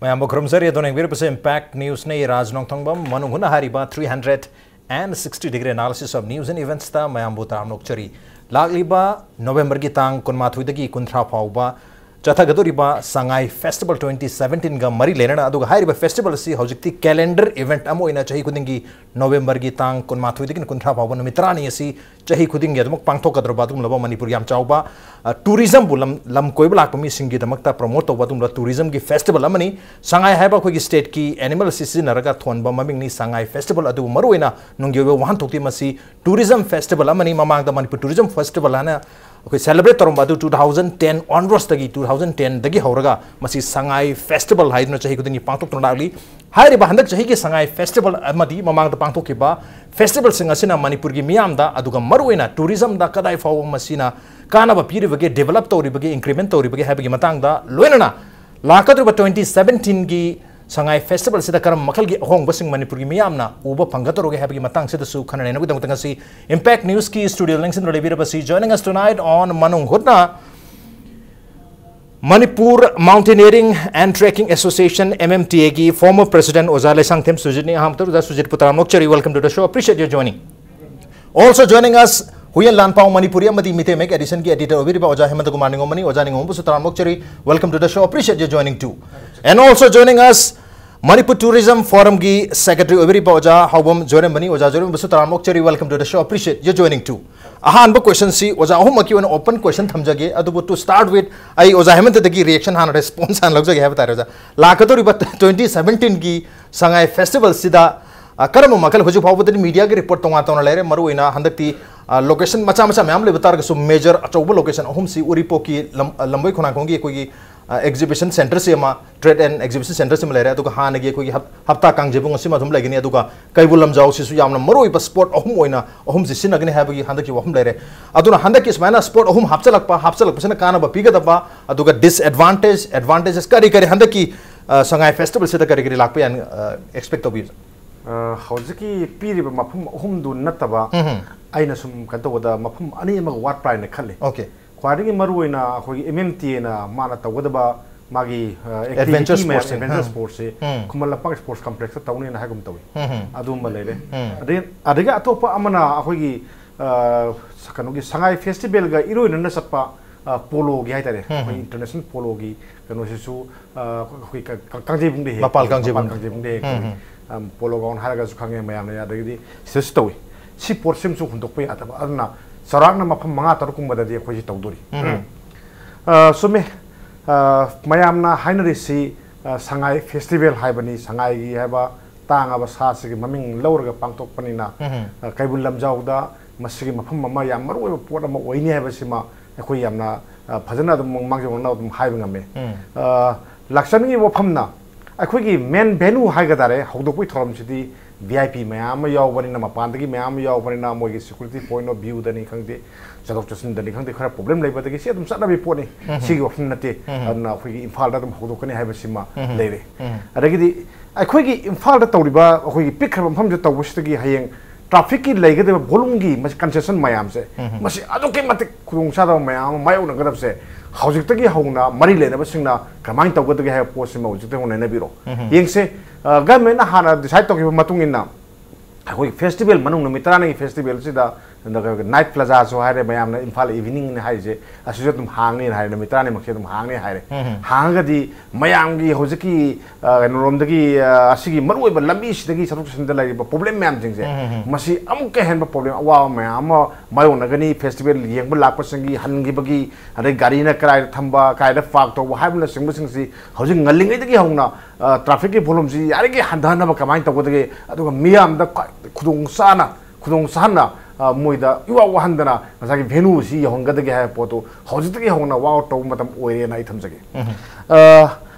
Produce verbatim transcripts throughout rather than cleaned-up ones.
ꯃꯌꯥꯝꯕꯨ ꯈꯨꯔꯨꯝꯖꯔꯤ꯫ ꯑꯗꯣꯝꯅ ꯌꯦꯡꯕꯤꯔꯤꯕꯁꯤ Impact Newsꯅꯤ꯫ ꯔꯥꯖ ꯅꯣꯡꯊꯣꯡꯕꯝ ꯃꯅꯨꯡ ꯍꯨꯠꯅ ꯍꯥꯏꯔꯤꯕ three hundred and sixty degree analysis of news and eventsꯇ ꯃꯌꯥꯝꯕꯨ ꯇꯔꯥꯝꯅ ꯑꯣꯛꯆꯔꯤ꯫ ꯂꯥꯛꯂꯤꯕ ꯅꯣꯕꯦꯝꯕꯔꯒꯤ ꯇꯥꯡ ꯀꯨꯟꯃꯥꯊꯣꯏꯗꯒꯤ ꯀꯨꯟꯊ꯭ꯔꯥ ꯐꯥꯎꯕ ꯆꯠꯊꯒꯗꯧꯔꯤꯕ ꯁꯉꯥꯏ Festival twenty seventeenꯒ ꯃꯔꯤ ꯂꯩꯅꯅ, ꯑꯗꯨꯒ ꯍꯥꯏꯔꯤꯕ festival ꯑꯁꯤ ꯍꯧꯖꯤꯛꯇꯤ calendar event ꯑꯃ ꯑꯣꯏꯅ ꯆꯍꯤ ꯈꯨꯗꯤꯡꯒꯤ ꯅꯣꯕꯦꯝꯕꯔꯒꯤ ꯇꯥꯡ ꯀꯨꯟꯃꯥꯊꯣꯏꯗꯒꯤꯅ ꯀꯨꯟꯊ꯭ꯔꯥ ꯐꯥꯎꯕ ꯅꯨꯃꯤꯠ ꯇꯔꯥꯅꯤ ꯑꯁꯤ ꯆꯍꯤ ꯈꯨꯗꯤꯡꯒꯤ ꯑꯗꯨꯃꯛ ꯄꯥꯡꯊꯣꯛꯀꯗꯧꯔꯕ ꯑꯗꯨꯒꯨꯝꯂꯕ ꯃꯅꯤꯄꯨꯔꯒꯤ ꯌꯥꯝ ꯆꯥꯎꯕ, ꯑ, tourismꯕꯨ ꯂꯝ, ꯂꯝ ꯀꯣꯏꯕ ꯂꯥꯛꯄ ꯃꯤꯁꯤꯡꯒꯤꯗꯃꯛꯇ promote ꯇꯧꯕ ꯑꯗꯨꯒꯨꯝꯂꯕ tourismꯒꯤ festival ꯑꯃꯅꯤ꯫ ꯁꯉꯥꯏ ꯍꯥꯏꯕ ꯑꯩꯈꯣꯏꯒꯤ stateꯀꯤ animal ꯑꯁꯤ ꯁꯤꯖꯤꯟꯅꯔꯒ ꯊꯣꯟꯕ ꯃꯃꯤꯡꯅꯤ ꯁꯉꯥꯏ Festival꯫ ꯑꯗꯨꯕꯨ ꯃꯔꯨꯑꯣꯏꯅ ꯅꯨꯡꯒꯤ ꯑꯣꯏꯕ ꯋꯥꯍꯟꯊꯣꯛꯇꯤ ꯃꯁꯤ tourism festival ꯑꯃꯅꯤ꯫ ꯃꯃꯥꯡꯗ ꯃꯅꯤꯄꯨꯔ Tourism Festival ꯍꯥꯏꯅ ꯑꯩꯈꯣꯏ celebrate ꯇꯧꯔꯝꯕ ꯑꯗꯨ two thousand ten onwardsꯇꯒꯤ, two thousand tenꯗꯒꯤ ꯍꯧꯔꯒ ꯃꯁꯤ ꯁꯉꯥꯏ Festival ꯍꯥꯏꯗꯨꯅ ꯆꯍꯤ ꯈꯨꯗꯤꯡꯒꯤ ꯄꯥꯡꯊꯣꯛꯇꯨꯅ ꯂꯥꯛꯂꯤ꯫ ꯍꯥꯏꯔꯤꯕ ꯍꯟꯗꯛ ꯆꯍꯤꯒꯤ ꯁꯉꯥꯏ Festival ꯑꯃꯗꯤ ꯃꯃꯥꯡꯗ ꯄꯥꯡꯊꯣꯛꯈꯤꯕ festivalꯁꯤꯡ ꯑꯁꯤꯅ ꯃꯅꯤꯄꯨꯔꯒꯤ ꯃꯤꯌꯥꯝꯗ, ꯑꯗꯨꯒ ꯃꯔꯨꯑꯣꯏꯅ tourismꯗ ꯀꯗꯥꯏ ꯐꯥꯎꯕ ꯃꯁꯤꯅ ꯀꯥꯟꯅꯕ ꯄꯤꯔꯤꯕꯒꯦ, develop ꯇꯧꯔꯤꯕꯒꯦ, increment ꯇꯧꯔꯤꯕꯒꯦ ꯍꯥꯏꯕꯒꯤ ꯃꯇꯥꯡꯗ, ꯂꯣꯏꯅꯅ ꯂꯥꯛꯀꯗꯧꯔꯤꯕ twenty seventeenꯒꯤ ꯁꯉꯥꯏ Festivalꯁꯤꯗ ꯀꯔꯝꯕ ꯃꯈꯜꯒꯤ ꯑꯍꯣꯡꯕꯁꯤꯡ ꯃꯅꯤꯄꯨꯔꯒꯤ ꯃꯤꯌꯥꯝꯅ ꯎꯕ ꯐꯪꯒꯗꯧꯔꯒꯦ ꯍꯥꯏꯕꯒꯤ ꯃꯇꯥꯡꯁꯤꯗꯁꯨ ꯈꯟꯅ ꯅꯩꯅꯕꯒꯤꯗꯃꯛꯇ ꯉꯁꯤ Impact Newsꯀꯤ studio ꯂꯦꯡꯁꯤꯟꯗꯨꯅ ꯂꯩꯕꯤꯔꯕꯁꯤ, joining us tonight on ꯃꯅꯨꯡ ꯍꯨꯠꯅ Manipur Mountaineering and Trekking Association, MMTAꯒꯤ former president ꯑꯣꯖꯥ ꯂꯩꯁꯥꯡꯊꯦꯝ ꯁꯨꯖꯤꯠꯅꯤ꯫ ꯑꯍꯥꯟꯕꯗ ꯑꯣꯖꯥ ꯁꯨꯖꯤꯠꯄꯨ ꯇꯔꯥꯝꯅ ꯑꯣꯛꯆꯔꯤ꯫ Welcome to the show. Appreciate your joining. Also joining us, Huiyen ꯂꯥꯟꯄꯥꯎ ꯃꯅꯤꯄꯨꯔꯤ ꯑꯃꯗꯤ ꯃꯤꯇꯩ ꯃꯌꯦꯛ editionꯒꯤ editor ꯑꯣꯏꯕꯤꯔꯤꯕ ꯑꯣꯖꯥ ꯍꯦꯃꯟꯇ ꯀꯨꯃꯥꯔ ꯅꯤꯉꯣꯝꯕꯅꯤ꯫ ꯑꯣꯖꯥ ꯅꯤꯉꯣꯝꯕꯁꯨ ꯇꯔꯥꯝꯅ ꯑꯣꯛꯆꯔꯤ꯫ Welcome to the show. Appreciate your joining too. And also joining us, Manipur Tourism Forumꯒꯤ secretary ꯑꯣꯏꯕꯤꯔꯤꯕ ꯑꯣꯖꯥ ꯍꯥꯎꯕꯝ ꯖꯣꯏꯔꯦꯝꯕꯅꯤ꯫ ꯑꯣꯖꯥ ꯖꯣꯏꯔꯦꯝꯕꯁꯨ ꯇꯔꯥꯝꯅ ꯑꯣꯛꯆꯔꯤ꯫ Welcome to the show. Appreciate your joining too. ꯑꯍꯥꯟꯕ questionꯁꯤ ꯑꯣꯖꯥ ꯑꯍꯨꯝꯃꯛꯀꯤ ꯑꯣꯏꯅ open question ꯊꯝꯖꯒꯦ꯫ ꯑꯗꯨꯕꯨ to start with, ꯑꯩ ꯑꯣꯖꯥ ꯍꯦꯃꯟꯇꯗꯒꯤ reaction ꯍꯥꯟꯅ, response ꯍꯥꯟꯅ ꯂꯧꯖꯒꯦ ꯍꯥꯏꯕ ꯇꯥꯔꯦ ꯑꯣꯖꯥ꯫ ꯂꯥꯛꯀꯗꯧꯔꯤꯕ twenty seventeenꯒꯤ ꯁꯉꯥꯏ Festivalꯁꯤꯗ, ꯑ, ꯀꯔꯝꯕ ꯃꯈꯜ, ꯍꯧꯖꯤꯛ ꯐꯥꯎꯕꯗꯗꯤ mediaꯒꯤ report ꯇꯣꯉꯥꯟ ꯇꯣꯉꯥꯟꯅ ꯂꯩꯔꯦ, ꯃꯔꯨꯑꯣꯏꯅ ꯍꯟꯗꯛꯇꯤ, ꯑ, location ꯃꯆꯥ ꯃꯆꯥ ꯃꯌꯥꯝ ꯂꯩꯕ ꯇꯥꯔꯒꯁꯨ major ꯑꯆꯧꯕ location ꯑꯍꯨꯝꯁꯤ ꯎꯔꯤꯄꯣꯛꯀꯤ ꯂꯝ-, ꯑ, ꯂꯝꯕꯣꯏ ꯈꯣꯡꯅꯥꯡꯈꯣꯡꯒꯤ ꯑꯩꯈꯣꯏꯒꯤ, ꯑ, exhibition centreꯁꯤ ꯑꯃ, trade and exhibition centreꯁꯤ ꯑꯃ ꯂꯩꯔꯦ, ꯑꯗꯨꯒ ꯍꯥꯟꯅꯒꯤ ꯑꯩꯈꯣꯏꯒꯤ ꯍꯞ-, ꯍꯞꯇꯥ ꯀꯥꯡꯖꯩꯕꯨꯡ ꯑꯁꯤꯃ ꯑꯗꯨꯝ ꯂꯩꯒꯅꯤ, ꯑꯗꯨꯒ ꯀꯩꯕꯨꯜ ꯂꯝꯖꯥꯎꯁꯤꯁꯨ ꯌꯥꯝꯅ ꯃꯔꯨꯑꯣꯏꯕ spot ꯑꯍꯨꯝ ꯑꯣꯏꯅ ꯑꯍꯨꯝꯁꯤ ꯁꯤꯖꯤꯟꯅꯒꯅꯤ ꯍꯥꯏꯕꯒꯤ ꯍꯟꯗꯛꯀꯤ ꯋꯥꯐꯝ ꯂꯩꯔꯦ꯫ ꯑꯗꯨꯅ ꯍꯟꯗꯛꯀꯤ ꯁꯨꯃꯥꯏꯅ spot ꯑꯍꯨꯝ ꯍꯥꯞꯆꯤꯜꯂꯛꯄ, ꯍꯥꯞꯆꯤꯜꯂꯛꯄꯁꯤꯅ ꯀꯥꯟꯅꯕ ꯄꯤꯒꯗꯕ, ꯑꯗꯨꯒ disadvantage, advantages ꯀꯔꯤ ꯀꯔꯤ ꯍꯟꯗꯛꯀꯤ, ꯑ, ꯁꯉꯥꯏ Festivalꯁꯤꯗ ꯀꯔꯤ ꯀꯔꯤ ꯂꯥꯛꯄ ꯌꯥꯅꯤ, ꯑ, expect ꯇꯧꯕꯤꯕ? ꯑ, ꯍꯧꯖꯤꯛꯀꯤ ꯄꯤꯔꯤꯕ ꯃꯐꯝ ꯑꯍꯨꯝꯗꯨ ꯅꯠꯇꯕ, ꯎꯝ ꯍꯝ꯫ ꯑꯩꯅ ꯁꯨꯝ ꯀꯩꯅꯣ ꯇꯧꯕꯗ ꯃꯐꯝ ꯑꯅꯤ ꯑꯃꯒ ꯋꯥꯠꯄ꯭ꯔꯥ ꯍꯥꯏꯅ ꯈꯜꯂꯤ꯫ Okay꯫ ꯈ꯭ꯋꯥꯏꯗꯒꯤ ꯃꯔꯨꯑꯣꯏꯅ ꯑꯩꯈꯣꯏꯒꯤ MMTAꯅ ꯃꯥꯅ ꯇꯧꯒꯗꯕ ꯃꯥꯒꯤ Adventure sports ꯁꯦ, ꯑꯦꯗꯚꯦꯟꯆꯔ ꯎꯝ. ꯁ꯭ꯄꯣꯔꯠꯁꯦ ꯎꯝ. ꯈꯨꯃꯟ ꯂꯝꯄꯥꯛ ꯁ꯭ꯄꯣꯔꯠꯁ ꯀꯝꯄ꯭ꯂꯦꯛꯁꯇ ꯇꯧꯅꯦꯅ ꯍꯥꯏꯒꯨꯝ ꯇꯧꯏ꯫ ꯎꯝ. ꯑꯗꯨꯝꯕ ꯂꯩꯔꯦ꯫ ꯎꯝ. ꯑꯗꯒꯤ ꯑꯗꯒꯤ ꯑꯇꯣꯞꯄ ꯑꯃꯅ ꯑꯩꯈꯣꯏꯒꯤ ꯑ, ꯀꯩꯅꯣꯒꯤ ꯁꯉꯥꯏ ꯐꯦꯁꯇꯤꯚꯦꯜꯒ ꯏꯔꯣꯏꯅꯅ ꯆꯠꯄ ꯑ, ꯄꯣꯂꯣꯒꯤ ꯍꯥꯏꯇꯥꯔꯦ, ꯎꯝ. ꯑꯩꯈꯣꯏ ꯏꯟꯇꯔꯅꯦꯁꯅꯦꯜ ꯄꯣꯂꯣꯒꯤ ꯀꯩꯅꯣꯁꯤꯁꯨ ꯑ, ꯑꯩꯈꯣꯏ ꯀ- ꯀ- ꯀꯥꯡꯖꯩꯕꯨꯡꯗ ꯍꯦꯛ ꯃꯄꯥꯜ ꯇꯧꯏ꯫ ꯀꯥꯡꯖꯩꯕꯨꯡ꯫ ꯃꯄꯥꯜ ꯀꯥꯡꯖꯩꯕꯨꯡꯗ ꯍꯦꯛ ꯎꯝ, ꯇꯧꯏ꯫ ꯎꯝ. ꯑꯝ, ꯄꯣꯂꯣ ꯒ꯭ꯔꯥꯎꯟ ꯍꯥꯏꯔꯒꯁꯨ ꯈꯪꯉꯦ ꯃꯌꯥꯝꯅ, ꯑꯗꯒꯤꯗꯤ ꯁꯤꯗꯁꯨ ꯇꯧꯏ꯫ ꯁꯤ ꯄꯣꯠꯁꯤꯃꯁꯨ ꯍꯨꯟꯗꯣꯛꯄ ꯌꯥꯗꯕ, ꯑꯗꯨꯅ ꯆꯥꯎꯔꯥꯛꯅ ꯃꯐꯝ ꯃꯉꯥ ꯇꯔꯨꯛ ꯀꯨꯝꯕꯗꯗꯤ ꯑꯩꯈꯣꯏꯁꯤ ꯇꯧꯗꯣꯔꯤ꯫ ꯎꯝ. ꯑ, ꯆꯨꯝꯃꯦ꯫ ꯑ, ꯃꯌꯥꯝꯅ ꯍꯥꯏꯅꯔꯤꯁꯤ ꯑ, ꯁꯉꯥꯏ ꯐꯦꯁꯇꯤꯚꯦꯜ ꯍꯥꯏꯕꯅꯤ, ꯁꯉꯥꯏꯒꯤ ꯍꯥꯏꯕ ꯇꯥꯡꯉꯕ ꯁꯥꯁꯤꯒꯤ ꯃꯃꯤꯡ ꯂꯧꯔꯒ ꯄꯥꯡꯊꯣꯛꯄꯅꯤꯅ ꯎꯝ. ꯑ, ꯀꯩꯕꯨꯜ ꯂꯝꯖꯥꯎꯗ ꯃꯁꯤꯒꯤ ꯃꯐꯝ ꯑꯃ ꯌꯥꯝ ꯃꯔꯨ ꯑꯣꯏꯕ ꯄꯣꯠ ꯑꯃ ꯑꯣꯏꯅꯤ ꯍꯥꯏꯕꯁꯤꯃ ꯑꯩꯈꯣꯏ ꯌꯥꯝꯅ ꯑ, ꯐꯖꯅ ꯑꯗꯨꯝ ꯃꯥꯡꯖꯧꯅꯅ ꯑꯗꯨꯝ ꯍꯥꯏꯕ ꯉꯝꯃꯦ꯫ ꯎꯝ. ꯑ, ꯂꯥꯛꯆꯅꯤꯡꯉꯤꯕ ꯋꯥꯐꯝꯅ ꯑꯩꯈꯣꯏꯒꯤ ꯃꯦꯟ ꯚꯦꯅꯨ ꯍꯥꯏꯒꯗꯔꯦ, ꯍꯧꯗꯣꯛꯄꯒꯤ ꯊꯧꯔꯝꯁꯤꯗꯤ ꯚꯤ ꯑꯥꯏ ꯄꯤ ꯃꯌꯥꯝ ꯑꯃ ꯌꯥꯎꯕꯅꯤꯅ, ꯃꯄꯥꯟꯗꯒꯤ ꯃꯌꯥꯝ ꯑꯃ ꯌꯥꯎꯕꯅꯤꯅ, ꯃꯣꯏꯒꯤ ꯁꯦꯀ꯭ꯌꯨꯔꯤꯇꯤ ꯄꯣꯏꯟ ꯑꯣꯐ ꯚ꯭ꯌꯨꯗꯅꯤ ꯈꯪꯗꯦ, ꯆꯠꯊꯣꯛ ꯆꯠꯁꯤꯟꯗꯅꯤ ꯈꯪꯗꯦ, ꯈꯔ ꯄ꯭ꯔꯣꯕ꯭ꯂꯦꯝ ꯂꯩꯕꯗꯒꯤ ꯁꯤ ꯑꯗꯨꯝ ꯆꯠꯅꯕꯒꯤ ꯄꯣꯠꯅꯤ꯫ ꯎꯝ. ꯁꯤꯒꯤ ꯋꯥꯐꯝ ꯅꯠꯇꯦ꯫ ꯎꯝ. ꯑꯗꯨꯅ ꯑꯩꯈꯣꯏꯒꯤ ꯏꯝꯐꯥꯜꯗ ꯑꯗꯨꯝ ꯍꯧꯗꯣꯛꯀꯅꯤ ꯍꯥꯏꯕꯁꯤꯃ ꯎꯝ. ꯂꯩꯔꯦ꯫ ꯎꯝ. ꯑꯗꯒꯤꯗꯤ ꯑꯩꯈꯣꯏꯒꯤ ꯏꯝꯐꯥꯜꯗ ꯇꯧꯔꯤꯕ ꯑꯩꯈꯣꯏꯒꯤ ꯄꯤꯛꯈ꯭ꯔꯕ ꯃꯐꯝꯁꯤꯗ ꯇꯧꯕꯁꯤꯗꯒꯤ ꯍꯌꯦꯡ ꯇ꯭ꯔꯥꯐꯤꯛꯀꯤ ꯂꯩꯒꯗꯕ ꯚꯣꯂꯨꯝꯒꯤ ꯀꯟꯁꯦꯁꯟ ꯃꯌꯥꯝꯁꯦ, ꯎꯝ. ꯃꯁꯤ ꯑꯗꯨꯛꯀꯤ ꯃꯇꯤꯛ ꯈꯨꯗꯣꯡꯆꯥꯗꯕ ꯃꯌꯥꯝ ꯑꯃ ꯃꯥꯌꯣꯛꯅꯒꯗꯕꯁꯦ ꯍꯧꯖꯤꯛꯇꯒꯤ ꯍꯧꯅ ꯃꯔꯤ ꯂꯩꯅꯕꯁꯤꯡꯅ ꯀꯃꯥꯏꯅ ꯇꯧꯒꯗꯒꯦ ꯍꯥꯏꯕ ꯄꯣꯠꯁꯤꯃ ꯍꯧꯖꯤꯛꯇꯒꯤ ꯍꯧꯅ ꯅꯩꯅꯕꯤꯔꯣ꯫ ꯎꯝ. ꯌꯦꯡꯁꯦ, ꯒꯚꯔꯟꯃꯦꯟꯠꯅ ꯍꯥꯟꯅ ꯗꯤꯁꯥꯏꯠ ꯇꯧꯈꯤꯕ ꯃꯇꯨꯡ ꯏꯟꯅ ꯑꯩꯈꯣꯏꯒꯤ ꯐꯦꯁꯇꯤꯚꯦꯜ ꯃꯅꯨꯡ ꯅꯨꯃꯤꯠ ꯇꯔꯥꯅꯤꯒꯤ ꯐꯦꯁꯇꯤꯚꯦꯜꯁꯤꯗ ꯅꯥꯏꯠ ꯄ꯭ꯂꯥꯖꯥꯁꯨ ꯍꯥꯏꯔꯦ, ꯃꯌꯥꯝꯅ ꯏꯝꯐꯥꯜ ꯏꯚꯤꯅꯤꯡꯅꯤ ꯍꯥꯏꯔꯤꯁꯦ, ꯑꯁꯤꯁꯨ ꯑꯗꯨꯝ ꯍꯥꯡꯅꯤ ꯍꯥꯏꯔꯦ, ꯅꯨꯃꯤꯠ ꯇꯔꯥꯅꯤꯃꯛꯁꯦ ꯑꯗꯨꯝ ꯍꯥꯡꯅꯤ ꯍꯥꯏꯔꯦ꯫ ꯎꯝ. ꯍꯥꯡꯉꯒꯗꯤ ꯃꯌꯥꯝꯒꯤ ꯍꯧꯖꯤꯛꯀꯤ ꯑ, ꯀꯩꯅꯣꯔꯣꯝꯗꯒꯤ ꯑ, ꯑꯁꯤꯒꯤ ꯃꯔꯨꯑꯣꯏꯕ ꯂꯝꯕꯤꯁꯤꯗꯒꯤ ꯆꯠꯊꯣꯛ ꯆꯠꯁꯤꯟꯗ ꯂꯩꯔꯤꯕ ꯄ꯭ꯔꯣꯕ꯭ꯂꯦꯝ ꯃꯌꯥꯝꯁꯤꯡꯁꯦ, ꯎꯝ, ꯎꯝ, ꯎꯝ. ꯃꯁꯤ ꯑꯃꯨꯛꯀ ꯍꯦꯟꯕ ꯄ꯭ꯔꯣꯕ꯭ꯂꯦꯝ, ꯑꯋꯥꯕ ꯃꯌꯥꯝ ꯑꯃ ꯃꯥꯌꯣꯛꯅꯒꯅꯤ꯫ ꯐꯦꯁꯇꯤꯚꯦꯜ ꯌꯦꯡꯕ ꯂꯥꯛꯄꯁꯤꯡꯒꯤ ꯍꯟꯈꯤꯕꯒꯤ, ꯑꯗꯩ ꯒꯥꯔꯤꯅ ꯀꯗꯥꯏꯗ ꯊꯝꯕ, ꯀꯗꯥꯏꯗ ꯄꯥꯔꯛ ꯇꯧꯕ ꯍꯥꯏꯕꯅꯆꯤꯡꯕꯁꯤꯡꯁꯤ ꯍꯧꯖꯤꯛ ꯉꯜꯂꯤꯉꯩꯗꯒꯤ ꯍꯧꯅ ꯑ, ꯇ꯭ꯔꯥꯐꯤꯛꯀꯤ ꯚꯣꯂꯨꯝꯁꯤ ꯌꯥꯔꯤꯈꯩ ꯍꯟꯊꯍꯟꯅꯕ ꯀꯃꯥꯏꯅ ꯇꯧꯒꯗꯒꯦ, ꯑꯗꯨꯒ ꯃꯤꯌꯥꯝꯗ ꯈ꯭ꯋꯥꯏ ꯈꯨꯗꯣꯡ ꯆꯥꯅ, ꯈꯨꯗꯣꯡ ꯆꯥꯍꯟꯅ, ꯑ, ꯃꯣꯏꯗ ꯏꯋꯥ ꯋꯥꯍꯟꯗꯅ ꯉꯁꯥꯏꯒꯤ ꯚꯦꯅꯨꯁꯤ ꯌꯧꯍꯟꯒꯗꯒꯦ ꯍꯥꯏꯕ ꯄꯣꯠꯇꯨ ꯍꯧꯖꯤꯛꯇꯒꯤ ꯍꯧꯅ ꯋꯥꯛ ꯑꯥꯎꯠ ꯇꯧꯕ ꯃꯇꯝ ꯑꯣꯏꯔꯦꯅ ꯑꯩ ꯊꯝꯖꯒꯦ꯫ ꯎꯝ. ꯑ,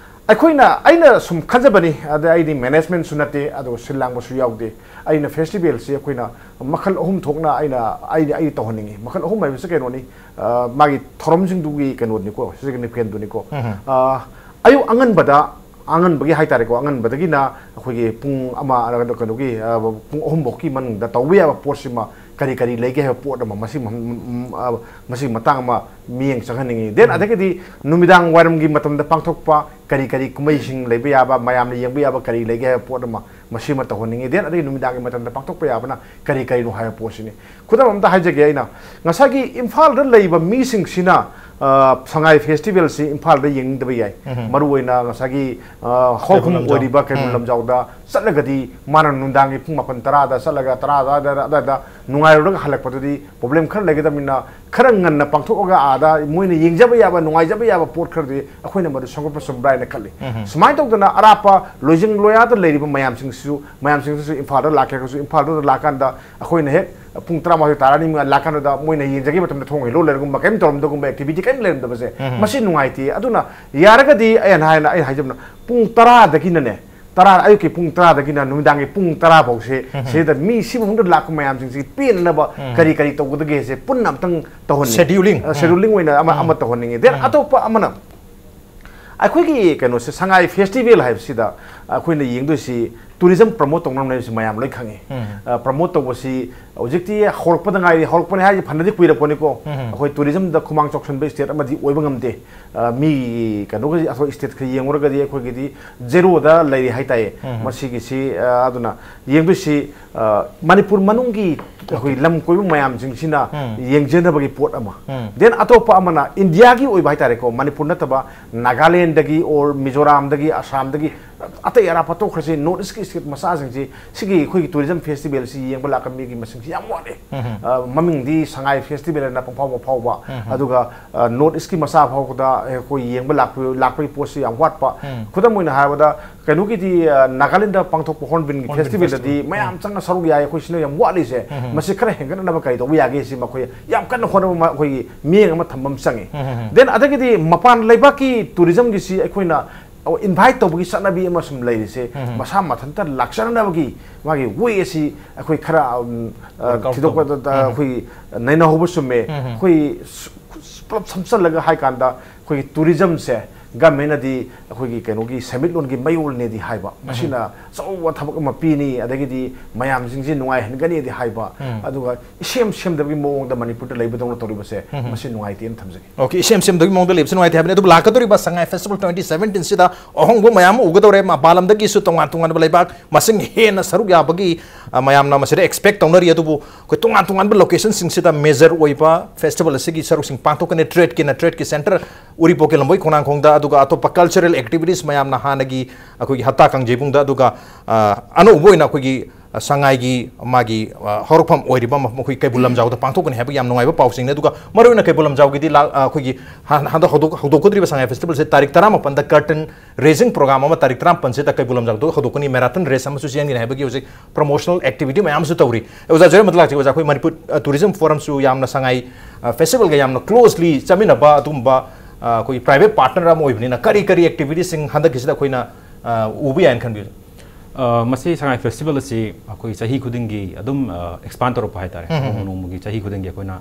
ꯑꯩꯈꯣꯏꯅ, ꯑꯩꯅ ꯁꯨꯝ ꯈꯟꯖꯕꯅꯤ, ꯑꯗ ꯑꯩꯗꯤ ꯃꯦꯅꯦꯖꯃꯦꯟꯠꯁꯨ ꯅꯠꯇꯦ, ꯑꯗꯨꯒ ꯁꯤꯜ ꯂꯥꯡꯕꯁꯨ ꯌꯥꯎꯗꯦ꯫ ꯑꯩꯅ ꯐꯦꯁꯇꯤꯚꯦꯜꯁꯤ ꯑꯩꯈꯣꯏꯅ ꯃꯈꯜ ꯑꯍꯨꯝ ꯊꯣꯛꯅ ꯑꯩꯅ, ꯑꯩ, ꯑꯩ ꯇꯧꯍꯟꯅꯤꯡꯉꯤ꯫ ꯃꯈꯜ ꯑꯍꯨꯝ ꯍꯥꯏꯕꯁꯤ ꯀꯩꯅꯣꯅꯤ, ꯑ, ꯃꯥꯒꯤ ꯊꯧꯔꯝꯁꯤꯡꯗꯨꯒꯤ ꯀꯩꯅꯣꯅꯤꯀꯣ, significantꯗꯨꯅꯤꯀꯣ꯫ ꯎꯝ. ꯑ, ꯑꯌꯨꯛ ꯑꯉꯟꯕꯗ, ꯑꯉꯟꯕꯒꯤ ꯍꯥꯏꯇꯥꯔꯦꯀꯣ, ꯑꯉꯟꯕꯗꯒꯤꯅ ꯑꯩꯈꯣꯏꯒꯤ ꯄꯨꯡ ꯑꯃ, ꯀꯩꯅꯣꯒꯤ, ꯑ, ꯄꯨꯡ ꯑꯍꯨꯝ ꯐꯥꯎꯒꯤ ꯃꯅꯨꯡꯗ ꯇꯧꯕ ꯌꯥꯕ ꯄꯣꯠꯁꯤꯃ ꯀꯔꯤ ꯀꯔꯤ ꯂꯩꯒꯦ ꯍꯥꯏꯕ ꯄꯣꯠ ꯑꯃ ꯃꯁꯤ ꯃ- ꯃ- ꯃ- ꯑ, ꯃꯁꯤꯒꯤ ꯃꯇꯥꯡ ꯑꯃ ꯃꯤꯠꯌꯦꯡ ꯆꯪꯍꯟꯅꯤꯡꯉꯤ꯫ Then ꯑꯗꯒꯤꯗꯤ ꯅꯨꯃꯤꯗꯥꯡ ꯋꯥꯏꯔꯝꯒꯤ ꯃꯇꯝꯗ ꯄꯥꯡꯊꯣꯛꯄ ꯀꯔꯤ ꯀꯔꯤ ꯀꯨꯝꯍꯩꯁꯤꯡ ꯂꯩꯕ ꯌꯥꯕ, ꯃꯌꯥꯝꯅ ꯌꯦꯡꯕ ꯌꯥꯕ ꯀꯔꯤ ꯂꯩꯒꯦ ꯍꯥꯏꯕ ꯄꯣꯠ ꯑꯃ ꯃꯁꯤꯃ ꯇꯧꯍꯟꯅꯤꯡꯉꯤ꯫ Then ꯑꯗꯒꯤ ꯅꯨꯃꯤꯗꯥꯡꯒꯤ ꯃꯇꯝꯗ ꯄꯥꯡꯊꯣꯛꯄ ꯌꯥꯕꯅ ꯀꯔꯤ ꯀꯔꯤꯅꯣ ꯍꯥꯏꯕ ꯄꯣꯠꯁꯤꯅꯤ꯫ ꯈꯨꯗꯝ ꯑꯝꯇ ꯍꯥꯏꯖꯒꯦ ꯑꯩꯅ, ꯉꯁꯥꯏꯒꯤ ꯏꯝꯐꯥꯜꯗ ꯂꯩꯕ ꯃꯤꯁꯤꯡꯁꯤꯅ, ꯑ, ꯁꯉꯥꯏ ꯐꯦꯁꯇꯤꯚꯦꯜꯁꯤ ꯏꯝꯐꯥꯜꯗ ꯌꯦꯡꯅꯤꯡꯗꯕ ꯌꯥꯏ꯫ ꯎꯝ꯫ ꯃꯔꯨꯑꯣꯏꯅ ꯉꯁꯥꯏꯒꯤ, ꯑ, ꯍꯧꯔꯛꯐꯝ ꯀꯩꯕꯨꯜ ꯂꯝꯖꯥꯎ꯫ ꯑꯣꯏꯔꯤꯕ ꯀꯩꯕꯨꯜ ꯎꯝ꯫ ꯂꯝꯖꯥꯎꯗ ꯆꯠꯂꯒꯗꯤ ꯃꯥꯅ ꯅꯨꯡꯗꯥꯡꯒꯤ ꯄꯨꯡ ꯃꯥꯄꯟ ꯇꯔꯥꯗ ꯆꯠꯂꯒ ꯇꯔꯥ ꯑꯗꯨꯋꯥꯏꯗ, ꯑꯗꯨꯋꯥꯏꯗ ꯅꯨꯡꯉꯥꯏꯔꯨꯔꯒ ꯍꯜꯂꯛꯄꯗꯨꯗꯤ problem ꯈꯔ ꯂꯩꯒꯗꯕꯅꯤꯅ, ꯈꯔ ꯉꯟꯅ ꯄꯥꯡꯊꯣꯛꯑꯒ ꯑꯥꯗ ꯃꯣꯏꯅ ꯌꯦꯡꯖꯕ ꯌꯥꯕ, ꯅꯨꯡꯉꯥꯏꯖꯕ ꯌꯥꯕ ꯄꯣꯠ ꯈꯔꯗꯤ ꯑꯩꯈꯣꯏꯅ ꯃꯗꯨ ꯁꯦꯝꯒꯠꯄ ꯆꯨꯝꯕ꯭ꯔꯥ ꯍꯥꯏꯅ ꯈꯜꯂꯤ꯫ ꯎꯝ꯫ ꯁꯨꯃꯥꯏꯅ ꯇꯧꯗꯅ ꯑꯔꯥꯞꯄ ꯂꯣꯏꯖꯤꯡ ꯂꯣꯌꯥꯗ ꯂꯩꯔꯤꯕ ꯃꯌꯥꯝꯁꯤꯡꯁꯤꯁꯨ, ꯃꯌꯥꯝꯁꯤꯡꯁꯤꯁꯨ ꯏꯝꯐꯥꯜꯗ ꯂꯥꯛꯀꯦ ꯍꯥꯏꯔꯒꯁꯨ, ꯏꯝꯐꯥꯜꯗ ꯂꯥꯛꯀꯥꯟꯗ ꯑꯩꯈꯣꯏꯅ ꯍꯦꯛ ꯄꯨꯡ ꯇꯔꯥꯃꯥꯊꯣꯏ ꯇꯥꯔꯅꯤ ꯂꯥꯛꯀꯥꯟꯗꯨꯗ ꯃꯣꯏꯅ ꯌꯦꯡꯖꯒꯦ ꯃꯇꯝꯗ ꯊꯣꯡ ꯍꯦꯛ ꯂꯣꯜ ꯂꯩꯔꯒꯨꯝꯕ, ꯀꯔꯤꯝ ꯇꯧꯔꯝꯗꯒꯨꯝꯕ, activity ꯀꯔꯤꯝ ꯂꯩꯔꯝꯗꯕꯁꯦ, ꯎꯝ꯫ ꯃꯁꯤ ꯅꯨꯡꯉꯥꯏꯇꯦ꯫ ꯑꯗꯨꯅ ꯌꯥꯔꯒꯗꯤ ꯑꯩꯅ ꯍꯥꯏꯅ, ꯑꯩꯅ ꯍꯥꯏꯖꯕꯅ, ꯄꯨꯡ ꯇꯔꯥꯗꯒꯤꯅꯅꯦ, ꯇꯔꯥ, ꯑꯌꯨꯛꯀꯤ ꯄꯨꯡ ꯇꯔꯥꯗꯒꯤꯅ ꯅꯨꯃꯤꯗꯥꯡꯒꯤ ꯄꯨꯡ ꯇꯔꯥ ꯐꯥꯎꯁꯦ, ꯎꯝ꯫ ꯁꯤꯗ ꯃꯤ ꯁꯤ ꯃꯐꯝꯗ ꯂꯥꯛꯄ ꯃꯌꯥꯝꯁꯤꯡꯁꯤ ꯄꯦꯟꯅꯅꯕ ꯎꯝ꯫ ꯀꯔꯤ ꯀꯔꯤ ꯇꯧꯒꯗꯒꯦꯁꯦ ꯄꯨꯟꯅ ꯑꯝꯇꯪ ꯇꯧꯍꯟꯅꯤꯡꯉꯤ꯫ ꯁꯦꯗ꯭ꯌꯨꯂꯤꯡ꯫ ꯑ, ꯁꯦꯗ꯭ꯌꯨꯂꯤꯡ ꯑꯣꯏꯅ ꯑꯃ, ꯎꯝ꯫ ꯑꯃ ꯇꯧꯍꯟꯅꯤꯡꯉꯤ꯫ Then ꯎꯝ꯫ ꯑꯇꯣꯞꯄ ꯑꯃꯅ ꯑꯩꯈꯣꯏꯒꯤ ꯀꯩꯅꯣꯁꯦ, ꯁꯉꯥꯏ ꯐꯦꯁꯇꯤꯚꯦꯜ ꯍꯥꯏꯕꯁꯤꯗ ꯑꯩꯈꯣꯏꯅ ꯌꯦꯡꯗꯣꯏꯁꯤ tourism promote ꯇꯧꯅꯕꯅꯦ ꯍꯥꯏꯕꯁꯤ ꯃꯌꯥꯝ ꯂꯣꯏ ꯈꯪꯉꯤ꯫ ꯎꯝ꯫ ꯑ, promote ꯇꯧꯕꯁꯤ ꯍꯧꯖꯤꯛꯇꯤ ꯍꯧꯔꯛꯄꯗ ꯉꯥꯏꯔꯤ, ꯍꯧꯔꯛꯄꯅꯦ ꯍꯥꯏꯁꯦ ꯐꯅꯗꯤ ꯀꯨꯏꯔꯛꯄꯅꯤꯀꯣ꯫ ꯎꯝ꯫ ꯑꯩꯈꯣꯏ tourism ꯗ ꯈꯨꯃꯥꯡ ꯆꯥꯎꯁꯟꯕ state ꯑꯃꯗꯤ ꯑꯣꯏꯕ ꯉꯝꯗꯦ꯫ ꯑ, ꯃꯤ ꯀꯩꯅꯣꯒꯤ ꯑꯩꯈꯣꯏ state ꯈꯔ ꯌꯦꯡꯉꯨꯔꯒꯗꯤ ꯑꯩꯈꯣꯏꯒꯤꯗꯤ zero ꯗ ꯂꯩꯔꯤ ꯍꯥꯏꯇꯥꯏꯌꯦ꯫ ꯎꯝ꯫ ꯃꯁꯤꯒꯤꯁꯤ, ꯑ, ꯑꯗꯨꯅ ꯌꯦꯡꯗꯣꯏꯁꯤ, ꯑ, ꯃꯅꯤꯄꯨꯔ ꯃꯅꯨꯡꯒꯤ ꯑꯩꯈꯣꯏ ꯂꯝ ꯀꯣꯏꯕ ꯃꯌꯥꯝꯁꯤꯡꯁꯤꯅ ꯎꯝ꯫ ꯌꯦꯡꯖꯅꯕꯒꯤ ꯄꯣꯠ ꯑꯃ꯫ ꯎꯝ꯫ Then ꯑꯇꯣꯞꯄ ꯑꯃꯅ ꯏꯟꯗꯤꯌꯥꯒꯤ ꯑꯣꯏꯕ ꯍꯥꯏꯇꯥꯔꯦꯀꯣ, ꯃꯅꯤꯄꯨꯔ ꯅꯠꯇꯕ ꯅꯥꯒꯥꯂꯦꯟꯗꯒꯤ or ꯃꯤꯖꯣꯔꯥꯝꯗꯒꯤ, ꯑꯁꯥꯝꯗꯒꯤ, ꯑꯇꯩ ꯑꯔꯥꯞꯄ ꯇꯣꯛꯈ꯭ꯔꯁꯤ, North East ꯀꯤ state ꯃꯆꯥꯁꯤꯡꯁꯤ ꯁꯤꯒꯤ ꯑꯩꯈꯣꯏꯒꯤ tourism festival ꯁꯤ ꯌꯦꯡꯕ ꯂꯥꯛꯄ ꯃꯤꯒꯤ ꯃꯁꯤꯡꯁꯤ ꯌꯥꯝ ꯋꯥꯠꯂꯤ꯫ ꯎꯝ꯫ ꯑ, ꯃꯃꯤꯡꯗꯤ ꯁꯉꯥꯏ festival ꯍꯥꯏꯅ ꯄꯪꯐꯥꯎꯕ ꯐꯥꯎꯕ, ꯎꯝ꯫ ꯑꯗꯨꯒ, ꯑ, North East ꯀꯤ ꯃꯆꯥ ꯐꯥꯎꯕꯗ ꯑꯩꯈꯣꯏ ꯌꯦꯡꯕ ꯂꯥꯛꯄ, ꯂꯥꯛꯄꯒꯤ ꯄꯣꯠꯁꯤ ꯌꯥꯝ ꯋꯥꯠꯄ꯫ ꯎꯝ꯫ ꯈꯨꯗꯝ ꯑꯣꯏꯅ ꯍꯥꯏꯔꯕꯗ, ꯀꯩꯅꯣꯒꯤꯗꯤ, ꯑ, ꯅꯥꯒꯥꯂꯦꯟꯗ ꯄꯥꯡꯊꯣꯛꯄ Hornbill ꯒꯤ Hornbill festival ꯗꯗꯤ festival꯫ ꯃꯌꯥꯝ ꯎꯝ꯫ ꯆꯪꯅ ꯁꯔꯨꯛ ꯌꯥꯏ, ꯑꯩꯈꯣꯏ ꯁꯤꯅ ꯌꯥꯝ ꯋꯥꯠꯂꯤꯁꯦ꯫ ꯎꯝ꯫ ꯃꯁꯤ ꯈꯔ ꯍꯦꯟꯒꯠꯅꯅꯕ ꯀꯔꯤ ꯇꯧꯕ ꯌꯥꯒꯦ ꯁꯤ ꯃꯈꯣꯏ ꯌꯥꯝ ꯀꯟꯅ ꯍꯣꯠꯅꯕ ꯑꯃ ꯑꯩꯈꯣꯏꯒꯤ ꯃꯤꯠꯌꯦꯡ ꯑꯃ ꯊꯝꯕ ꯑꯃ ꯆꯪꯉꯤ꯫ ꯎꯝ, ꯎꯝ, ꯎꯝ꯫ Then ꯑꯗꯒꯤꯗꯤ ꯃꯄꯥꯟ ꯂꯩꯕꯥꯛꯀꯤ tourism ꯒꯤꯁꯤ ꯑꯩꯈꯣꯏꯅ invite ꯇꯧꯕꯒꯤ ꯆꯠꯅꯕꯤ ꯑꯃ ꯁꯨꯝ ꯂꯩꯔꯤꯁꯦ, ꯎꯝ, ꯎꯝ꯫ ꯃꯁꯥ ꯃꯊꯟꯇ ꯂꯥꯛꯆꯅꯅꯕꯒꯤ ꯃꯥꯒꯤ way ꯑꯁꯤ ꯑꯩꯈꯣꯏ ꯈꯔ, ꯎꯝ, ꯑ, work out ꯊꯤꯗꯣꯛꯄꯗ ꯇꯧꯕ꯫ ꯎꯝ, ꯎꯝ꯫ ꯑꯩꯈꯣꯏ ꯅꯩꯅꯍꯧꯕ ꯆꯨꯝꯃꯦ꯫ ꯎꯝ, ꯎꯝ꯫ ꯑꯩꯈꯣꯏ ꯁ-, ꯄꯨꯂꯞ ꯁꯝꯆꯜꯂꯒ ꯍꯥꯏ ꯀꯥꯟꯗ ꯑꯩꯈꯣꯏꯒꯤ tourism ꯁꯦ ꯒꯃꯦꯟꯅꯗꯤ ꯑꯩꯈꯣꯏꯒꯤ ꯀꯩꯅꯣꯒꯤ ꯁꯦꯟꯃꯤꯠꯂꯣꯟꯒꯤ ꯃꯌꯣꯜꯅꯦꯗꯤ ꯍꯥꯏꯕ, ꯃꯁꯤꯅ ꯑꯆꯧꯕ ꯊꯕꯛ ꯑꯃ ꯄꯤꯅꯤ, ꯑꯗꯒꯤꯗꯤ ꯃꯌꯥꯝꯁꯤꯡꯁꯤ ꯅꯨꯡꯉꯥꯏꯍꯟꯒꯅꯤꯗꯤ ꯍꯥꯏꯕ, ꯑꯗꯨꯒ ꯏꯁꯦꯝ ꯁꯦꯝꯗꯕꯒꯤ ꯃꯑꯣꯡꯗ ꯃꯅꯤꯄꯨꯔꯗ ꯂꯩꯕꯗꯧꯅ ꯇꯧꯔꯤꯕꯁꯦ, ꯃꯁꯤ ꯅꯨꯡꯉꯥꯏꯇꯦꯅ ꯊꯝꯖꯒꯦ꯫ ꯑꯣꯀꯦ, ꯏꯁꯦꯝ ꯁꯦꯝꯗꯕꯒꯤ ꯃꯑꯣꯡꯗ ꯂꯩꯕꯁꯤ ꯅꯨꯡꯉꯥꯏꯇꯦ ꯍꯥꯏꯕꯅꯤ꯫ ꯑꯗꯨꯕꯨ ꯂꯥꯛꯀꯗꯧꯔꯤꯕ ꯁꯉꯥꯏ ꯐꯦꯁꯇꯤꯚꯦꯜ ꯇ꯭ꯋꯦꯟꯇꯤ ꯁꯚꯦꯟꯇꯤꯟꯁꯤꯗ ꯑꯍꯣꯡꯕ ꯃꯌꯥꯝ ꯑꯃ ꯎꯒꯗꯧꯔꯦ꯫ ꯃꯄꯥꯟ ꯂꯝꯗꯒꯤꯁꯨ ꯇꯣꯉꯥꯟ ꯇꯣꯉꯥꯟꯕ ꯂꯩꯕꯥꯛ ꯃꯁꯤꯡ ꯍꯦꯟꯅ ꯁꯔꯨꯛ ꯌꯥꯕꯒꯤ, ꯑ, ꯃꯌꯥꯝꯅ ꯃꯁꯤꯗ ꯑꯦꯛꯁꯄꯦꯛ ꯇꯧꯅꯔꯤ꯫ ꯑꯗꯨꯕꯨ ꯑꯩꯈꯣꯏ ꯇꯣꯉꯥꯟ ꯇꯣꯉꯥꯟꯕ ꯂꯣꯀꯦꯁꯟꯁꯤꯡꯁꯤꯗ ꯃꯦꯖꯔ ꯑꯣꯏꯕ ꯐꯦꯁꯇꯤꯚꯦꯜ ꯑꯁꯤꯒꯤ ꯁꯔꯨꯛꯁꯤꯡ ꯄꯥꯡꯊꯣꯛꯀꯅꯤ꯫ ꯇ꯭ꯔꯦꯠꯀꯤꯅ ꯇ꯭ꯔꯦꯠꯀꯤ ꯁꯦꯟꯇꯔ ꯎꯔꯤꯄꯣꯛꯀꯤ ꯂꯝꯕꯣꯏ ꯈꯣꯡꯅꯥꯡꯈꯣꯡꯗ, ꯑꯗꯨꯒ ꯑꯇꯣꯞꯄ ꯀꯜꯆꯔꯦꯜ ꯑꯦꯛꯇꯤꯚꯤꯇꯤꯁ ꯃꯌꯥꯝꯅ ꯍꯥꯟꯅꯒꯤ ꯑꯩꯈꯣꯏꯒꯤ ꯍꯞꯇꯥ ꯀꯥꯡꯖꯩꯕꯨꯡꯗ, ꯑꯗꯨꯒ, ꯑ, ꯑꯅꯧꯕ ꯑꯣꯏꯅ ꯑꯩꯈꯣꯏꯒꯤ, ꯑ, ꯁꯉꯥꯏꯒꯤ ꯃꯥꯒꯤ, ꯑ, ꯍꯧꯔꯛꯐꯝ ꯑꯣꯏꯔꯤꯕ ꯃ-, ꯃꯈꯣꯏ ꯀꯩꯕꯨꯜ ꯂꯝꯖꯥꯎꯗ ꯄꯥꯡꯊꯣꯛꯀꯅꯤ ꯍꯥꯏꯕꯒꯤ ꯌꯥꯝ ꯅꯨꯡꯉꯥꯏꯕ ꯄꯥꯎꯁꯤꯡꯅꯤ꯫ ꯑꯗꯨꯒ ꯃꯔꯨꯑꯣꯏꯅ ꯀꯩꯕꯨꯜ ꯂꯝꯖꯥꯎꯒꯤꯗꯤ ꯂꯥꯛ-, ꯑ, ꯑꯩꯈꯣꯏꯒꯤ ꯍꯥꯟ-, ꯍꯟꯗꯛ ꯍꯧꯗꯣꯛ-, ꯍꯧꯗꯣꯛꯀꯗꯧꯔꯤꯕ ꯁꯉꯥꯏ ꯐꯦꯁꯇꯤꯚꯦꯜꯁꯦ ꯇꯥꯔꯤꯛ ꯇꯔꯥꯃꯥꯄꯟꯗ ꯀꯔꯇꯟ ꯔꯦꯖꯤꯡ ꯄ꯭ꯔꯣꯒ꯭ꯔꯥꯝ ꯑꯃ ꯇꯥꯔꯤꯛ ꯇꯔꯥꯃꯥꯄꯟꯁꯤꯗ ꯀꯩꯕꯨꯜ ꯂꯝꯖꯥꯎꯗ ꯍꯧꯗꯣꯛꯀꯅꯤ꯫ ꯃꯦꯔꯥꯊꯟ ꯔꯦꯁ ꯑꯃꯁꯨ ꯆꯦꯟꯒꯅꯤ ꯍꯥꯏꯕꯒꯤ ꯍꯧꯖꯤꯛ ꯄ꯭ꯔꯣꯃꯣꯁꯅꯦꯜ ꯑꯦꯛꯇꯤꯚꯤꯇꯤ ꯃꯌꯥꯝꯁꯨ ꯇꯧꯔꯤ꯫ ꯑꯣꯖꯥ ꯖꯣꯏꯔꯝꯕꯗ ꯂꯥꯛꯆꯒꯦ꯫ ꯑꯣꯖꯥ, ꯑꯩꯈꯣꯏ ꯃꯅꯤꯄꯨꯔ, ꯑ, ꯇꯨꯔꯤꯖꯝ ꯐꯣꯔꯝꯁꯨ ꯌꯥꯝꯅ ꯁꯉꯥꯏ, ꯑ, ꯐꯦꯁꯇꯤꯚꯦꯜꯒ ꯌꯥꯝꯅ ꯀ꯭ꯂꯣꯖꯂꯤ ꯆꯠꯃꯤꯟꯅꯕ ꯑꯗꯨꯒꯨꯝꯕ, ꯑ, ꯑꯩꯈꯣꯏꯒꯤ ꯄ꯭ꯔꯥꯏꯚꯦꯠ ꯄꯥꯔꯠꯅꯔ ꯑꯃ ꯑꯣꯏꯕꯅꯤꯅ ꯀꯔꯤ ꯀꯔꯤ ꯑꯦꯛꯇꯤꯚꯤꯇꯤꯁꯤꯡ ꯍꯟꯗꯛꯀꯤꯁꯤꯗ ꯑꯩꯈꯣꯏꯅ, ꯑ, ꯎꯕ ꯌꯥꯏꯅ ꯈꯟꯕꯤꯕ? ꯑ, ꯃꯁꯤ ꯁꯉꯥꯏ ꯐꯦꯁꯇꯤꯚꯦꯜ ꯑꯁꯤ ꯑꯩꯈꯣꯏ ꯆꯍꯤ ꯈꯨꯗꯤꯡꯒꯤ ꯑꯗꯨꯝ, ꯑ, ꯑꯦꯛꯁꯄꯥꯟ ꯇꯧꯔꯛꯄ ꯍꯥꯏꯇꯥꯔꯦ꯫ ꯅꯣꯡꯃ ꯅꯣꯡꯃꯒꯤ ꯆꯍꯤ ꯈꯨꯗꯤꯡꯒꯤ ꯑꯩꯈꯣꯏꯅ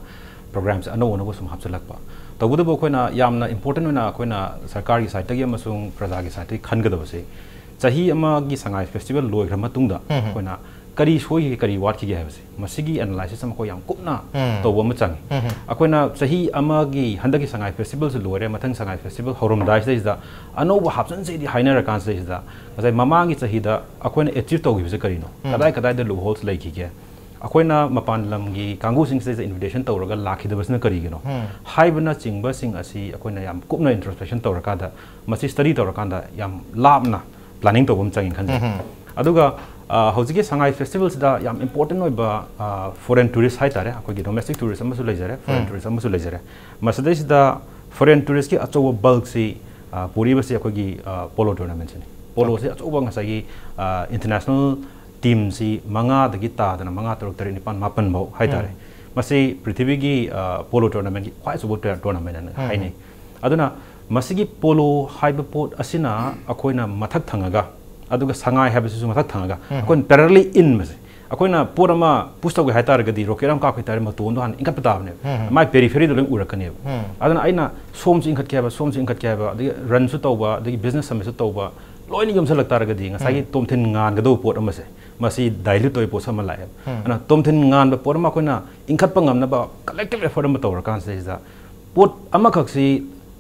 ꯄ꯭ꯔꯣꯒ꯭ꯔꯥꯝꯁꯦ ꯑꯅꯧ ꯑꯅꯧꯕ ꯁꯨꯝ ꯍꯥꯞꯆꯤꯜꯂꯛꯄ꯫ ꯇꯧꯕꯇꯕꯨ ꯑꯩꯈꯣꯏꯅ ꯌꯥꯝꯅ ꯏꯝꯄꯣꯔꯇꯦꯟ ꯑꯣꯏꯅ ꯑꯩꯈꯣꯏꯅ ꯁꯔꯀꯥꯔꯒꯤ ꯁꯥꯏꯠꯇꯒꯤ ꯑꯃꯁꯨꯡ ꯄ꯭ꯔꯖꯥꯒꯤ ꯁꯥꯏꯠꯇꯒꯤ ꯈꯟꯒꯗꯕꯁꯦ, ꯆꯍꯤ ꯑꯃꯒꯤ ꯁꯉꯥꯏ ꯐꯦꯁꯇꯤꯚꯦꯜ ꯂꯣꯏꯈ꯭ꯔ ꯃꯇꯨꯡꯗ ꯑꯩꯈꯣꯏꯅ ꯀꯔꯤ ꯁꯣꯏꯈꯤꯒꯦ, ꯀꯔꯤ ꯋꯥꯠꯈꯤꯒꯦ ꯍꯥꯏꯕꯁꯦ, ꯃꯁꯤꯒꯤ ꯑꯦꯅꯥꯂꯥꯏꯁꯤꯁ ꯑꯃ ꯑꯩꯈꯣꯏ ꯌꯥꯝ ꯀꯨꯞꯅ ꯇꯧꯕ ꯑꯃ ꯆꯪꯉꯤ꯫ ꯑꯩꯈꯣꯏꯅ ꯆꯍꯤ ꯑꯃꯒꯤ, ꯍꯟꯗꯛꯀꯤ ꯁꯉꯥꯏ ꯐꯦꯁꯇꯤꯚꯦꯜꯁꯤ ꯂꯣꯏꯔꯦ, ꯃꯊꯪ ꯁꯉꯥꯏ ꯐꯦꯁꯇꯤꯚꯦꯜ ꯍꯧꯔꯝꯗꯥꯏꯁꯤꯗꯩꯁꯤꯗ ꯑꯅꯧꯕ ꯍꯥꯞꯆꯤꯟꯁꯤꯗꯤ ꯍꯥꯏꯅꯔꯀꯥꯟꯁꯤꯗꯩꯁꯤꯗ, ꯉꯁꯥꯏ ꯃꯃꯥꯡꯒꯤ ꯆꯍꯤꯗ ꯑꯩꯈꯣꯏꯅ ꯑꯦꯆꯤꯚ ꯇꯧꯈꯤꯕꯁꯦ ꯀꯔꯤꯅꯣ? ꯀꯗꯥꯏ ꯀꯗꯥꯏꯗ ꯂꯨꯞ ꯍꯣꯜꯁ ꯂꯩꯈꯤꯒꯦ? ꯑꯩꯈꯣꯏꯅ ꯃꯄꯥꯟ ꯂꯝꯒꯤ ꯀꯥꯡꯕꯨꯁꯤꯡꯁꯤꯗ ꯏꯟꯚꯤꯇꯦꯁꯟ ꯇꯧꯔꯒ ꯂꯥꯛꯈꯤꯗꯕꯁꯤꯅ ꯀꯔꯤꯒꯤꯅꯣ? ꯍꯥꯏꯕꯅꯆꯤꯡꯕꯁꯤꯡ ꯑꯁꯤ ꯑꯩꯈꯣꯏꯅ ꯌꯥꯝ ꯀꯨꯞꯅ ꯏꯟꯇ꯭ꯔꯣꯁꯄꯦꯛꯁꯟ ꯇꯧꯔꯀꯥꯟꯗ, ꯃꯁꯤ ꯁ꯭ꯇꯗꯤ ꯇꯧꯔꯀꯥꯟꯗ ꯌꯥꯝ ꯂꯥꯞꯅ ꯄ꯭ꯂꯥꯅꯤꯡ ꯇꯧꯕ ꯑꯃ ꯆꯪꯉꯤ ꯈꯟꯖꯩ꯫ ꯑꯗꯨꯒ, ꯑ, ꯍꯧꯖꯤꯛꯀꯤ ꯁꯉꯥꯏ ꯐꯦꯁꯇꯤꯚꯦꯜꯁꯤꯗ ꯌꯥꯝ ꯏꯝꯄꯣꯔꯇꯦꯟ ꯑꯣꯏꯕ, ꯑ, ꯐꯣꯔꯦꯟ ꯇꯨꯔꯤꯁ ꯍꯥꯏꯇꯥꯔꯦ, ꯑꯩꯈꯣꯏꯒꯤ ꯗꯣꯃꯦꯁꯇꯤꯛ ꯇꯨꯔꯤꯁ ꯑꯃꯁꯨ ꯂꯩꯖꯔꯦ, ꯐꯣꯔꯦꯟ ꯇꯨꯔꯤꯁ ꯑꯃꯁꯨ ꯂꯩꯖꯔꯦ꯫ ꯃꯁꯤꯗꯩꯁꯤꯗ ꯐꯣꯔꯦꯟ ꯇꯨꯔꯤꯁꯀꯤ ꯑꯆꯧꯕ ꯕꯜꯛꯁꯤ, ꯑ, ꯄꯨꯔꯤꯕꯁꯤ ꯑꯩꯈꯣꯏꯒꯤ, ꯑ, ꯄꯣꯂꯣ ꯇꯣꯔꯅꯥꯃꯦꯟꯁꯤꯅꯤ꯫ ꯄꯣꯂꯣꯁꯤ ꯑꯆꯧꯕ ꯉꯁꯥꯏꯒꯤ, ꯑ, ꯏꯟꯇꯔꯅꯦꯁꯅꯦꯜ ꯇꯤꯝꯁꯤ ꯃꯉꯥꯗꯒꯤ ꯇꯥꯗꯅ ꯃꯉꯥ, ꯇꯔꯨꯛ, ꯇꯔꯦꯠ, ꯅꯤꯄꯥꯟ, ꯃꯥꯄꯟ ꯐꯥꯎ ꯍꯥꯏꯇꯥꯔꯦ꯫ ꯃꯁꯤ ꯄ꯭ꯔꯤꯊꯤꯕꯤꯒꯤ, ꯑ, ꯄꯣꯂꯣ ꯇꯣꯔꯅꯥꯃꯦꯟꯒꯤ ꯈ꯭ꯋꯥꯏ ꯑꯆꯧꯕ ꯇꯣꯔ-, ꯇꯣꯔꯅꯥꯃꯦꯟ ꯍꯥꯏꯅ ꯍꯥꯏꯅꯩ꯫ ꯑꯗꯨꯅ ꯃꯁꯤꯒꯤ ꯄꯣꯂꯣ ꯍꯥꯏꯕ ꯄꯣꯠ ꯑꯁꯤꯅ ꯑꯩꯈꯣꯏꯅ ꯃꯊꯛ ꯊꯪꯉꯒ, ꯑꯗꯨꯒ ꯁꯉꯥꯏ ꯍꯥꯏꯕꯁꯤꯁꯨ ꯃꯊꯛ ꯊꯪꯉꯒ, ꯑꯩꯈꯣꯏꯅ ꯄꯦꯔꯦꯂꯤ ꯏꯟꯕꯁꯦ, ꯑꯩꯈꯣꯏꯅ ꯄꯣꯠ ꯑꯃ ꯄꯨꯁ ꯇꯧꯒꯦ ꯍꯥꯏꯇꯥꯔꯒꯗꯤ ꯔꯣꯀꯦꯠ ꯑꯃ ꯀꯥꯞꯀꯦ ꯍꯥꯏꯇꯥꯔꯗꯤ ꯃꯇꯣꯟꯗꯣ ꯍꯥꯟꯅ ꯏꯟꯈꯠꯄ ꯇꯥꯕꯅꯦꯕ꯫ ꯃꯥꯏ ꯄꯦꯔꯤꯐꯦꯔꯤꯗꯣ ꯂꯣꯏ ꯎꯔꯛꯀꯅꯦꯕ꯫ ꯑꯗꯨꯅ ꯑꯩꯅ ꯁꯣꯝꯁꯨ ꯏꯟꯈꯠꯀꯦ ꯍꯥꯏꯕ, ꯁꯣꯝꯁꯨ ꯏꯟꯈꯠꯀꯦ ꯍꯥꯏꯕ, ꯑꯗꯒꯤ ꯔꯟꯁꯨ ꯇꯧꯕ, ꯑꯗꯒꯤ ꯕꯤꯖꯤꯅꯦꯁ ꯑꯃꯁꯨ ꯇꯧꯕ, ꯂꯣꯏꯅ ꯌꯣꯝꯁꯤꯜꯂꯛ ꯇꯥꯔꯒꯗꯤ ꯉꯁꯥꯏꯒꯤ ꯇꯣꯝꯊꯤꯟ ꯉꯥꯟꯒꯗꯧꯕ ꯄꯣꯠ ꯑꯃꯁꯦ, ꯃꯁꯤ ꯗꯥꯏꯂ꯭ꯌꯨꯠ ꯇꯧꯕ ꯄꯣꯠꯁꯛ ꯑꯃ ꯂꯥꯛꯑꯦꯕ꯫ ꯑꯗꯨꯅ ꯇꯣꯝꯊꯤꯟ ꯉꯥꯟꯕ ꯄꯣꯠ ꯑꯃ ꯑꯩꯈꯣꯏꯅ ꯏꯟꯈꯠꯄ ꯉꯝꯅꯕ ꯀꯂꯦꯛꯇꯤꯚ ꯑꯦꯐꯔꯠ ꯑꯃ ꯇꯧꯔꯀꯥꯟꯁꯤꯗꯩꯁꯤꯗ ꯄꯣꯠ ꯑꯃꯈꯛꯁꯤ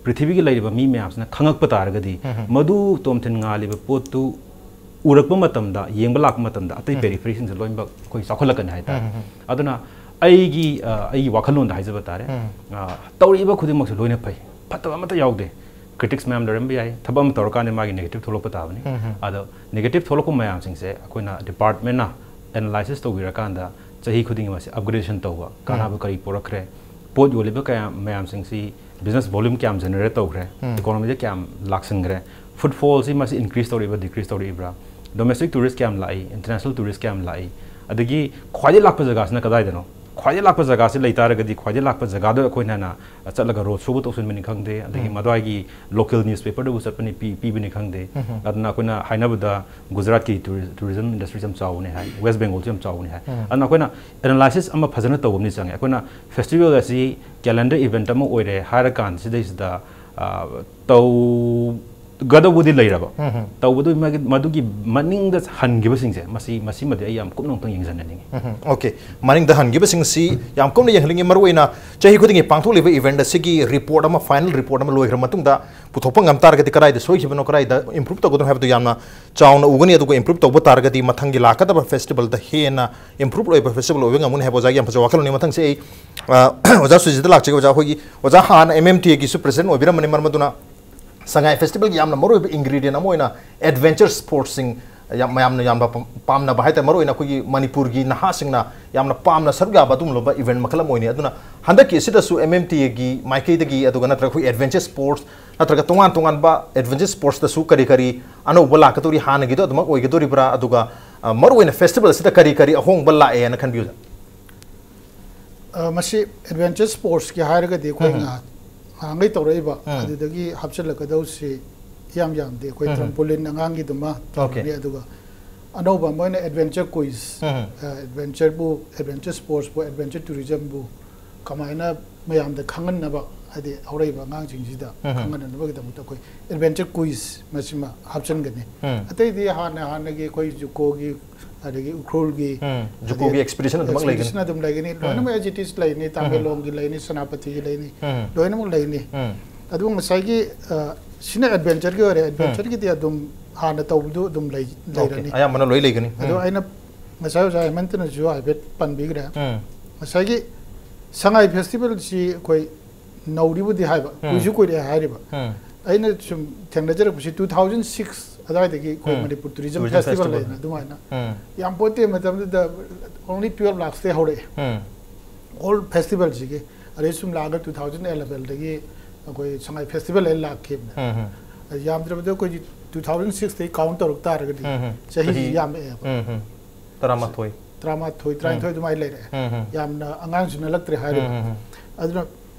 ꯄ꯭ꯔꯤꯊꯤꯕꯤꯒꯤ ꯂꯩꯔꯤꯕ ꯃꯤ ꯃꯌꯥꯝꯁꯤꯅ ꯈꯪꯉꯛꯄ ꯇꯥꯔꯒꯗꯤ, ꯃꯗꯨ ꯇꯣꯝꯊꯤꯟ ꯉꯥꯜꯂꯤꯕ ꯄꯣꯠꯇꯨ ꯎꯔꯛꯄ ꯃꯇꯝꯗ, ꯌꯦꯡꯕ ꯂꯥꯛꯄ ꯃꯇꯝꯗ ꯑꯇꯩ ꯄꯦꯔꯤꯐꯦꯔꯤꯁꯤꯡꯁꯦ ꯂꯣꯏꯅꯃꯛ ꯑꯩꯈꯣꯏ ꯆꯥꯎꯈꯠꯂꯛꯀꯅꯤ ꯍꯥꯏꯇꯥꯔꯦ꯫ ꯑꯗꯨꯅ ꯑꯩꯒꯤ ꯑ, ꯑꯩꯒꯤ ꯋꯥꯈꯜꯂꯣꯟꯗ ꯍꯥꯏꯖꯕ ꯇꯥꯔꯦ, ꯑ, ꯇꯧꯔꯛꯏꯕ ꯈꯨꯗꯤꯡꯃꯛꯁꯨ ꯂꯣꯏꯅ ꯐꯩ, ꯐꯠꯇꯕ ꯑꯃꯠꯇ ꯌꯥꯎꯗꯦ꯫ ꯀ꯭ꯔꯤꯇꯤꯛꯁ ꯃꯌꯥꯝ ꯂꯩꯔꯝꯕ ꯌꯥꯏ, ꯊꯕꯛ ꯑꯃ ꯇꯧꯔꯀꯥꯟꯗ ꯃꯥꯒꯤ ꯅꯦꯒꯦꯇꯤꯚ ꯊꯣꯛꯂꯛꯄ ꯇꯥꯕꯅꯤ꯫ ꯑꯗꯣ ꯅꯦꯒꯦꯇꯤꯚ ꯊꯣꯛꯂꯛꯄ ꯃꯌꯥꯝꯁꯤꯡꯁꯦ ꯑꯩꯈꯣꯏꯅ ꯗꯤꯄꯥꯔꯠꯃꯦꯟꯅ ꯑꯦꯅꯥꯂꯥꯏꯁꯤꯁ ꯇꯧꯕꯤꯔꯀꯥꯟꯗ ꯆꯍꯤ ꯈꯨꯗꯤꯡꯒꯤ ꯃꯁꯤ ꯑꯞꯒ꯭ꯔꯦꯗꯦꯁꯟ ꯇꯧꯕ, ꯀꯥꯟꯅꯕ ꯀꯔꯤ ꯄꯨꯔꯛꯈ꯭ꯔꯦ, ꯄꯣꯠ ꯌꯣꯜꯂꯤꯕ ꯀꯌꯥ ꯃꯌꯥꯝꯁꯤꯡꯁꯤ ꯕꯤꯖꯤꯅꯦꯁ ꯚꯣꯂ꯭ꯌꯨꯝ ꯀꯌꯥꯝ ꯖꯦꯅꯦꯔꯦꯠ ꯇꯧꯈ꯭ꯔꯦ, ꯏꯀꯣꯅꯣꯃꯤꯗ ꯀꯌꯥꯝ ꯂꯥꯛꯁꯤꯟꯈ꯭ꯔꯦ, ꯐꯨꯠꯐꯣꯜꯁꯤ ꯃꯁꯤ ꯏꯟꯀ꯭ꯔꯤꯁ ꯇꯧꯔꯤꯕ꯭ꯔꯥ, ꯗꯤꯀ꯭ꯔꯤꯁ ꯇꯧꯔꯤꯕ꯭ꯔꯥ, ꯗꯣꯃꯦꯁꯇꯤꯛ ꯇꯨꯔꯤꯁ ꯀꯌꯥꯝ ꯂꯥꯛꯏ, ꯏꯟꯇꯔꯅꯦꯁꯅꯦꯜ ꯇꯨꯔꯤꯁ ꯀꯌꯥꯝ ꯂꯥꯛꯏ, ꯑꯗꯒꯤ ꯈ꯭ꯋꯥꯏꯗꯒꯤ ꯂꯥꯛꯄ ꯖꯒꯥꯁꯤꯅ ꯀꯗꯥꯏꯗꯅꯣ? ꯈ꯭ꯋꯥꯏꯗꯒꯤ ꯂꯥꯛꯄ ꯖꯒꯥꯁꯤ ꯂꯩ ꯇꯥꯔꯒꯗꯤ, ꯈ꯭ꯋꯥꯏꯗꯒꯤ ꯂꯥꯛꯄ ꯖꯒꯥꯗ ꯑꯩꯈꯣꯏꯅ ꯍꯥꯟꯅ ꯆꯠꯂꯒ ꯔꯣꯗ ꯁꯣꯕꯨ ꯇꯧꯁꯤꯟꯕꯅꯤ ꯈꯪꯗꯦ, ꯑꯗꯒꯤ ꯃꯗꯨꯋꯥꯏꯒꯤ ꯂꯣꯀꯦꯜ ꯅ꯭ꯌꯨꯁꯄꯦꯄꯔꯗꯕꯨ ꯆꯠꯄꯅꯤ ꯄꯤ-, ꯄꯤꯕꯅꯤ ꯈꯪꯗꯦ꯫ ꯑꯗꯨꯅ ꯑꯩꯈꯣꯏꯅ ꯍꯥꯏꯅꯕꯗ ꯒꯨꯖꯔꯥꯠꯀꯤ ꯇꯨꯔꯤ-, ꯇꯨꯔꯤꯖꯝ ꯏꯟꯗꯁꯇ꯭ꯔꯤꯁꯤ ꯌꯥꯝ ꯆꯥꯎꯕꯅꯤ ꯍꯥꯏ, ꯋꯦꯁ ꯕꯦꯡꯒꯣꯜꯁꯨ ꯌꯥꯝ ꯆꯥꯎꯕꯅꯤ ꯍꯥꯏ꯫ ꯑꯗꯨꯅ ꯑꯩꯈꯣꯏꯅ ꯑꯦꯅꯥꯂꯥꯏꯁꯤꯁ ꯑꯃ ꯐꯖꯅ ꯇꯧꯕ ꯑꯃꯗꯤ ꯆꯪꯉꯦ꯫ ꯑꯩꯈꯣꯏꯅ ꯐꯦꯁꯇꯤꯚꯦꯜ ꯑꯁꯤ ꯀꯦꯂꯦꯟꯗꯔ ꯏꯚꯦꯟꯠ ꯑꯃ ꯑꯣꯏꯔꯦ ꯍꯥꯏꯔꯀꯥꯟꯁꯤꯗꯩꯁꯤꯗ, ꯑ, ꯇꯧꯒꯗꯧꯕꯗꯤ ꯂꯩꯔꯕ, ꯇꯧꯕꯗꯨ ꯃꯥꯒꯤ, ꯃꯗꯨꯒꯤ ꯃꯅꯤꯡꯗ ꯍꯟꯈꯤꯕꯁꯤꯡꯁꯦ, ꯃꯁꯤ, ꯃꯁꯤꯃꯗꯤ ꯑꯩ ꯌꯥꯝ ꯀꯨꯞꯅ ꯑꯃꯨꯛꯇꯪ ꯌꯦꯡꯁꯤꯟꯅꯅꯤꯡꯉꯤ꯫ ꯎꯝ, ꯎꯝ, okay꯫ ꯃꯅꯤꯡꯗ ꯍꯟꯈꯤꯕꯁꯤꯡꯁꯤ ꯌꯥꯝ ꯀꯨꯞꯅ ꯌꯦꯡꯍꯟꯅꯤꯡꯉꯤ꯫ ꯃꯔꯨꯑꯣꯏꯅ ꯆꯍꯤ ꯈꯨꯗꯤꯡꯒꯤ ꯄꯥꯡꯊꯣꯛꯂꯤꯕ ꯏꯚꯦꯟꯠ ꯑꯁꯤꯒꯤ ꯔꯤꯄꯣꯔꯠ ꯑꯃ, ꯐꯥꯏꯅꯦꯜ ꯔꯤꯄꯣꯔꯠ ꯑꯃ ꯂꯣꯏꯈ꯭ꯔ ꯃꯇꯨꯡꯗ ꯄꯨꯊꯣꯛꯄ ꯉꯝ ꯇꯥꯔꯒꯗꯤ ꯀꯗꯥꯏꯗ ꯁꯣꯏꯈꯤꯕꯅꯣ, ꯀꯗꯥꯏꯗ ꯏꯝꯄ꯭ꯔꯨꯞ ꯇꯧꯒꯗꯕꯅꯣ ꯍꯥꯏꯕꯗꯨ ꯌꯥꯝꯅ ꯆꯥꯎꯅ ꯎꯒꯅꯤ꯫ ꯑꯗꯨꯒ ꯏꯝꯄ꯭ꯔꯨꯞ ꯇꯧꯕ ꯇꯥꯔꯒꯗꯤ ꯃꯊꯪꯒꯤ ꯂꯥꯛꯀꯗꯕ ꯐꯦꯁꯇꯤꯚꯦꯜꯗ ꯍꯦꯟꯅ ꯏꯝꯄ꯭ꯔꯨꯞ ꯑꯣꯏꯕ ꯐꯦꯁꯇꯤꯚꯦꯜ ꯑꯣꯏꯕ ꯉꯝꯒꯅꯤ ꯍꯥꯏꯕ ꯑꯣꯖꯥꯒꯤ ꯌꯥꯝ ꯐꯖꯕ ꯋꯥꯈꯜꯂꯣꯟꯅꯤ꯫ ꯃꯊꯪꯁꯦ ꯑꯩ, ꯑ, ꯑꯣꯖꯥ ꯁꯨꯖꯤꯠꯇ ꯂꯥꯛꯆꯒꯦ꯫ ꯑꯣꯖꯥ, ꯑꯩꯈꯣꯏꯒꯤ ꯑꯣꯖꯥ ꯍꯥꯟꯅ ꯑꯦꯝ ꯑꯦꯝ ꯇꯤ ꯑꯦꯒꯤꯁꯨ ꯄ꯭ꯔꯦꯁꯤꯗꯦꯟꯠ ꯑꯣꯏꯕꯤꯔꯝꯕꯅꯤ, ꯃꯔꯝ ꯑꯗꯨꯅ ꯁꯉꯥꯏ ꯐꯦꯁꯇꯤꯚꯦꯜꯒꯤ ꯌꯥꯝꯅ ꯃꯔꯨꯑꯣꯏꯕ ꯏꯟꯒ꯭ꯔꯤꯗꯤꯌꯦꯟꯠ ꯑꯃ ꯑꯣꯏꯅ ꯑꯦꯗꯚꯦꯟꯆꯔ ꯁ꯭ꯄꯣꯔꯠꯁꯤꯡ ꯌꯥꯝ, ꯃꯌꯥꯝꯅ ꯌꯥꯝꯅ ꯄꯥꯝ-, ꯄꯥꯝꯅꯕ ꯍꯥꯏꯇꯥꯔꯦ, ꯃꯔꯨꯑꯣꯏꯅ ꯑꯩꯈꯣꯏꯒꯤ ꯃꯅꯤꯄꯨꯔꯒꯤ ꯅꯍꯥꯁꯤꯡꯅ ꯌꯥꯝꯅ ꯄꯥꯝꯅ ꯁꯔꯨꯛ ꯌꯥꯕ ꯑꯗꯨꯒꯨꯝꯂꯕ ꯏꯚꯦꯟꯠ ꯃꯈꯜ ꯑꯃ ꯑꯣꯏꯅꯤ꯫ ꯑꯗꯨꯅ ꯍꯟꯗꯛꯀꯤ ꯑꯁꯤꯗꯁꯨ ꯑꯦꯝ ꯑꯦꯝ ꯇꯤ ꯑꯦꯒꯤ ꯃꯥꯏꯀꯩꯗꯒꯤ, ꯑꯗꯨꯒ ꯅꯠꯇ꯭ꯔꯒ ꯑꯩꯈꯣꯏ ꯑꯦꯗꯚꯦꯟꯆꯔ ꯁ꯭ꯄꯣꯔꯠꯁ ꯅꯠꯇ꯭ꯔꯒ ꯇꯣꯉꯥꯟ ꯇꯣꯉꯥꯟꯕ ꯑꯦꯗꯚꯦꯟꯆꯔ ꯁ꯭ꯄꯣꯔꯠꯁꯇꯁꯨ ꯀꯔꯤ ꯀꯔꯤ ꯑꯅꯧꯕ ꯂꯥꯛꯀꯗꯧꯔꯤ, ꯍꯥꯟꯅꯒꯤꯗꯣ ꯑꯗꯨꯃꯛ ꯑꯣꯏꯒꯗꯧꯔꯤꯕ꯭ꯔꯥ? ꯑꯗꯨꯒ, ꯑ, ꯃꯔꯨꯑꯣꯏꯅ ꯐꯦꯁꯇꯤꯚꯦꯜ ꯑꯁꯤꯗ ꯀꯔꯤ ꯀꯔꯤ ꯑꯍꯣꯡꯕ ꯂꯥꯛꯑꯦꯅ ꯈꯟꯕꯤ, ꯑꯣꯖꯥ? ꯑ, ꯃꯁꯤ ꯑꯦꯗꯚꯦꯟꯆꯔ ꯁ꯭ꯄꯣꯔꯠꯁꯀꯤ ꯍꯥꯏꯔꯒꯗꯤ ꯑꯩꯈꯣꯏ ꯎꯝ꯫ ꯉꯍꯥꯛ-, ꯉꯍꯥꯟꯈꯩ ꯇꯧꯔꯛꯏꯕ, ꯎꯝ꯫ ꯑꯗꯨꯗꯒꯤ ꯍꯥꯞꯆꯤꯜꯂꯛꯀꯗꯧꯁꯤ ꯏꯌꯥꯝ ꯌꯥꯝꯗꯦ꯫ ꯑꯩꯈꯣꯏ ꯎꯝ꯫ ꯇ꯭ꯔꯝꯄꯣꯂꯤꯟ ꯑꯉꯥꯡꯒꯤꯗꯨꯃ ꯑꯣꯀꯦ꯫ ꯇꯧꯔꯅꯤ, ꯑꯗꯨꯒ ꯑꯅꯧꯕ ꯑꯃ ꯑꯣꯏꯅ adventure quiz, ꯎꯝ꯫ ꯑ, adventureꯕꯨ, adventure sportsꯄꯨ, adventure tourismꯕꯨ ꯀꯃꯥꯏꯅ ꯃꯌꯥꯝꯗ ꯈꯪꯍꯟꯅꯕ, ꯍꯥꯏꯗꯤ ꯍꯧꯔꯛꯏꯕ ꯑꯉꯥꯡꯁꯤꯡꯁꯤꯗ ꯎꯝ꯫ ꯈꯪꯍꯟꯅꯕꯒꯤꯗꯃꯛꯇ ꯑꯩꯈꯣꯏ adventure quiz ꯃꯁꯤꯃ ꯍꯥꯞꯆꯤꯟꯒꯅꯤ꯫ ꯎꯝ꯫ ꯑꯇꯩꯗꯤ ꯍꯥꯟꯅ ꯍꯥꯟꯅꯒꯤ ꯑꯩꯈꯣꯏ JUCOꯒꯤ, ꯑꯗꯒꯤ ꯎꯈ꯭ꯔꯨꯜꯒꯤ, ꯎꯝ, JUCOꯒꯤ ꯑꯗꯩ expedition ꯑꯗꯨꯃꯛ ꯂꯩꯒꯅꯤ꯫ Expedition ꯑꯗꯨꯝ ꯂꯩꯒꯅꯤ꯫ ꯎꯝ꯫ ꯂꯣꯏꯅꯃꯛ as it is ꯂꯩꯅꯤ, ꯎꯝ꯫ ꯇꯥꯃꯦꯡꯂꯣꯡꯒꯤ ꯂꯩꯅꯤ, ꯁꯦꯅꯥꯄꯇꯤꯒꯤ ꯂꯩꯅꯤ, ꯎꯝ꯫ ꯂꯣꯏꯅꯃꯛ ꯂꯩꯅꯤ꯫ ꯎꯝ꯫ ꯑꯗꯨꯒ ꯉꯁꯥꯏꯒꯤ, ꯑ, ꯁꯤꯅ adventureꯒꯤ ꯑꯣꯏꯔꯦ꯫ ꯎꯝ꯫ Adventureꯒꯤꯗꯤ ꯑꯗꯨꯝ ꯍꯥꯟꯅ ꯇꯧꯕꯗꯨ ꯑꯗꯨꯝ ꯂꯩ-, OK, ꯂꯩꯔꯅꯤ꯫ ꯑꯌꯥꯝꯕꯅ ꯂꯣꯏ ꯂꯩꯒꯅꯤ꯫ ꯑꯗꯣ ꯎꯝ꯫ ꯑꯩꯅ ꯉꯁꯥꯏ ꯑꯣꯖꯥ ꯍꯦꯃꯟꯇꯅꯁꯨ ꯍꯥꯏꯐꯦꯠ ꯄꯟꯕꯤꯈ꯭ꯔꯦ꯫ ꯎꯝ꯫ ꯉꯁꯥꯏꯒꯤ ꯁꯉꯥꯏ festivalꯁꯤ ꯑꯩꯈꯣꯏ ꯅꯧꯔꯤꯕꯨꯗꯤ ꯍꯥꯏꯕ, ꯎꯝ꯫ ꯀꯨꯏꯁꯨ ꯀꯨꯏꯔꯦ ꯍꯥꯏꯔꯤꯕ꯫ ꯎꯝ꯫ ꯑꯩꯅ ꯁꯨꯝ ꯊꯦꯡꯅꯖꯔꯛꯄꯁꯤ two thousand six ꯑꯗꯨꯋꯥꯏꯗꯒꯤ ꯑꯩꯈꯣꯏ ꯎꯝ꯫ Manipur tourism Tourism festival festival꯫ ꯂꯩꯅ ꯑꯗꯨꯃꯥꯏꯅ ꯎꯝ꯫ ꯌꯥꯝ ꯄꯣꯠꯇꯦ ꯃꯇꯝꯗꯨꯗ only twelve lakhsꯇꯩ ꯍꯧꯔꯛꯑꯦ꯫ ꯎꯝ꯫ Whole festivalꯁꯤꯒꯤ꯫ ꯑꯗꯩ ꯁꯨꯝ ꯂꯥꯛꯑꯒ two thousand elevenꯗꯒꯤ ꯑꯩꯈꯣꯏ ꯁꯉꯥꯏ festival ꯍꯥꯏꯅ ꯂꯥꯛꯈꯤꯕꯅꯦ꯫ ꯎꯝ, ꯎꯝ꯫ ꯑꯗ ꯌꯥꯝꯗ꯭ꯔꯕꯗ ꯑꯩꯈꯣꯏꯒꯤ two thousand sixꯇꯒꯤ count ꯇꯧꯔꯛ ꯇꯥꯔꯒꯗꯤ ꯎꯝ, ꯎꯝ꯫ ꯆꯍꯤ ꯆꯍꯤ ꯌꯥꯝꯃꯛꯑꯦꯕ꯫ ꯎꯝ, ꯎꯝ꯫ ꯇꯔꯥꯃꯥꯊꯣꯏ꯫ ꯇꯔꯥꯃꯥꯊꯣꯏ, ꯎꯝ꯫ ꯇꯔꯥꯅꯤꯊꯣꯏ ꯑꯗꯨꯃꯥꯏꯅ ꯂꯩꯔꯛꯑꯦ꯫ ꯎꯝ, ꯎꯝ꯫ ꯌꯥꯝꯅ ꯑꯉꯥꯡꯁꯨ ꯅꯠꯂꯛꯇ꯭ꯔꯦ ꯍꯥꯏꯔꯤꯕ꯫ ꯎꯝ, ꯎꯝ, ꯎꯝ꯫ ꯑꯗꯨꯅ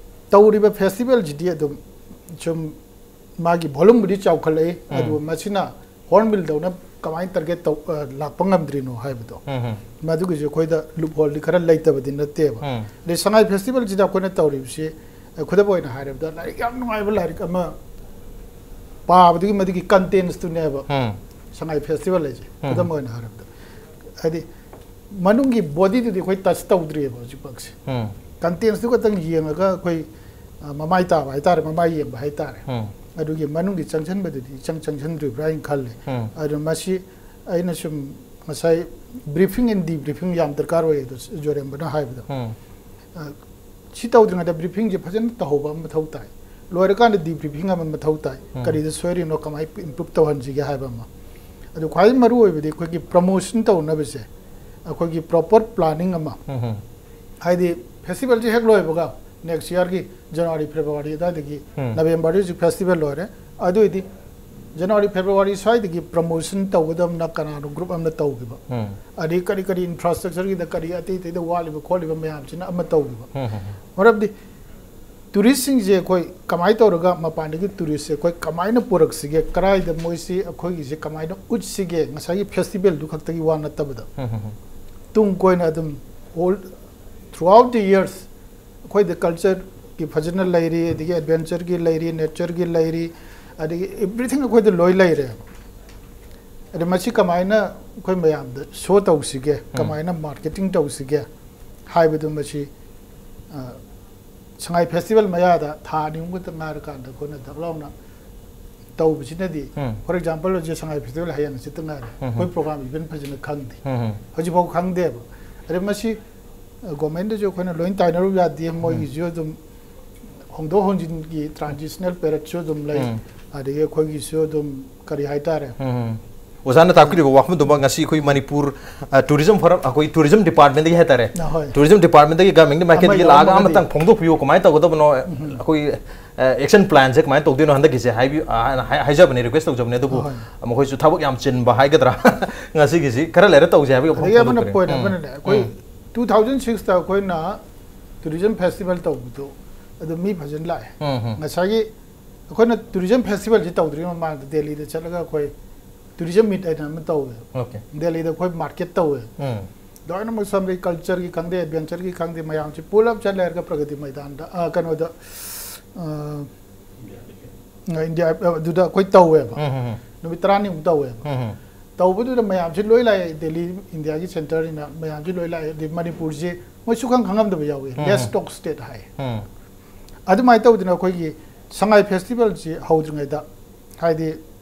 ꯇꯧꯔꯤꯕ festivalꯁꯤꯗꯤ ꯑꯗꯨꯝ ꯁꯨꯝ ꯃꯥꯒꯤ volumeꯕꯨꯗꯤ ꯆꯥꯎꯈꯠꯂꯛꯏ, ꯎꯝ꯫ ꯑꯗꯨꯒ ꯃꯁꯤꯅ Hornbillꯗꯧꯅ ꯀꯃꯥꯏꯅ target ꯇꯧ-, ꯑ, ꯂꯥꯛꯄ ꯉꯝꯗ꯭ꯔꯤꯅꯣ ꯍꯥꯏꯕꯗꯣ꯫ ꯎꯝ, ꯎꯝ꯫ ꯃꯗꯨꯒꯤꯁꯨ ꯑꯩꯈꯣꯏꯗ loopholeꯗꯤ ꯈꯔ ꯂꯩꯇꯕꯗꯤ ꯅꯠꯇꯦꯕ꯫ ꯎꯝ꯫ ꯑꯗꯩ ꯁꯉꯥꯏ festivalꯁꯤꯗ ꯑꯩꯈꯣꯏꯅ ꯇꯧꯔꯤꯕꯁꯤ, ꯑ, ꯈꯨꯗꯝ ꯑꯣꯏꯅ ꯍꯥꯏꯔꯕꯗ ꯂꯥꯏꯔꯤꯛ ꯌꯥꯝ ꯅꯨꯡꯉꯥꯏꯕ ꯂꯥꯏꯔꯤꯛ ꯑꯃ ꯄꯥꯕꯗꯨꯒꯤ ꯃꯗꯨꯒꯤ contentꯇꯨꯅꯦꯕ ꯎꯝ꯫ ꯁꯉꯥꯏ festival ꯍꯥꯏꯁꯦ꯫ ꯎꯝ꯫ ꯈꯨꯗꯝ ꯑꯣꯏꯅ ꯍꯥꯏꯔꯕꯗ꯫ ꯍꯥꯏꯗꯤ ꯃꯅꯨꯡꯒꯤ bodyꯗꯨꯗꯤ ꯑꯩꯈꯣꯏ touch ꯇꯧꯗ꯭ꯔꯤꯑꯕ ꯍꯧꯖꯤꯛꯐꯥꯎꯁꯦ꯫ ꯎꯝ꯫ Contentꯇꯨ ꯈꯛꯇꯪ ꯌꯦꯡꯉꯒ ꯑꯩꯈꯣꯏ, ꯑ, ꯃꯃꯥꯏ ꯇꯥꯕ ꯍꯥꯏꯇꯥꯔꯦ, ꯃꯃꯥꯏ ꯌꯦꯡꯕ ꯍꯥꯏꯇꯥꯔꯦ꯫ ꯎꯝ꯫ ꯑꯗꯨꯒꯤ ꯃꯅꯨꯡꯒꯤ ꯆꯪꯁꯤꯟꯕꯗꯨꯗꯤ ꯏꯆꯪ ꯆꯪꯁꯤꯟꯗ꯭ꯔꯤꯕ꯭ꯔꯥ ꯍꯥꯏꯅ ꯈꯜꯂꯦ꯫ ꯎꯝ꯫ ꯑꯗꯨ ꯃꯁꯤ ꯑꯩꯅ ꯁꯨꯝ ꯉꯁꯥꯏ briefing and debriefing ꯌꯥꯝ ꯗꯔꯀꯥꯔ ꯑꯣꯏ ꯑꯗꯣ ꯖꯣꯔꯦꯟꯕꯅ ꯍꯥꯏꯕꯗꯣ꯫ ꯎꯝ꯫ ꯑ, ꯁꯤ ꯇꯧꯗ꯭ꯔꯤꯉꯩꯗ briefingꯁꯦ ꯐꯖꯅ ꯇꯧꯍꯧꯕ ꯑꯃ ꯃꯊꯧ ꯇꯥꯏ꯫ ꯂꯣꯏꯔꯀꯥꯟꯗ debriefing ꯑꯃ ꯃꯊꯧ ꯇꯥꯏ꯫ ꯎꯝ꯫ ꯀꯔꯤꯗ ꯁꯣꯏꯔꯤꯅꯣ, ꯀꯃꯥꯏꯅ improve ꯇꯧꯍꯟꯁꯤꯒꯦ ꯍꯥꯏꯕ ꯑꯃ꯫ ꯑꯗꯨ ꯈ꯭ꯋꯥꯏ ꯃꯔꯨ ꯑꯣꯏꯕꯗꯤ ꯑꯩꯈꯣꯏꯒꯤ promotion ꯇꯧꯅꯕꯁꯦ ꯑꯩꯈꯣꯏꯒꯤ proper planning ꯑꯃ꯫ ꯎꯝ, ꯎꯝ꯫ ꯍꯥꯏꯗꯤ festivalꯁꯦ ꯍꯦꯛ ꯂꯣꯏꯕꯒ next yearꯒꯤ January, February ꯑꯗꯨꯋꯥꯏꯗꯒꯤ ꯎꯝ꯫ Novemberꯗ ꯍꯧꯖꯤꯛ festival ꯂꯣꯏꯔꯦ꯫ ꯑꯗꯨ ꯑꯣꯏꯗꯤ January, February ꯁ꯭ꯋꯥꯏꯗꯒꯤ promotion ꯇꯧꯒꯗꯕꯅ ꯀꯅꯥꯅꯣ group ꯑꯃꯅ ꯇꯧꯈꯤꯕ꯫ ꯎꯝ꯫ ꯑꯗꯩ ꯀꯔꯤ ꯀꯔꯤ infrastructureꯒꯤꯗ ꯀꯔꯤ ꯑꯇꯩ ꯑꯇꯩꯗ ꯋꯥꯠꯂꯤꯕ ꯈꯣꯠꯂꯤꯕ ꯃꯌꯥꯝꯁꯤꯅ ꯑꯃ ꯇꯧꯈꯤꯕ꯫ ꯎꯝ, ꯎꯝ, ꯎꯝ꯫ ꯃꯔꯝꯗꯤ ꯇꯨꯔꯤꯁꯁꯤꯡꯁꯦ ꯑꯩꯈꯣꯏ ꯀꯃꯥꯏꯅ ꯇꯧꯔꯒ ꯃꯄꯥꯟꯗꯒꯤ ꯇꯨꯔꯤꯁꯁꯦ ꯑꯩꯈꯣꯏ ꯀꯃꯥꯏꯅ ꯄꯨꯔꯛꯁꯤꯒꯦ, ꯀꯗꯥꯏꯗ ꯃꯣꯏꯁꯤ ꯑꯩꯈꯣꯏꯒꯤꯁꯦ ꯀꯃꯥꯏꯅ ꯎꯠꯁꯤꯒꯦ, ꯉꯁꯥꯏꯒꯤ ꯐꯦꯁꯇꯤꯚꯦꯜꯗꯨ ꯈꯛꯇꯒꯤ ꯋꯥ ꯅꯠꯇꯕꯗ ꯇꯨꯡ ꯀꯣꯏꯅ ꯑꯗꯨꯝ all throughout the years ꯑꯩꯈꯣꯏꯗ ꯀꯜꯆꯔꯒꯤ ꯐꯖꯅ ꯂꯩꯔꯤ, ꯑꯗꯒꯤ ꯑꯦꯗꯚꯦꯟꯆꯔꯒꯤ ꯂꯩꯔꯤ, ꯅꯦꯆꯔꯒꯤ ꯂꯩꯔꯤ, ꯑꯗꯒꯤ ꯑꯦꯚ꯭ꯔꯤꯊꯤꯡ ꯑꯩꯈꯣꯏꯗ ꯂꯣꯏ ꯂꯩꯔꯦ꯫ ꯑꯗ ꯃꯁꯤ ꯀꯃꯥꯏꯅ ꯑꯩꯈꯣꯏ ꯃꯌꯥꯝꯗ ꯁꯣ ꯇꯧꯁꯤꯒꯦ, ꯀꯃꯥꯏꯅ ꯃꯥꯔꯀꯦꯇꯤꯡ ꯇꯧꯁꯤꯒꯦ ꯍꯥꯏꯕꯗꯨ ꯃꯁꯤ ꯑ, ꯁꯉꯥꯏ ꯐꯦꯁꯇꯤꯚꯦꯜ ꯃꯌꯥꯗ ꯊꯥ ꯑꯅꯤ ꯑꯍꯨꯝ ꯈꯛꯇ ꯉꯥꯏꯔꯀꯥꯟꯗ ꯑꯩꯈꯣꯏꯅ ꯗꯛ ꯂꯥꯎꯅ ꯇꯧꯕꯁꯤꯅꯗꯤ, ꯎꯝ꯫ For example, ꯍꯧꯖꯤꯛ ꯁꯉꯥꯏ ꯐꯦꯁꯇꯤꯚꯦꯜ ꯍꯌꯦꯡ ꯍꯪꯆꯤꯠꯇ ꯉꯥꯏꯔꯦ꯫ ꯎꯝ꯫ ꯑꯩꯈꯣꯏ ꯄ꯭ꯔꯣꯒ꯭ꯔꯥꯝ ꯏꯚꯦꯟ ꯐꯖꯅ ꯈꯪꯗꯦ꯫ ꯎꯝ꯫ ꯍꯧꯖꯤꯛꯐꯥꯎ ꯈꯪꯗꯦꯕ꯫ ꯑꯗꯩ ꯃꯁꯤ, ꯑ, ꯒꯣꯔꯃꯦꯟꯗꯁꯨ ꯑꯩꯈꯣꯏꯅ ꯂꯣꯏ ꯇꯥꯏꯅꯔꯨ ꯌꯥꯗꯦ꯫ ꯃꯣꯏꯒꯤꯁꯨ ꯑꯗꯨꯝ ꯍꯣꯡꯗꯣꯛ ꯍꯣꯡꯖꯤꯟꯒꯤ ꯇ꯭ꯔꯥꯟꯖꯤꯁꯅꯦꯜ ꯄꯦꯔꯠꯁꯨ ꯑꯗꯨꯝ ꯂꯩ꯫ ꯎꯝ꯫ ꯑꯗꯒꯤ ꯑꯩꯈꯣꯏꯒꯤꯁꯨ ꯑꯗꯨꯝ ꯀꯔꯤ ꯍꯥꯏꯇꯥꯔꯦ? ꯎꯝ꯫ ꯑꯣꯖꯥꯅ ꯇꯥꯛꯄꯤꯔꯤꯕ ꯋꯥꯐꯝꯗꯨꯃꯛ ꯉꯁꯤ ꯑꯩꯈꯣꯏ ꯃꯅꯤꯄꯨꯔ, ꯑ, ꯇꯨꯔꯤꯖꯝ ꯐꯣꯔꯝ, ꯑꯩꯈꯣꯏ ꯇꯨꯔꯤꯖꯝ ꯗꯤꯄꯥꯔꯠꯃꯦꯟꯗꯒꯤ ꯍꯥꯏꯇꯥꯔꯦ꯫ ꯑ, ꯍꯣꯏ꯫ ꯇꯨꯔꯤꯖꯝ ꯗꯤꯄꯥꯔꯠꯃꯦꯟꯗꯒꯤ ꯒꯃꯦꯟꯒꯤ ꯃꯥꯏꯀꯩꯗꯒꯤ ꯑꯃ ꯂꯥꯛꯑꯒ ꯌꯥꯎꯔꯝꯃꯒꯗꯤ꯫ ꯑꯃꯇꯪ ꯐꯣꯡꯗꯣꯛꯄꯤꯌꯨ, ꯀꯃꯥꯏꯅ ꯇꯧꯒꯗꯕꯅꯣ, ꯑꯩꯈꯣꯏ, ꯑ, ꯑꯦꯛꯁꯟ ꯄ꯭ꯂꯥꯟꯁꯦ ꯀꯃꯥꯏꯅ ꯇꯧꯗꯣꯏꯅꯣ ꯍꯟꯗꯛꯀꯤꯁꯦ ꯍꯥꯏꯕꯤ-, ꯑ, ꯍꯥꯏ-, ꯍꯥꯏꯖꯕꯅꯦ, ꯔꯤꯀ꯭ꯋꯦꯁ ꯇꯧꯖꯕꯅꯦ, ꯑꯗꯨꯕꯨ ꯍꯣꯏ꯫ ꯃꯈꯣꯏꯁꯨ ꯊꯕꯛ ꯌꯥꯝ ꯆꯤꯟꯕ ꯍꯥꯏꯒꯗ꯭ꯔꯥ, ꯉꯁꯤꯒꯤꯁꯤ ꯈꯔ ꯂꯩꯔ ꯇꯧꯁꯦ ꯍꯥꯏꯕꯒꯤ ꯋꯥꯐꯝ ꯑꯗꯒꯤ ꯑꯃꯅ ꯐꯣꯡꯗꯣꯛꯄꯤꯔꯦ꯫ ꯄꯣꯏꯟ ꯎꯝ꯫ ꯑꯃꯅꯅꯦ, ꯑꯩꯈꯣꯏ ꯎꯝ꯫ ꯇꯨ ꯊꯥꯎꯖꯟ ꯁꯤꯛꯁꯇ ꯑꯩꯈꯣꯏꯅ ꯇꯨꯔꯤꯖꯝ ꯐꯦꯁꯇꯤꯚꯦꯜ ꯇꯧꯕꯗꯣ ꯑꯗꯨ ꯃꯤ ꯐꯖꯅ ꯂꯥꯛꯑꯦ꯫ ꯎꯝ, ꯎꯝ꯫ ꯉꯁꯥꯏꯒꯤ ꯑꯩꯈꯣꯏꯅ ꯇꯨꯔꯤꯖꯝ ꯐꯦꯁꯇꯤꯚꯦꯜꯁꯤ ꯇꯧꯗ꯭ꯔꯤꯉꯩ ꯃꯃꯥꯡꯗ ꯗꯦꯜꯂꯤꯗ ꯆꯠꯂꯒ ꯑꯩꯈꯣꯏ ꯇꯨꯔꯤꯖꯝ ꯃꯤꯠ ꯍꯥꯏꯅ ꯑꯃ ꯇꯧꯋꯦ꯫ ꯑꯣꯀꯦ꯫ ꯗꯦꯜꯂꯤꯗ ꯑꯩꯈꯣꯏ ꯃꯥꯔꯀꯦꯠ ꯇꯧꯋꯦ꯫ ꯎꯝ꯫ ꯂꯣꯏꯅꯃꯛ ꯁꯣꯝꯗꯒꯤ ꯀꯜꯆꯔꯒꯤ ꯈꯪꯗꯦ, ꯑꯦꯗꯚꯦꯟꯆꯔꯒꯤ ꯈꯪꯗꯦ, ꯃꯌꯥꯝꯁꯤ ꯄꯨꯂꯞ ꯆꯠꯂꯦ ꯍꯥꯏꯔꯒ ꯄ꯭ꯔꯒꯇꯤ ꯃꯩꯗꯥꯟꯗ, ꯑ, ꯀꯩꯅꯣꯗ, ꯑ, ꯏꯟꯗꯤꯌꯥ, ꯑ, ꯑꯗꯨꯗ ꯑꯩꯈꯣꯏ ꯇꯧꯋꯦꯕ꯫ ꯎꯝ, ꯎꯝ, ꯎꯝ꯫ ꯅꯨꯃꯤꯠ ꯇꯔꯥꯅꯤꯃꯨꯛ ꯇꯧꯋꯦꯕ꯫ ꯎꯝ, ꯎꯝ꯫ ꯇꯧꯕꯗꯨꯗ ꯃꯌꯥꯝꯁꯤ ꯂꯣꯏ ꯂꯥꯛꯑꯦ, ꯗꯦꯜꯂꯤ ꯏꯟꯗꯤꯌꯥꯒꯤ ꯁꯦꯟꯇꯔꯅꯤꯅ ꯃꯌꯥꯝꯁꯤ ꯂꯣꯏ ꯂꯥꯛꯑꯦ꯫ ꯑꯗꯩ ꯃꯅꯤꯄꯨꯔꯁꯤ ꯃꯣꯏ ꯁꯨꯈꯪ ꯈꯪꯉꯝꯗꯕ ꯌꯥꯎꯋꯤ꯫ ꯎꯝ, ꯎꯝ꯫ ꯂꯦꯟꯁ ꯇꯣꯛ ꯁ꯭ꯇꯦꯠ ꯍꯥꯏ꯫ ꯎꯝ꯫ ꯑꯗꯨꯃꯥꯏꯅ ꯇꯧꯗꯅ ꯑꯩꯈꯣꯏꯒꯤ ꯁꯉꯥꯏ ꯐꯦꯁꯇꯤꯚꯦꯜꯁꯤ ꯍꯧꯗ꯭ꯔꯤꯉꯩꯗ, ꯍꯥꯏꯗꯤ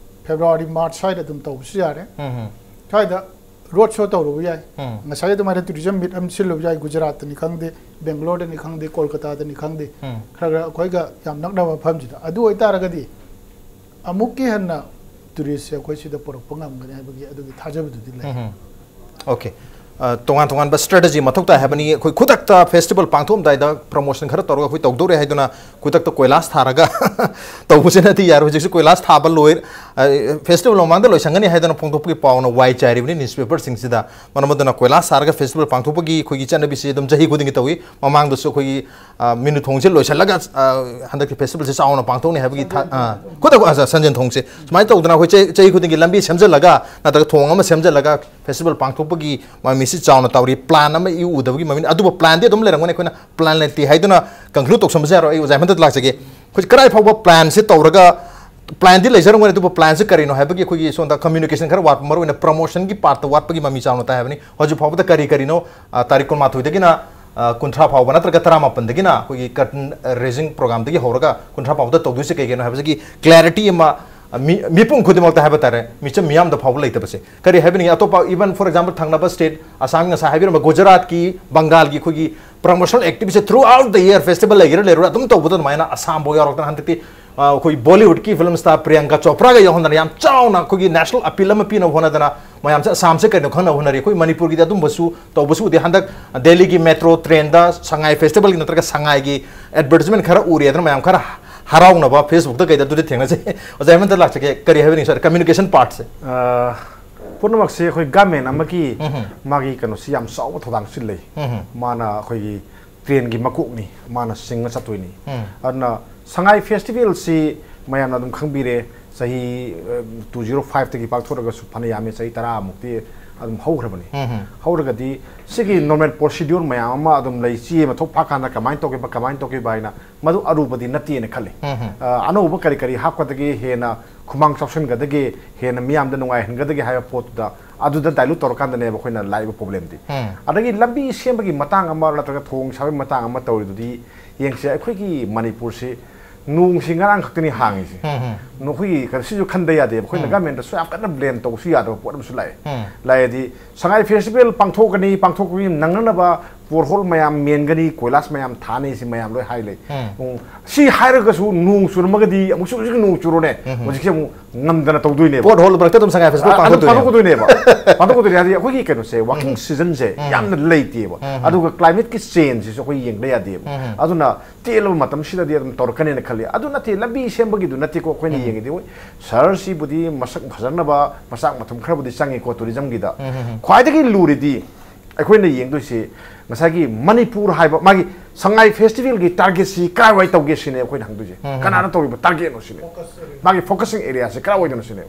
ꯐꯦꯕ꯭ꯔꯨꯋꯥꯔꯤ, ꯃꯥꯔꯆ ꯁ꯭ꯋꯥꯏꯗ ꯑꯗꯨꯝ ꯇꯧꯕꯁꯨ ꯌꯥꯔꯦ꯫ ꯎꯝ, ꯎꯝ꯫ ꯁ꯭ꯋꯥꯏꯗ ꯔꯣꯗ ꯁꯣ ꯇꯧꯔꯨꯕ ꯌꯥꯏ꯫ ꯎꯝ꯫ ꯉꯁꯥꯏ ꯑꯗꯨꯃꯥꯏꯅ ꯇꯨꯔꯤꯖꯝ ꯃꯤꯠ ꯑꯃ ꯁꯤꯜꯂꯨꯕ ꯌꯥꯏ, ꯒꯨꯖꯔꯥꯠꯇꯅꯤ ꯈꯪꯗꯦ, ꯕꯦꯡꯒꯂꯣꯔꯗꯅꯤ ꯈꯪꯗꯦ, ꯀꯣꯜꯀꯇꯥꯗꯅꯤ ꯈꯪꯗꯦ꯫ ꯎꯝ꯫ ꯈꯔ ꯈꯔ ꯑꯩꯈꯣꯏꯒ ꯌꯥꯝ ꯅꯛꯅꯕ ꯃꯐꯝꯁꯤꯗ꯫ ꯑꯗꯨ ꯑꯣꯏꯇꯥꯔꯒꯗꯤ ꯑꯃꯨꯛꯀꯤ ꯍꯦꯟꯅ ꯇꯨꯔꯤꯁꯁꯦ ꯑꯩꯈꯣꯏ ꯁꯤꯗ ꯄꯨꯔꯛꯄ ꯉꯝꯒꯅꯤ ꯍꯥꯏꯕꯒꯤ ꯑꯗꯨꯒꯤ ꯊꯥꯖꯕꯗꯨꯗꯤ ꯂꯩ꯫ ꯎꯝ꯫ ꯑꯣꯀꯦ꯫ ꯑ, ꯇꯣꯉꯥꯟ ꯇꯣꯉꯥꯟꯕ strategy ꯃꯊꯧ ꯇꯥꯏ ꯍꯥꯏꯕꯅꯤ꯫ ꯑꯩꯈꯣꯏ ꯈꯨꯗꯛꯇ festival ꯄꯥꯡꯊꯣꯛꯑꯝꯗꯥꯏꯗ promotion ꯈꯔ ꯇꯧꯔꯒ ꯑꯩꯈꯣꯏ ꯇꯧꯗꯧꯔꯦ ꯍꯥꯏꯗꯨꯅ ꯈꯨꯗꯛꯇ ꯀꯣꯏꯂꯥꯁ ꯊꯥꯔꯒ ꯇꯧꯕꯁꯤꯅꯗꯤ ꯌꯥꯔꯣꯏ꯫ ꯍꯧꯖꯤꯛꯁꯨ ꯀꯣꯏꯂꯥꯁ ꯊꯥꯕ ꯂꯣꯏ-, ꯑ, festival ꯃꯃꯥꯡꯗ ꯂꯣꯏꯁꯟꯒꯅꯤ ꯍꯥꯏꯗꯅ ꯐꯣꯡꯗꯣꯛꯄꯒꯤ ꯄꯥꯎꯅ ꯋꯥꯏ ꯆꯥꯏꯔꯤꯕꯅꯤ newspaperꯁꯤꯡꯁꯤꯗ꯫ ꯃꯔꯝ ꯑꯗꯨꯅ ꯀꯣꯏꯂꯥꯁ ꯊꯥꯔꯒ festival ꯄꯥꯡꯊꯣꯛꯄꯒꯤ ꯑꯩꯈꯣꯏꯒꯤ ꯆꯠꯅꯕꯤꯁꯤ ꯑꯗꯨꯝ ꯆꯍꯤ ꯈꯨꯗꯤꯡꯒꯤ ꯇꯧꯏ꯫ ꯃꯃꯥꯡꯗꯁꯨ ꯑꯩꯈꯣꯏꯒꯤ, ꯑ, ꯃꯤꯅꯨ ꯊꯣꯡꯁꯦ ꯂꯣꯏꯁꯤꯜꯂꯒ, ꯑ, ꯍꯟꯗꯛꯀꯤ festivalꯁꯦ ꯆꯥꯎꯅ ꯄꯥꯡꯊꯣꯛꯅꯤ ꯍꯥꯏꯕꯒꯤ ꯊꯥ-, ꯑ, ꯈꯨꯗꯛ-, ꯑ, ꯁꯟꯖꯦꯟ ꯊꯣꯡꯁꯦ ꯁꯨꯃꯥꯏꯅ ꯇꯧꯗꯅ ꯑꯩꯈꯣꯏ ꯆꯍꯤ, ꯆꯍꯤ ꯈꯨꯗꯤꯡꯒꯤ ꯂꯝꯕꯤ ꯁꯦꯝꯖꯤꯜꯂꯒ ꯅꯠꯇ꯭ꯔꯒ ꯊꯣꯡ ꯑꯃ ꯁꯦꯝꯖꯤꯜꯂꯒ festival ꯄꯥꯡꯊꯣꯛꯄꯒꯤ ꯃꯃꯤꯁꯤ ꯆꯥꯎꯅ ꯇꯧꯔꯤ꯫ Plan ꯑꯃ ꯏꯎ ꯎꯗꯕꯒꯤ ꯃꯃꯤꯅ, ꯑꯗꯨꯕꯨ planꯗꯤ ꯑꯗꯨꯝ ꯂꯩꯔꯝꯒꯅꯤ꯫ ꯑꯩꯈꯣꯏꯅ plan ꯂꯩꯇꯦ ꯍꯥꯏꯗꯨꯅ conclude ꯇꯧꯁꯟꯕꯁꯨ ꯌꯥꯔꯣꯏ꯫ ꯑꯩ ꯑꯣꯖꯥ ꯍꯦꯃꯟꯇꯗ ꯂꯥꯛꯆꯒꯦ꯫ ꯑꯩꯈꯣꯏ ꯀꯗꯥꯏ ꯐꯥꯎꯕ planꯁꯦ ꯇꯧꯔꯒ, planꯗꯤ ꯂꯩꯖꯔꯝꯒꯅꯤ, ꯑꯗꯨꯕꯨ planꯁꯦ ꯀꯔꯤꯅꯣ ꯍꯥꯏꯕꯒꯤ ꯑꯩꯈꯣꯏꯒꯤ ꯁꯣꯝꯗ communication ꯈꯔ ꯋꯥꯠꯄ, ꯃꯔꯨꯑꯣꯏꯅ promotionꯒꯤ partꯇ ꯋꯥꯠꯄꯒꯤ ꯃꯃꯤ ꯆꯥꯎꯅ ꯇꯥꯏ ꯍꯥꯏꯕꯅꯤ꯫ ꯍꯧꯖꯤꯛ ꯐꯥꯎꯕꯗ ꯀꯔꯤ ꯀꯔꯤꯅꯣ, ꯑ, ꯇꯥꯔꯤꯛ ꯀꯨꯟꯃꯥꯊꯣꯏꯗꯒꯤꯅ, ꯑ, ꯀꯨꯟꯊ꯭ꯔꯥ ꯐꯥꯎꯕ ꯅꯠꯇ꯭ꯔꯒ ꯇꯔꯥꯃꯥꯄꯟꯗꯒꯤꯅ ꯑꯩꯈꯣꯏꯒꯤ curtain raising programꯗꯒꯤ ꯍꯧꯔꯒ ꯀꯨꯟꯊ꯭ꯔꯥ ꯐꯥꯎꯕꯗ ꯇꯧꯗꯣꯏꯁꯦ ꯀꯩ ꯀꯩꯅꯣ ꯍꯥꯏꯕꯁꯤꯒꯤ clarity ꯑꯃ, ꯑ, ꯃꯤ-, ꯃꯤꯄꯨꯝ ꯈꯨꯗꯤꯡꯃꯛꯇ ꯍꯥꯏꯕ ꯇꯥꯔꯦ, ꯃꯤꯆꯝ ꯃꯤꯌꯥꯝꯗ ꯐꯥꯎꯕ ꯂꯩꯇꯕꯁꯦ꯫ ꯀꯔꯤ ꯍꯥꯏꯕꯅꯤ? ꯑꯇꯣꯞꯄ, even for example, ꯊꯪꯅꯕ state, ꯑꯁꯥꯝꯒꯤ ꯉꯁꯥꯏ ꯍꯥꯏꯕꯤꯔꯝꯕ ꯒꯨꯖꯔꯥꯠꯀꯤ, ꯕꯪꯒꯥꯜꯒꯤ ꯑꯩꯈꯣꯏꯒꯤ promotional activityꯁꯦ throughout the year festival ꯂꯩꯒꯦꯔꯥ ꯂꯩꯔꯣꯏꯔꯥ ꯑꯗꯨꯝ ꯇꯧꯕꯗ ꯑꯗꯨꯃꯥꯏꯅ ꯑꯁꯥꯝꯐꯥꯎ ꯌꯥꯎꯔꯛꯇꯅ ꯍꯟꯗꯛꯇꯤ, ꯑ, ꯑꯩꯈꯣꯏ Bollywoodꯀꯤ film star ꯄ꯭ꯔꯤꯌꯥꯡꯀꯥ ꯆꯣꯄ꯭ꯔꯥꯒ ꯌꯥꯎꯍꯟꯗꯅ ꯌꯥꯝ ꯆꯥꯎꯅ ꯑꯩꯈꯣꯏꯒꯤ national appeal ꯑꯃ ꯄꯤꯅꯕ ꯍꯣꯠꯅꯗꯅ ꯃꯌꯥꯝꯁꯦ ꯑꯁꯥꯝꯁꯦ ꯀꯩꯅꯣ ꯈꯪꯅꯕ ꯍꯣꯠꯅꯔꯤ꯫ ꯑꯩꯈꯣꯏ ꯃꯅꯤꯄꯨꯔꯒꯤꯗꯤ ꯑꯗꯨꯝꯕꯁꯨ ꯇꯧꯕꯁꯨ ꯎꯗꯦ꯫ ꯍꯟꯗꯛ ꯗꯦꯜꯂꯤꯒꯤ metro trainꯗ ꯁꯉꯥꯏ festivalꯒꯤ ꯅꯠꯇ꯭ꯔꯒ ꯁꯉꯥꯏꯒꯤ advertisement ꯈꯔ ꯎꯔꯦꯗꯅ ꯃꯌꯥꯝ ꯈꯔ ꯍꯔꯥꯎꯅꯕ Facebookꯇ ꯀꯩꯗ ꯑꯗꯨꯗꯤ ꯊꯦꯡꯅꯖꯩ꯫ ꯑꯣꯖꯥ ꯍꯦꯃꯟꯇ ꯂꯥꯛꯆꯒꯦ, ꯀꯔꯤ ꯍꯥꯏꯕꯤꯅꯤꯡꯉꯤ? Sorry, communication partꯁꯦ꯫ ꯑ, ꯄꯨꯝꯅꯃꯛꯁꯦ ꯑꯩꯈꯣꯏ government ꯑꯃꯒꯤ ꯎꯝ꯫ ꯃꯥꯒꯤ ꯀꯩꯅꯣꯁꯤ ꯌꯥꯝ ꯆꯥꯎꯕ ꯊꯧꯗꯥꯡꯁꯤ ꯂꯩ꯫ ꯎꯝ꯫ ꯃꯥꯅ ꯑꯩꯈꯣꯏꯒꯤ trainꯒꯤ ꯃꯀꯣꯛꯅꯤ, ꯃꯥꯅ ꯆꯤꯡꯉ ꯆꯠꯇꯣꯏꯅꯤ꯫ ꯎꯝ꯫ ꯑꯗꯨꯅ ꯁꯉꯥꯏ festivalꯁꯤ ꯃꯌꯥꯝꯅ ꯑꯗꯨꯝ ꯈꯪꯕꯤꯔꯦ, ꯆꯍꯤ, ꯑ, two zero fiveꯇꯒꯤ ꯄꯥꯡꯊꯣꯛꯂꯒꯁꯨ ꯐꯅ ꯌꯥꯝꯃꯦ, ꯆꯍꯤ ꯇꯔꯥꯃꯨꯛꯇꯤ ꯑꯗꯨꯝ ꯍꯧꯈ꯭ꯔꯕꯅꯤ꯫ ꯎꯝ꯫ ꯍꯧꯔꯒꯗꯤ ꯁꯤꯒꯤ normal procedure ꯃꯌꯥꯝ ꯑꯃ ꯑꯗꯨꯝ ꯂꯩ, ꯆꯦ ꯑꯃ ꯊꯣꯛ ꯐꯥꯀꯥꯟꯗ ꯀꯃꯥꯏꯅ ꯇꯧꯒꯦꯕ, ꯀꯃꯥꯏꯅ ꯇꯧꯒꯦꯕ ꯍꯥꯏꯅ ꯃꯗꯨ ꯑꯔꯨꯕꯗꯤ ꯅꯠꯇꯦꯅ ꯈꯜꯂꯤ꯫ ꯎꯝ꯫ ꯑ, ꯑꯅꯧꯕ ꯀꯔꯤ ꯀꯔꯤ ꯍꯥꯞꯀꯗꯒꯦ, ꯍꯦꯟꯅ ꯈꯨꯃꯥꯡ ꯆꯥꯎꯁꯤꯟꯒꯗꯒꯦ, ꯍꯦꯟꯅ ꯃꯤꯌꯥꯝꯗ ꯅꯨꯡꯉꯥꯏꯍꯟꯒꯗꯒꯦ ꯍꯥꯏꯕ ꯄꯣꯠꯇꯨꯗ ꯑꯗꯨꯗ dilute ꯇꯧꯔꯀꯥꯟꯗꯅꯦꯕ ꯑꯩꯈꯣꯏꯅ ꯂꯥꯛꯏꯕ problemꯗꯤ꯫ ꯎꯝ꯫ ꯑꯗꯒꯤ ꯂꯝꯕꯤ ꯁꯦꯝꯕꯒꯤ ꯃꯇꯥꯡ ꯑꯃ ꯅꯠꯇ꯭ꯔꯒ ꯊꯣꯡ ꯁꯥꯕꯒꯤ ꯃꯇꯥꯡ ꯑꯃ ꯇꯧꯔꯤꯗꯨꯗꯤ ꯌꯦꯡꯁꯦ, ꯑꯩꯈꯣꯏꯒꯤ ꯃꯅꯤꯄꯨꯔꯁꯤ ꯅꯣꯡꯁꯤ ꯉꯔꯥꯡ ꯈꯛꯇꯅꯤ ꯍꯥꯡꯉꯤꯁꯦ꯫ ꯎꯝ, ꯎꯝ꯫ ꯅꯈꯣꯏꯒꯤ ꯀꯩꯅꯣ, ꯁꯤꯁꯨ ꯈꯟꯗ ꯌꯥꯗꯦꯕ꯫ ꯑꯩꯈꯣꯏꯅ ꯎꯝ꯫ Governmentꯗꯁꯨ ꯌꯥꯝ ꯀꯟꯅ blame ꯇꯧꯕꯁꯨ ꯌꯥꯗꯕ ꯄꯣꯠ ꯑꯃꯁꯨ ꯂꯥꯛꯑꯦ꯫ ꯎꯝ꯫ ꯂꯥꯛꯑꯦꯗꯤ ꯁꯉꯥꯏ festival ꯄꯥꯡꯊꯣꯛꯀꯅꯤ, ꯄꯥꯡꯊꯣꯛꯄꯒꯤ ꯅꯪꯅꯅꯕ ꯕꯣꯔꯍꯣꯜ ꯃꯌꯥꯝ ꯃꯦꯟꯒꯅꯤ, ꯀꯣꯏꯂꯥꯁ ꯃꯌꯥꯝ ꯊꯥꯅꯤ, ꯁꯤ ꯃꯌꯥꯝ ꯂꯣꯏ ꯍꯥꯏ ꯂꯩ꯫ ꯎꯝ, ꯁꯤ ꯍꯥꯏꯔꯒꯁꯨ ꯅꯣꯡ ꯆꯨꯔꯝꯃꯒꯗꯤ ꯑꯃꯨꯛꯁꯨ ꯍꯧꯖꯤꯛ ꯅꯣꯡ ꯆꯨꯔꯣꯅꯦ, ꯍꯧꯖꯤꯛꯁꯦ ꯑꯃꯨꯛ ꯉꯝꯗꯅ ꯇꯧꯗꯣꯏꯅꯦꯕ꯫ ꯄꯣꯠ ꯍꯣꯜ ꯃꯔꯛꯇ ꯑꯗꯨꯝ ꯁꯉꯥꯏ ꯐꯦꯁꯇꯤꯚꯦꯜ ꯑꯗꯨꯝ ꯄꯥꯡꯊꯣꯛꯇꯣꯏꯅꯦꯕ꯫ ꯄꯥꯡꯊꯣꯛꯀꯗꯣꯏꯅꯦꯕ꯫ ꯄꯥꯡꯊꯣꯛꯀꯗꯣꯏꯅꯦ ꯍꯥꯏꯗꯤ ꯑꯩꯈꯣꯏꯒꯤ ꯀꯩꯅꯣꯁꯦ, ꯋꯥꯔꯀꯤꯡ ꯁꯤꯖꯟꯁꯦ ꯌꯥꯝꯅ ꯂꯩꯇꯦꯕ꯫ ꯑꯗꯨꯒ ꯀ꯭ꯂꯥꯏꯃꯦꯠꯀꯤ ꯆꯦꯟꯖꯁꯤꯁꯨ ꯑꯩꯈꯣꯏ ꯌꯦꯡꯗ ꯌꯥꯗꯦꯕ꯫ ꯑꯗꯨꯅ ꯇꯦꯜꯂꯕ ꯃꯇꯝꯁꯤꯗꯗꯤ ꯑꯗꯨꯝ ꯇꯧꯔꯛꯀꯅꯦꯅ ꯈꯜꯂꯤ꯫ ꯑꯗꯨ ꯅꯠꯇꯦ, ꯂꯝꯕꯤ ꯁꯦꯝꯕꯒꯤꯗꯨ ꯅꯠꯇꯦꯀꯣ ꯑꯩꯈꯣꯏꯅ ꯌꯦꯡꯉꯤꯗꯤ꯫ ꯍꯣꯏ, ꯁꯍꯔꯁꯤꯕꯨꯗꯤ ꯃꯁꯛ ꯐꯖꯅꯕ ꯃꯆꯥꯛ ꯃꯊꯨꯝ ꯈꯔꯕꯨꯗꯤ ꯆꯪꯉꯤꯀꯣ ꯇꯨꯔꯤꯖꯝꯒꯤꯗ꯫ ꯈ꯭ꯋꯥꯏꯗꯒꯤ ꯂꯨꯔꯤꯗꯤ ꯑꯩꯈꯣꯏꯅ ꯌꯦꯡꯗꯣꯏꯁꯤ ꯉꯁꯥꯏꯒꯤ ꯃꯅꯤꯄꯨꯔ ꯍꯥꯏꯕ ꯃꯥꯒꯤ ꯁꯉꯥꯏ ꯐꯦꯁꯇꯤꯚꯦꯜꯒꯤ ꯇꯥꯔꯒꯦꯠꯁꯤ ꯀꯥꯏꯋꯥꯏ ꯇꯧꯒꯦ ꯁꯤꯅꯦ ꯑꯩꯈꯣꯏꯅ ꯍꯪꯗꯣꯏꯁꯦ꯫ ꯀꯅꯥꯅ ꯇꯧꯔꯤꯕ ꯇꯥꯔꯒꯦꯠꯅꯣ ꯁꯤꯅꯦ꯫ ꯃꯥꯒꯤ ꯐꯣꯀꯁꯤꯡ ꯑꯦꯔꯤꯌꯥꯁꯦ ꯀꯗꯥꯏꯋꯥꯏꯗꯅꯣ ꯁꯤꯅꯦ꯫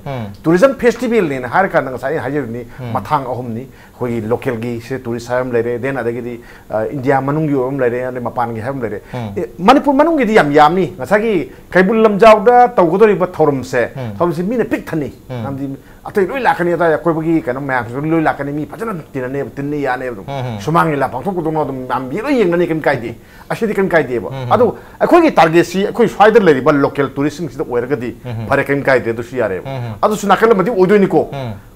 ꯇꯨꯔꯤꯖꯝ ꯐꯦꯁꯇꯤꯚꯦꯜꯅꯦꯅ ꯍꯥꯏꯔꯀꯥꯟꯗ ꯉꯁꯥꯏ ꯑꯩꯅ ꯍꯥꯏꯖꯕꯅꯤ, ꯃꯊꯥꯡ ꯑꯍꯨꯝꯅꯤ꯫ ꯑꯩꯈꯣꯏꯒꯤ ꯂꯣꯀꯦꯜꯒꯤ ꯁꯤ ꯇꯨꯔꯤꯁ ꯍꯥꯏꯕ ꯑꯃ ꯂꯩꯔꯦ, then ꯑꯗꯒꯤꯗꯤ, ꯑ, ꯏꯟꯗꯤꯌꯥ ꯃꯅꯨꯡꯒꯤ ꯑꯣꯏꯕ ꯑꯃ ꯂꯩꯔꯦ, ꯑꯗꯩ ꯃꯄꯥꯟꯒꯤ ꯍꯥꯏꯕ ꯑꯃ ꯂꯩꯔꯦ꯫ ꯑꯦ, ꯃꯅꯤꯄꯨꯔ ꯃꯅꯨꯡꯒꯤꯗꯤ ꯌꯥꯝ ꯌꯥꯝꯅꯤ꯫ ꯉꯁꯥꯏꯒꯤ ꯀꯩꯕꯨꯜ ꯂꯝꯖꯥꯎꯗ ꯇꯧꯒꯗꯧꯔꯤꯕ ꯊꯧꯔꯝꯁꯦ, ꯊꯧꯔꯝꯁꯦ ꯃꯤꯅ ꯄꯤꯛ ꯊꯟꯅꯤ꯫ ꯃꯔꯝꯗꯤ ꯑꯇꯩ ꯂꯣꯏ ꯂꯥꯛꯀꯅꯤ, ꯑꯗꯥꯏ ꯑꯀꯣꯏꯕꯒꯤ ꯀꯩꯅꯣ ꯃꯌꯥꯝꯁꯤꯁꯨ ꯂꯣꯏ ꯂꯥꯛꯀꯅꯤ, ꯃꯤ ꯐꯖꯅ ꯇꯤꯟꯅꯅꯦꯕ, ꯇꯤꯟꯅ ꯌꯥꯅꯦꯕ ꯑꯗꯨꯝ꯫ ꯁꯨꯃꯥꯡ ꯂꯤꯂꯥ ꯄꯥꯡꯊꯣꯛꯄꯗꯧꯅ ꯑꯗꯨꯝ ꯃꯌꯥꯝ ꯃꯤ ꯂꯣꯏ ꯌꯦꯡꯅꯅꯤ, ꯀꯩꯝ ꯀꯥꯏꯗꯦ꯫ ꯑꯁꯤꯗꯤ ꯀꯩꯝ ꯀꯥꯏꯗꯦꯕ꯫ ꯑꯗꯨ ꯑꯩꯈꯣꯏꯒꯤ ꯇꯥꯔꯒꯦꯠꯁꯤ ꯑꯩꯈꯣꯏ ꯁ꯭ꯋꯥꯏꯗ ꯂꯩꯔꯤꯕ ꯂꯣꯀꯦꯜ ꯇꯨꯔꯤꯁꯁꯤꯡꯁꯤꯗ ꯑꯣꯏꯔꯒꯗꯤ ꯐꯔꯦ, ꯀꯩꯝ ꯀꯥꯏꯗꯦ, ꯑꯗꯨꯁꯨ ꯌꯥꯔꯦꯕ꯫ ꯑꯗꯨꯁꯨ ꯅꯥꯀꯜ ꯑꯃꯗꯤ ꯑꯣꯏꯗꯣꯏꯅꯤꯀꯣ꯫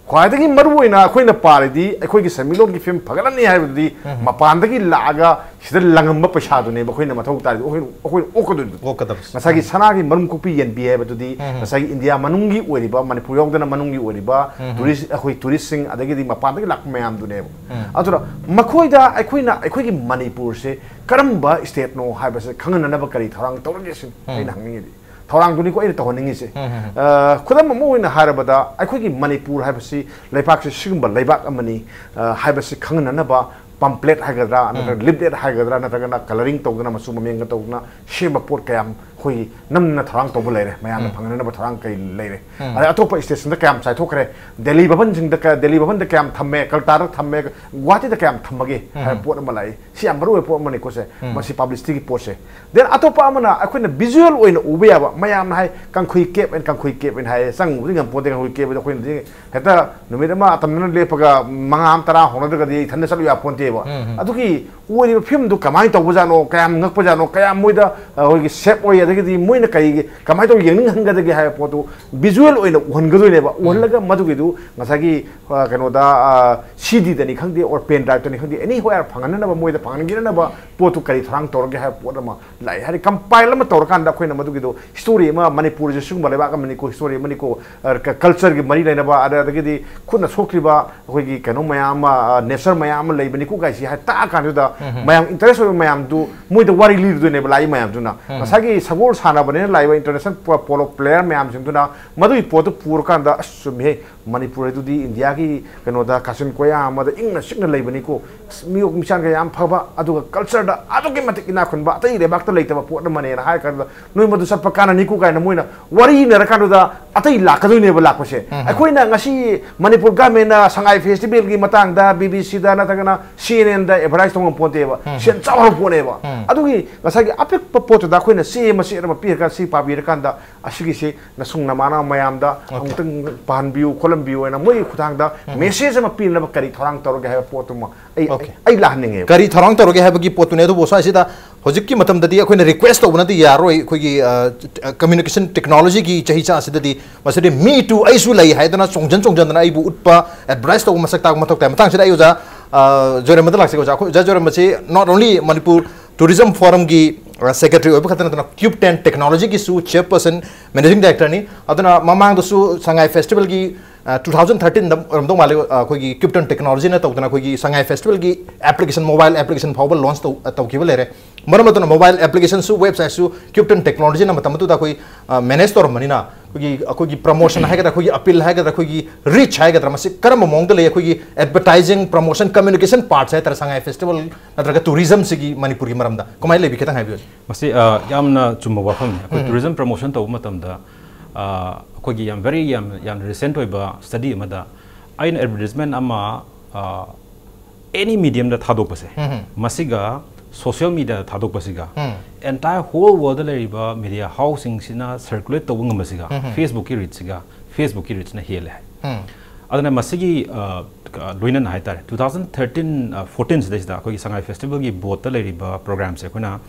ꯈ꯭ꯋꯥꯏꯗꯒꯤ ꯃꯔꯨ ꯑꯣꯏꯅ ꯑꯩꯈꯣꯏꯅ ꯄꯥꯔꯤꯗꯤ ꯑꯩꯈꯣꯏꯒꯤ ꯁꯦꯟꯃꯤꯠꯂꯣꯟꯒꯤ ꯐꯤꯕꯝ ꯐꯒꯠꯂꯅꯤ ꯍꯥꯏꯕꯗꯨꯗꯤ ꯃꯄꯥꯟꯗꯒꯤ ꯂꯥꯛꯑꯒ ꯁꯤꯗ ꯂꯪꯉꯝꯕ ꯄꯩꯁꯥꯗꯨꯅꯦꯕ ꯑꯩꯈꯣꯏꯅ ꯃꯊꯧ ꯇꯥꯔꯤꯗꯤ, ꯑꯩꯈꯣꯏ, ꯑꯩꯈꯣꯏꯅ ꯑꯣꯛꯀꯗꯣꯏꯗꯨ꯫ ꯑꯣꯛꯀꯗꯕꯁꯦ꯫ ꯉꯁꯥꯏꯒꯤ ꯁꯅꯥꯒꯤ ꯃꯔꯨꯝ ꯀꯣꯛꯄꯤ ꯌꯦꯟꯕꯤ ꯍꯥꯏꯕꯗꯨꯗꯤ ꯉꯁꯥꯏꯒꯤ ꯏꯟꯗꯤꯌꯥ ꯃꯅꯨꯡꯒꯤ ꯑꯣꯏꯔꯤꯕ, ꯃꯅꯤꯄꯨꯔ ꯌꯥꯎꯗꯅ ꯃꯅꯨꯡꯒꯤ ꯑꯣꯏꯔꯤꯕ ꯇꯨꯔꯤꯁ, ꯑꯩꯈꯣꯏ ꯇꯨꯔꯤꯁꯁꯤꯡ ꯑꯗꯒꯤꯗꯤ ꯃꯄꯥꯟꯗꯒꯤ ꯂꯥꯛꯄ ꯃꯌꯥꯝꯗꯨꯅꯦꯕ꯫ ꯑꯗꯨꯅ ꯃꯈꯣꯏꯗ ꯑꯩꯈꯣꯏꯅ ꯑꯩꯈꯣꯏꯒꯤ ꯃꯅꯤꯄꯨꯔꯁꯦ ꯀꯔꯝꯕ ꯁ꯭ꯇꯦꯠꯅꯣ ꯍꯥꯏꯕꯁꯦ ꯈꯪꯍꯟꯅꯅꯕ ꯀꯔꯤ ꯊꯧꯔꯥꯡ ꯇꯧꯔꯒꯦ ꯁꯤꯅꯤ ꯑꯩꯅ ꯍꯪꯅꯤꯡꯉꯤꯗꯤ꯫ ꯊꯧꯔꯥꯡꯗꯨꯅꯤꯀꯣ ꯑꯩꯅ ꯇꯧꯍꯟꯅꯤꯡꯉꯤꯁꯦ꯫ ꯑ, ꯈꯨꯗꯝ ꯑꯃ ꯑꯣꯏꯅ ꯍꯥꯏꯔꯕꯗ, ꯑꯩꯈꯣꯏꯒꯤ ꯃꯅꯤꯄꯨꯔ ꯍꯥꯏꯕꯁꯤ ꯂꯩꯕꯥꯛꯁꯤ ꯁꯤꯒꯨꯝꯕ ꯂꯩꯕꯥꯛ ꯑꯃꯅꯤ, ꯑ, ꯍꯥꯏꯕꯁꯤ ꯈꯪꯍꯟꯅꯅꯕ ꯄꯝꯄ꯭ꯂꯦꯠ ꯍꯥꯏꯒꯗ꯭ꯔꯥ, ꯅꯠꯇ꯭ꯔꯒ ꯂꯤꯞꯂꯦꯠ ꯍꯥꯏꯒꯗ꯭ꯔꯥ, ꯅꯠꯇ꯭ꯔꯒꯅ ꯀꯂꯔꯤꯡ ꯇꯧꯗꯅ, ꯃꯆꯨ ꯃꯃꯦꯟꯒ ꯇꯧꯗꯅ ꯁꯦꯝꯕ ꯄꯣꯠ ꯀꯌꯥꯝ ꯑꯩꯈꯣꯏꯒꯤ ꯅꯝꯅ ꯊꯧꯔꯥꯡ ꯇꯧꯕ ꯂꯩꯔꯦ, ꯃꯌꯥꯝꯅ ꯐꯪꯅꯅꯕ ꯊꯧꯔꯥꯡ ꯀꯩ ꯂꯩꯔꯦ꯫ ꯑꯗꯩ ꯑꯇꯣꯞꯄ ꯁ꯭ꯇꯦꯠꯁꯤꯡꯗ ꯀꯌꯥꯝ ꯆꯥꯏꯊꯣꯛꯈ꯭ꯔꯦ, ꯗꯦꯜꯂꯤ ꯚꯕꯟꯁꯤꯡꯗ ꯀ-, ꯗꯦꯜꯂꯤ ꯚꯕꯟꯗ ꯀꯌꯥꯝ ꯊꯝꯃꯦ, ꯀꯜꯇꯥꯗ ꯊꯝꯃꯦ, ꯒꯨꯋꯥꯍꯥꯇꯤꯗ ꯀꯌꯥꯝ ꯊꯝꯃꯒꯦ ꯍꯥꯏꯕ ꯄꯣꯠ ꯑꯃ ꯂꯥꯛꯏ꯫ ꯁꯤ ꯌꯥꯝ ꯃꯔꯨ ꯑꯣꯏꯕ ꯄꯣꯠ ꯑꯃꯅꯤꯀꯣ ꯁꯦ꯫ ꯃꯁꯤ ꯄꯕ꯭ꯂꯤꯁꯤꯇꯤꯒꯤ ꯄꯣꯠꯁꯦ꯫ Then ꯑꯇꯣꯞꯄ ꯑꯃꯅ ꯑꯩꯈꯣꯏꯅ ꯚꯤꯖꯨꯋꯦꯜ ꯑꯣꯏꯅ ꯎꯕ ꯌꯥꯕ, ꯃꯌꯥꯝꯅ ꯍꯥꯏ, "ꯀꯥꯡꯈꯨꯏ ꯀꯦꯞ" ꯍꯥꯏꯅ, "ꯀꯥꯡꯈꯨꯏ ꯀꯦꯞ" ꯍꯥꯏꯅ ꯍꯥꯏꯌꯦ꯫ ꯆꯪꯉꯨꯕꯗꯤ ꯉꯝꯄꯣꯠꯇꯦ ꯀꯥꯡꯈꯨꯏ ꯀꯦꯞ ꯍꯥꯏꯗꯣ꯫ ꯑꯩꯈꯣꯏꯅꯗꯤ ꯍꯦꯛꯇ ꯅꯨꯃꯤꯠ ꯑꯃ ꯑꯇꯝꯅꯅ ꯂꯦꯞꯄꯒ ꯃꯉꯥ ꯑꯃ ꯇꯔꯥ ꯍꯧꯅꯗ꯭ꯔꯒꯗꯤ ꯏꯊꯟꯗ ꯆꯠꯂꯨ ꯌꯥꯄꯣꯟꯇꯦ꯫ ꯎꯝ, ꯎꯝ꯫ ꯑꯗꯨꯒꯤ ꯑꯣꯏꯔꯤꯕ ꯐꯤꯕꯝꯗꯨ ꯀꯃꯥꯏꯅ ꯇꯧꯕꯖꯥꯠꯅꯣ, ꯀꯌꯥꯝ ꯉꯛꯄꯖꯥꯠꯅꯣ, ꯀꯌꯥꯝ ꯃꯣꯏꯗ, ꯑ, ꯑꯩꯈꯣꯏꯒꯤ ꯁꯦꯞ ꯑꯣꯏ, ꯑꯗꯒꯤꯗꯤ ꯃꯣꯏꯅ ꯀꯩ, ꯀꯃꯥꯏꯅ ꯇꯧꯔ ꯌꯦꯡꯅꯤꯡꯍꯟꯒꯗꯒꯦ ꯍꯥꯏꯕ ꯄꯣꯠꯇꯨ ꯚꯤꯖꯨꯋꯦꯜ ꯑꯣꯏꯅ ꯎꯍꯟꯒꯗꯣꯏꯅꯦꯕ꯫ ꯎꯝ꯫ ꯎꯍꯜꯂꯒ ꯃꯗꯨꯒꯤꯗꯨ ꯉꯁꯥꯏꯒꯤ, ꯑ, ꯀꯩꯅꯣꯗ, ꯑ, ꯁꯤ ꯗꯤꯗꯅꯤ ꯈꯪꯗꯦ, or pen driveꯇꯅꯤ ꯈꯪꯗꯦ, anywhere ꯐꯪꯍꯟꯅꯅꯕ, ꯃꯣꯏꯗ ꯐꯪꯍꯟꯈꯤꯅꯅꯕ ꯄꯣꯠꯇꯨ ꯀꯔꯤ ꯊꯧꯔꯥꯡ ꯇꯧꯔꯒꯦ ꯍꯥꯏꯕ ꯄꯣꯠ ꯑꯃ ꯂꯥꯛꯑꯦ꯫ ꯍꯥꯏꯗꯤ ꯀꯝꯄꯥꯏꯜ ꯑꯃ ꯇꯧꯔꯀꯥꯟꯗ ꯑꯩꯈꯣꯏꯅ ꯃꯗꯨꯒꯤꯗꯣ ꯍꯤꯁꯇꯣꯔꯤ ꯑꯃ, ꯃꯅꯤꯄꯨꯔꯁꯦ ꯁꯤꯒꯨꯝꯕ ꯂꯩꯕꯥꯛ ꯑꯃꯅꯤꯀꯣ, ꯍꯤꯁꯇꯣꯔꯤ ꯑꯃꯅꯤꯀꯣ, ꯑ, ꯀ-, ꯀꯜꯆꯔꯒꯤ ꯃꯔꯤ ꯂꯩꯅꯕ, ꯑꯗ-, ꯑꯗꯒꯤꯗꯤ ꯈꯨꯠꯅ ꯁꯣꯛꯈꯤꯕ ꯑꯩꯈꯣꯏꯒꯤ ꯀꯩꯅꯣ ꯃꯌꯥꯝ ꯑꯃ, ꯑ, ꯅꯦꯆꯔ ꯃꯌꯥꯝ ꯑꯃ ꯂꯩꯕꯅꯤꯀꯣ ꯀꯥꯏꯁꯤ ꯍꯥꯏ ꯇꯥꯛꯑ ꯀꯥꯟꯗꯨꯗ ꯎꯝ꯫ ꯃꯌꯥꯝ ꯏꯟꯇꯔꯦꯁ ꯑꯣꯏꯕ ꯃꯌꯥꯝꯗꯨ ꯃꯣꯏꯗ ꯋꯥꯔꯤ ꯂꯤꯔꯨꯗꯣꯏꯅꯦꯕ ꯂꯥꯛꯏ ꯃꯌꯥꯝꯗꯨꯅ꯫ ꯎꯝ꯫ ꯉꯁꯥꯏꯒꯤ ꯁꯒꯣꯜ ꯁꯥꯟꯅꯕꯅꯦꯅ ꯂꯥꯛꯏꯕ ꯏꯟꯇꯔꯅꯦꯁꯅꯦꯜ ꯄꯣ-, ꯄꯣꯂꯣ ꯄ꯭ꯂꯦꯌꯔ ꯃꯌꯥꯝꯁꯤꯡꯗꯨꯅ ꯃꯗꯨꯒꯤ ꯄꯣꯠꯇꯨ ꯄꯨꯔꯀꯥꯟꯗ, "ꯑꯁ, ꯆꯨꯝꯃꯤꯍꯦ, ꯃꯅꯤꯄꯨꯔ ꯑꯗꯨꯗꯤ ꯏꯟꯗꯤꯌꯥꯒꯤ ꯀꯩꯅꯣꯗ ꯀꯥꯆꯤꯟ ꯀꯣꯌꯥ ꯑꯃꯗ ꯏꯪꯅ ꯆꯤꯛꯅ ꯂꯩꯕꯅꯤꯀꯣ, ꯑꯁ, ꯃꯤꯑꯣꯛ ꯃꯤꯆꯥꯟꯒ ꯌꯥꯝ ꯐꯕ, ꯑꯗꯨꯒ ꯀꯜꯆꯔꯗ ꯑꯗꯨꯛꯀꯤ ꯃꯇꯤꯛ ꯏꯅꯥꯛ ꯈꯨꯟꯕ, ꯑꯇꯩ ꯂꯩꯕꯥꯛꯇ ꯂꯩꯇꯕ ꯄꯣꯠ ꯑꯃꯅꯦꯅ" ꯍꯥꯏꯔ ꯀꯥꯟꯗ, "ꯅꯣꯏ ꯃꯗꯨ ꯆꯠꯄ ꯀꯥꯟꯅꯅꯤꯀꯣ" ꯀꯥꯏꯅ ꯃꯣꯏꯅ ꯋꯥꯔꯤ ꯏꯅꯔꯀꯥꯟꯗꯨꯗ ꯑꯇꯩ ꯂꯥꯛꯀꯗꯣꯏꯅꯦꯕ ꯂꯥꯛꯄꯁꯦ꯫ ꯎꯝ꯫ ꯑꯩꯈꯣꯏꯅ ꯉꯁꯤ ꯃꯅꯤꯄꯨꯔ ꯒꯃꯦꯟꯅ ꯁꯉꯥꯏ ꯐꯦꯁꯇꯤꯚꯦꯜꯒꯤ ꯃꯇꯥꯡꯗ ꯕꯤ ꯕꯤ ꯁꯤꯗ ꯅꯠꯇ꯭ꯔꯒꯅ ꯁꯤ ꯑꯦꯟ ꯑꯦꯟꯗ ꯑꯦꯗꯚꯔꯇꯥꯏꯁ ꯇꯧꯕ ꯄꯣꯠꯇꯦꯕ꯫ ꯎꯝ꯫ ꯁꯦꯟ ꯆꯥꯎꯔꯕ ꯄꯣꯠꯅꯦꯕ꯫ ꯎꯝ꯫ ꯑꯗꯨꯒꯤ ꯉꯁꯥꯏꯒꯤ ꯑꯄꯤꯛꯄ ꯄꯣꯠꯇꯨꯗ ꯑꯩꯈꯣꯏꯅ ꯆꯦ ꯃꯆꯦꯠ ꯑꯃ ꯄꯤꯔꯀꯥꯟꯗ, ꯁꯤ ꯄꯥꯕꯤꯔꯀꯥꯟꯗ, ꯑꯁꯤꯒꯤꯁꯤ ꯅꯁꯨꯡ ꯅꯃꯥꯟꯅꯕ ꯃꯌꯥꯝꯗ ꯑꯣꯀꯦ꯫ ꯑꯃꯨꯛꯇꯪ ꯄꯥꯍꯟꯕꯤꯌꯨ, ꯈꯣꯠꯍꯟꯕꯤꯌꯨ ꯍꯥꯏꯅ ꯃꯣꯏꯒꯤ ꯈꯨꯠꯊꯥꯡꯗ ꯎꯝ꯫ ꯃꯦꯁꯦꯖ ꯑꯃ ꯄꯤꯅꯕ ꯀꯔꯤ ꯊꯧꯔꯥꯡ ꯇꯧꯔꯒꯦ ꯍꯥꯏꯕ ꯄꯣꯠꯇꯨꯃ ꯑꯩ, ꯑꯣꯀꯦ꯫ ꯑꯩ ꯂꯥꯛꯍꯟꯅꯤꯡꯉꯦꯕ꯫ ꯀꯔꯤ ꯊꯧꯔꯥꯡ ꯇꯧꯔꯒꯦ ꯍꯥꯏꯕꯒꯤ ꯄꯣꯠꯇꯨꯅꯦ, ꯑꯗꯨꯕꯨ ꯁ꯭ꯋꯥꯏꯁꯤꯗ ꯍꯧꯖꯤꯛꯀꯤ ꯃꯇꯝꯗꯗꯤ ꯑꯩꯈꯣꯏꯅ ꯔꯤꯀ꯭ꯋꯦꯁ ꯇꯧꯕꯅꯗꯤ ꯌꯥꯔꯣꯏ꯫ ꯑꯩꯈꯣꯏꯒꯤ, ꯑ, ꯀꯝꯃ꯭ꯌꯨꯅꯤꯀꯦꯁꯟ ꯇꯦꯛꯅꯣꯂꯣꯖꯤꯒꯤ ꯆꯍꯤ ꯆꯥ ꯑꯁꯤꯗꯗꯤ ꯃꯁꯤꯗꯤ "Me too, ꯑꯩꯁꯨ ꯂꯩ" ꯍꯥꯏꯗꯅ ꯆꯣꯡꯖꯟ ꯆꯣꯡꯖꯟꯗꯅ ꯑꯩꯕꯨ ꯎꯠꯄ, ꯑꯦꯗꯚꯔꯇꯥꯏꯁ ꯇꯧꯕ ꯃꯁꯛ ꯇꯥꯛꯄ ꯃꯊꯧ ꯇꯥꯏ꯫ ꯃꯇꯥꯡꯁꯤꯗ ꯑꯩ ꯑꯣꯖꯥ, ꯑ, ꯖꯣꯏꯔꯝꯕꯗ ꯂꯥꯛꯆꯒꯦ ꯑꯣꯖꯥ꯫ ꯑꯩꯈꯣꯏ ꯑꯣꯖꯥ ꯖꯣꯏꯔꯝꯕꯁꯤ not only ꯃꯅꯤꯄꯨꯔ ꯇꯨꯔꯤꯖꯝ ꯐꯣꯔꯝꯒꯤ, ꯑ, ꯁꯦꯀ꯭ꯔꯦꯇꯔꯤ ꯑꯣꯏꯕ ꯈꯛꯇ ꯅꯠꯇꯅ ꯀ꯭ꯌꯨꯕ ꯇꯦꯟ ꯇꯦꯛꯅꯣꯂꯣꯖꯤꯒꯤꯁꯨ ꯆꯤꯌꯔꯄꯔꯁꯟ, ꯃꯦꯅꯦꯖꯤꯡ ꯗꯥꯏꯔꯦꯛꯇꯔꯅꯤ꯫ ꯑꯗꯨꯅ ꯃꯃꯥꯡꯗꯁꯨ ꯁꯉꯥꯏ ꯐꯦꯁꯇꯤꯚꯦꯜꯒꯤ, ꯑ, ꯇꯨ ꯊꯥꯎꯖꯟ ꯊꯥꯔꯇꯤꯟꯗ ꯑꯣꯏꯔꯝꯗꯧ ꯃꯥꯜꯂꯦ, ꯑ, ꯑꯩꯈꯣꯏꯒꯤ ꯀ꯭ꯌꯨꯕ ꯇꯦꯟ ꯇꯦꯛꯅꯣꯂꯣꯖꯤꯅ ꯇꯧꯗꯅ ꯑꯩꯈꯣꯏꯒꯤ ꯁꯉꯥꯏ ꯐꯦꯁꯇꯤꯚꯦꯜꯒꯤ ꯑꯦꯄ꯭ꯂꯤꯀꯦꯁꯟ, ꯃꯣꯕꯥꯏꯜ ꯑꯦꯄ꯭ꯂꯤꯀꯦꯁꯟ ꯐꯥꯎꯕ ꯂꯣꯟꯆ ꯇꯧ-, ꯑ, ꯇꯧꯈꯤꯕ ꯂꯩꯔꯦ꯫ ꯃꯔꯝ ꯑꯗꯨꯅ ꯃꯣꯕꯥꯏꯜ ꯑꯦꯄ꯭ꯂꯤꯀꯦꯁꯟꯁꯨ, ꯋꯦꯕꯁꯥꯏꯠꯁꯨ ꯀ꯭ꯌꯨꯕ ꯇꯦꯟ ꯇꯦꯛꯅꯣꯂꯣꯖꯤꯅ ꯃꯇꯝ ꯑꯗꯨꯗ ꯑꯩꯈꯣꯏ, ꯑ, ꯃꯦꯅꯦꯖ ꯇꯧꯔꯝꯕꯅꯤꯅ ꯑꯩꯈꯣꯏꯒꯤ, ꯑꯩꯈꯣꯏꯒꯤ ꯄ꯭ꯔꯃꯣꯁꯟ ꯍꯥꯏꯒꯗ꯭ꯔꯥ, ꯑꯩꯈꯣꯏꯒꯤ ꯑꯄꯤꯜ ꯍꯥꯏꯒꯗ꯭ꯔꯥ, ꯑꯩꯈꯣꯏꯒꯤ ꯔꯤꯆ ꯍꯥꯏꯒꯗ꯭ꯔꯥ, ꯃꯁꯤ ꯀꯔꯝꯕ ꯃꯑꯣꯡꯗ ꯂꯩ? ꯑꯩꯈꯣꯏꯒꯤ ꯑꯦꯗꯚꯔꯇꯥꯏꯖꯤꯡ, ꯄ꯭ꯔꯃꯣꯁꯟ, ꯀꯝꯃ꯭ꯌꯨꯅꯤꯀꯦꯁꯟ ꯄꯥꯔꯠꯁꯦ ꯍꯥꯏꯇꯥꯔꯦ, ꯁꯉꯥꯏ ꯐꯦꯁꯇꯤꯚꯦꯜ ꯅꯠꯇ꯭ꯔꯒ ꯇꯨꯔꯤꯖꯝꯁꯤꯒꯤ ꯃꯅꯤꯄꯨꯔꯒꯤ ꯃꯔꯝꯗ ꯀꯃꯥꯏꯅ ꯂꯩꯕꯤ? ꯈꯤꯇꯪ ꯍꯥꯏꯕꯤꯌꯨ꯫ ꯃꯁꯤ, ꯑ, ꯌꯥꯝꯅ ꯆꯨꯝꯕ ꯋꯥꯐꯝꯅꯤ꯫ ꯑꯩꯈꯣꯏ ꯎꯝ꯫ ꯇꯨꯔꯤꯖꯝ ꯄ꯭ꯔꯃꯣꯁꯟ ꯇꯧꯕ ꯃꯇꯝꯗ, ꯑ, ꯑꯩꯈꯣꯏꯒꯤ ꯌꯥꯝ very, ꯌꯥꯝ, ꯌꯥꯝ ꯔꯤꯁꯦꯟꯠ ꯑꯣꯏꯕ ꯁ꯭ꯇꯗꯤ ꯑꯃꯗ ꯑꯩꯅ ꯑꯦꯗꯚꯔꯇꯤꯁꯃꯦꯟ ꯑꯃ, ꯑ, ꯑꯦꯅꯤ ꯃꯤꯗꯤꯌꯝꯗ ꯊꯥꯗꯣꯛꯄꯁꯦ, ꯎꯝ꯫ ꯃꯁꯤꯒ ꯁꯣꯁꯤꯌꯦꯜ ꯃꯤꯗꯤꯌꯥꯗ ꯊꯥꯗꯣꯛꯄꯁꯤꯒ, ꯎꯝ꯫ ꯑꯦꯟꯇꯥꯌꯔ ꯍꯣꯜ ꯋꯥꯔꯜꯗ ꯂꯩꯔꯤꯕ ꯃꯤꯗꯤꯌꯥ ꯍꯥꯎꯁꯁꯤꯡꯁꯤꯅ ꯁꯔꯀꯨꯂꯦꯠ ꯇꯧꯕ ꯉꯝꯕꯁꯤꯒ, ꯎꯝ꯫ ꯐꯦꯁꯕꯨꯛꯀꯤ ꯔꯤꯆꯁꯤꯒ, ꯐꯦꯁꯕꯨꯛꯀꯤ ꯔꯤꯆꯅ ꯍꯦꯜꯂꯦ ꯍꯥꯏ꯫ ꯎꯝ꯫ ꯑꯗꯨꯅ ꯃꯁꯤꯒꯤ, ꯑ, ꯑ, ꯂꯣꯏꯅꯅ ꯍꯥꯏꯇꯥꯔꯦ, ꯇꯨ ꯊꯥꯎꯖꯟ ꯊꯥꯔꯇꯤꯟ, ꯑ, ꯐꯣꯔꯇꯤꯟ ꯁꯤꯗꯩꯁꯤꯗ ꯑꯩꯈꯣꯏꯒꯤ ꯁꯉꯥꯏ ꯐꯦꯁꯇꯤꯚꯦꯜꯒꯤ ꯕꯣꯔꯗꯇ ꯂꯩꯔꯤꯕ ꯄ꯭ꯔꯣꯒ꯭ꯔꯥꯝꯁꯦ ꯑꯩꯈꯣꯏꯅ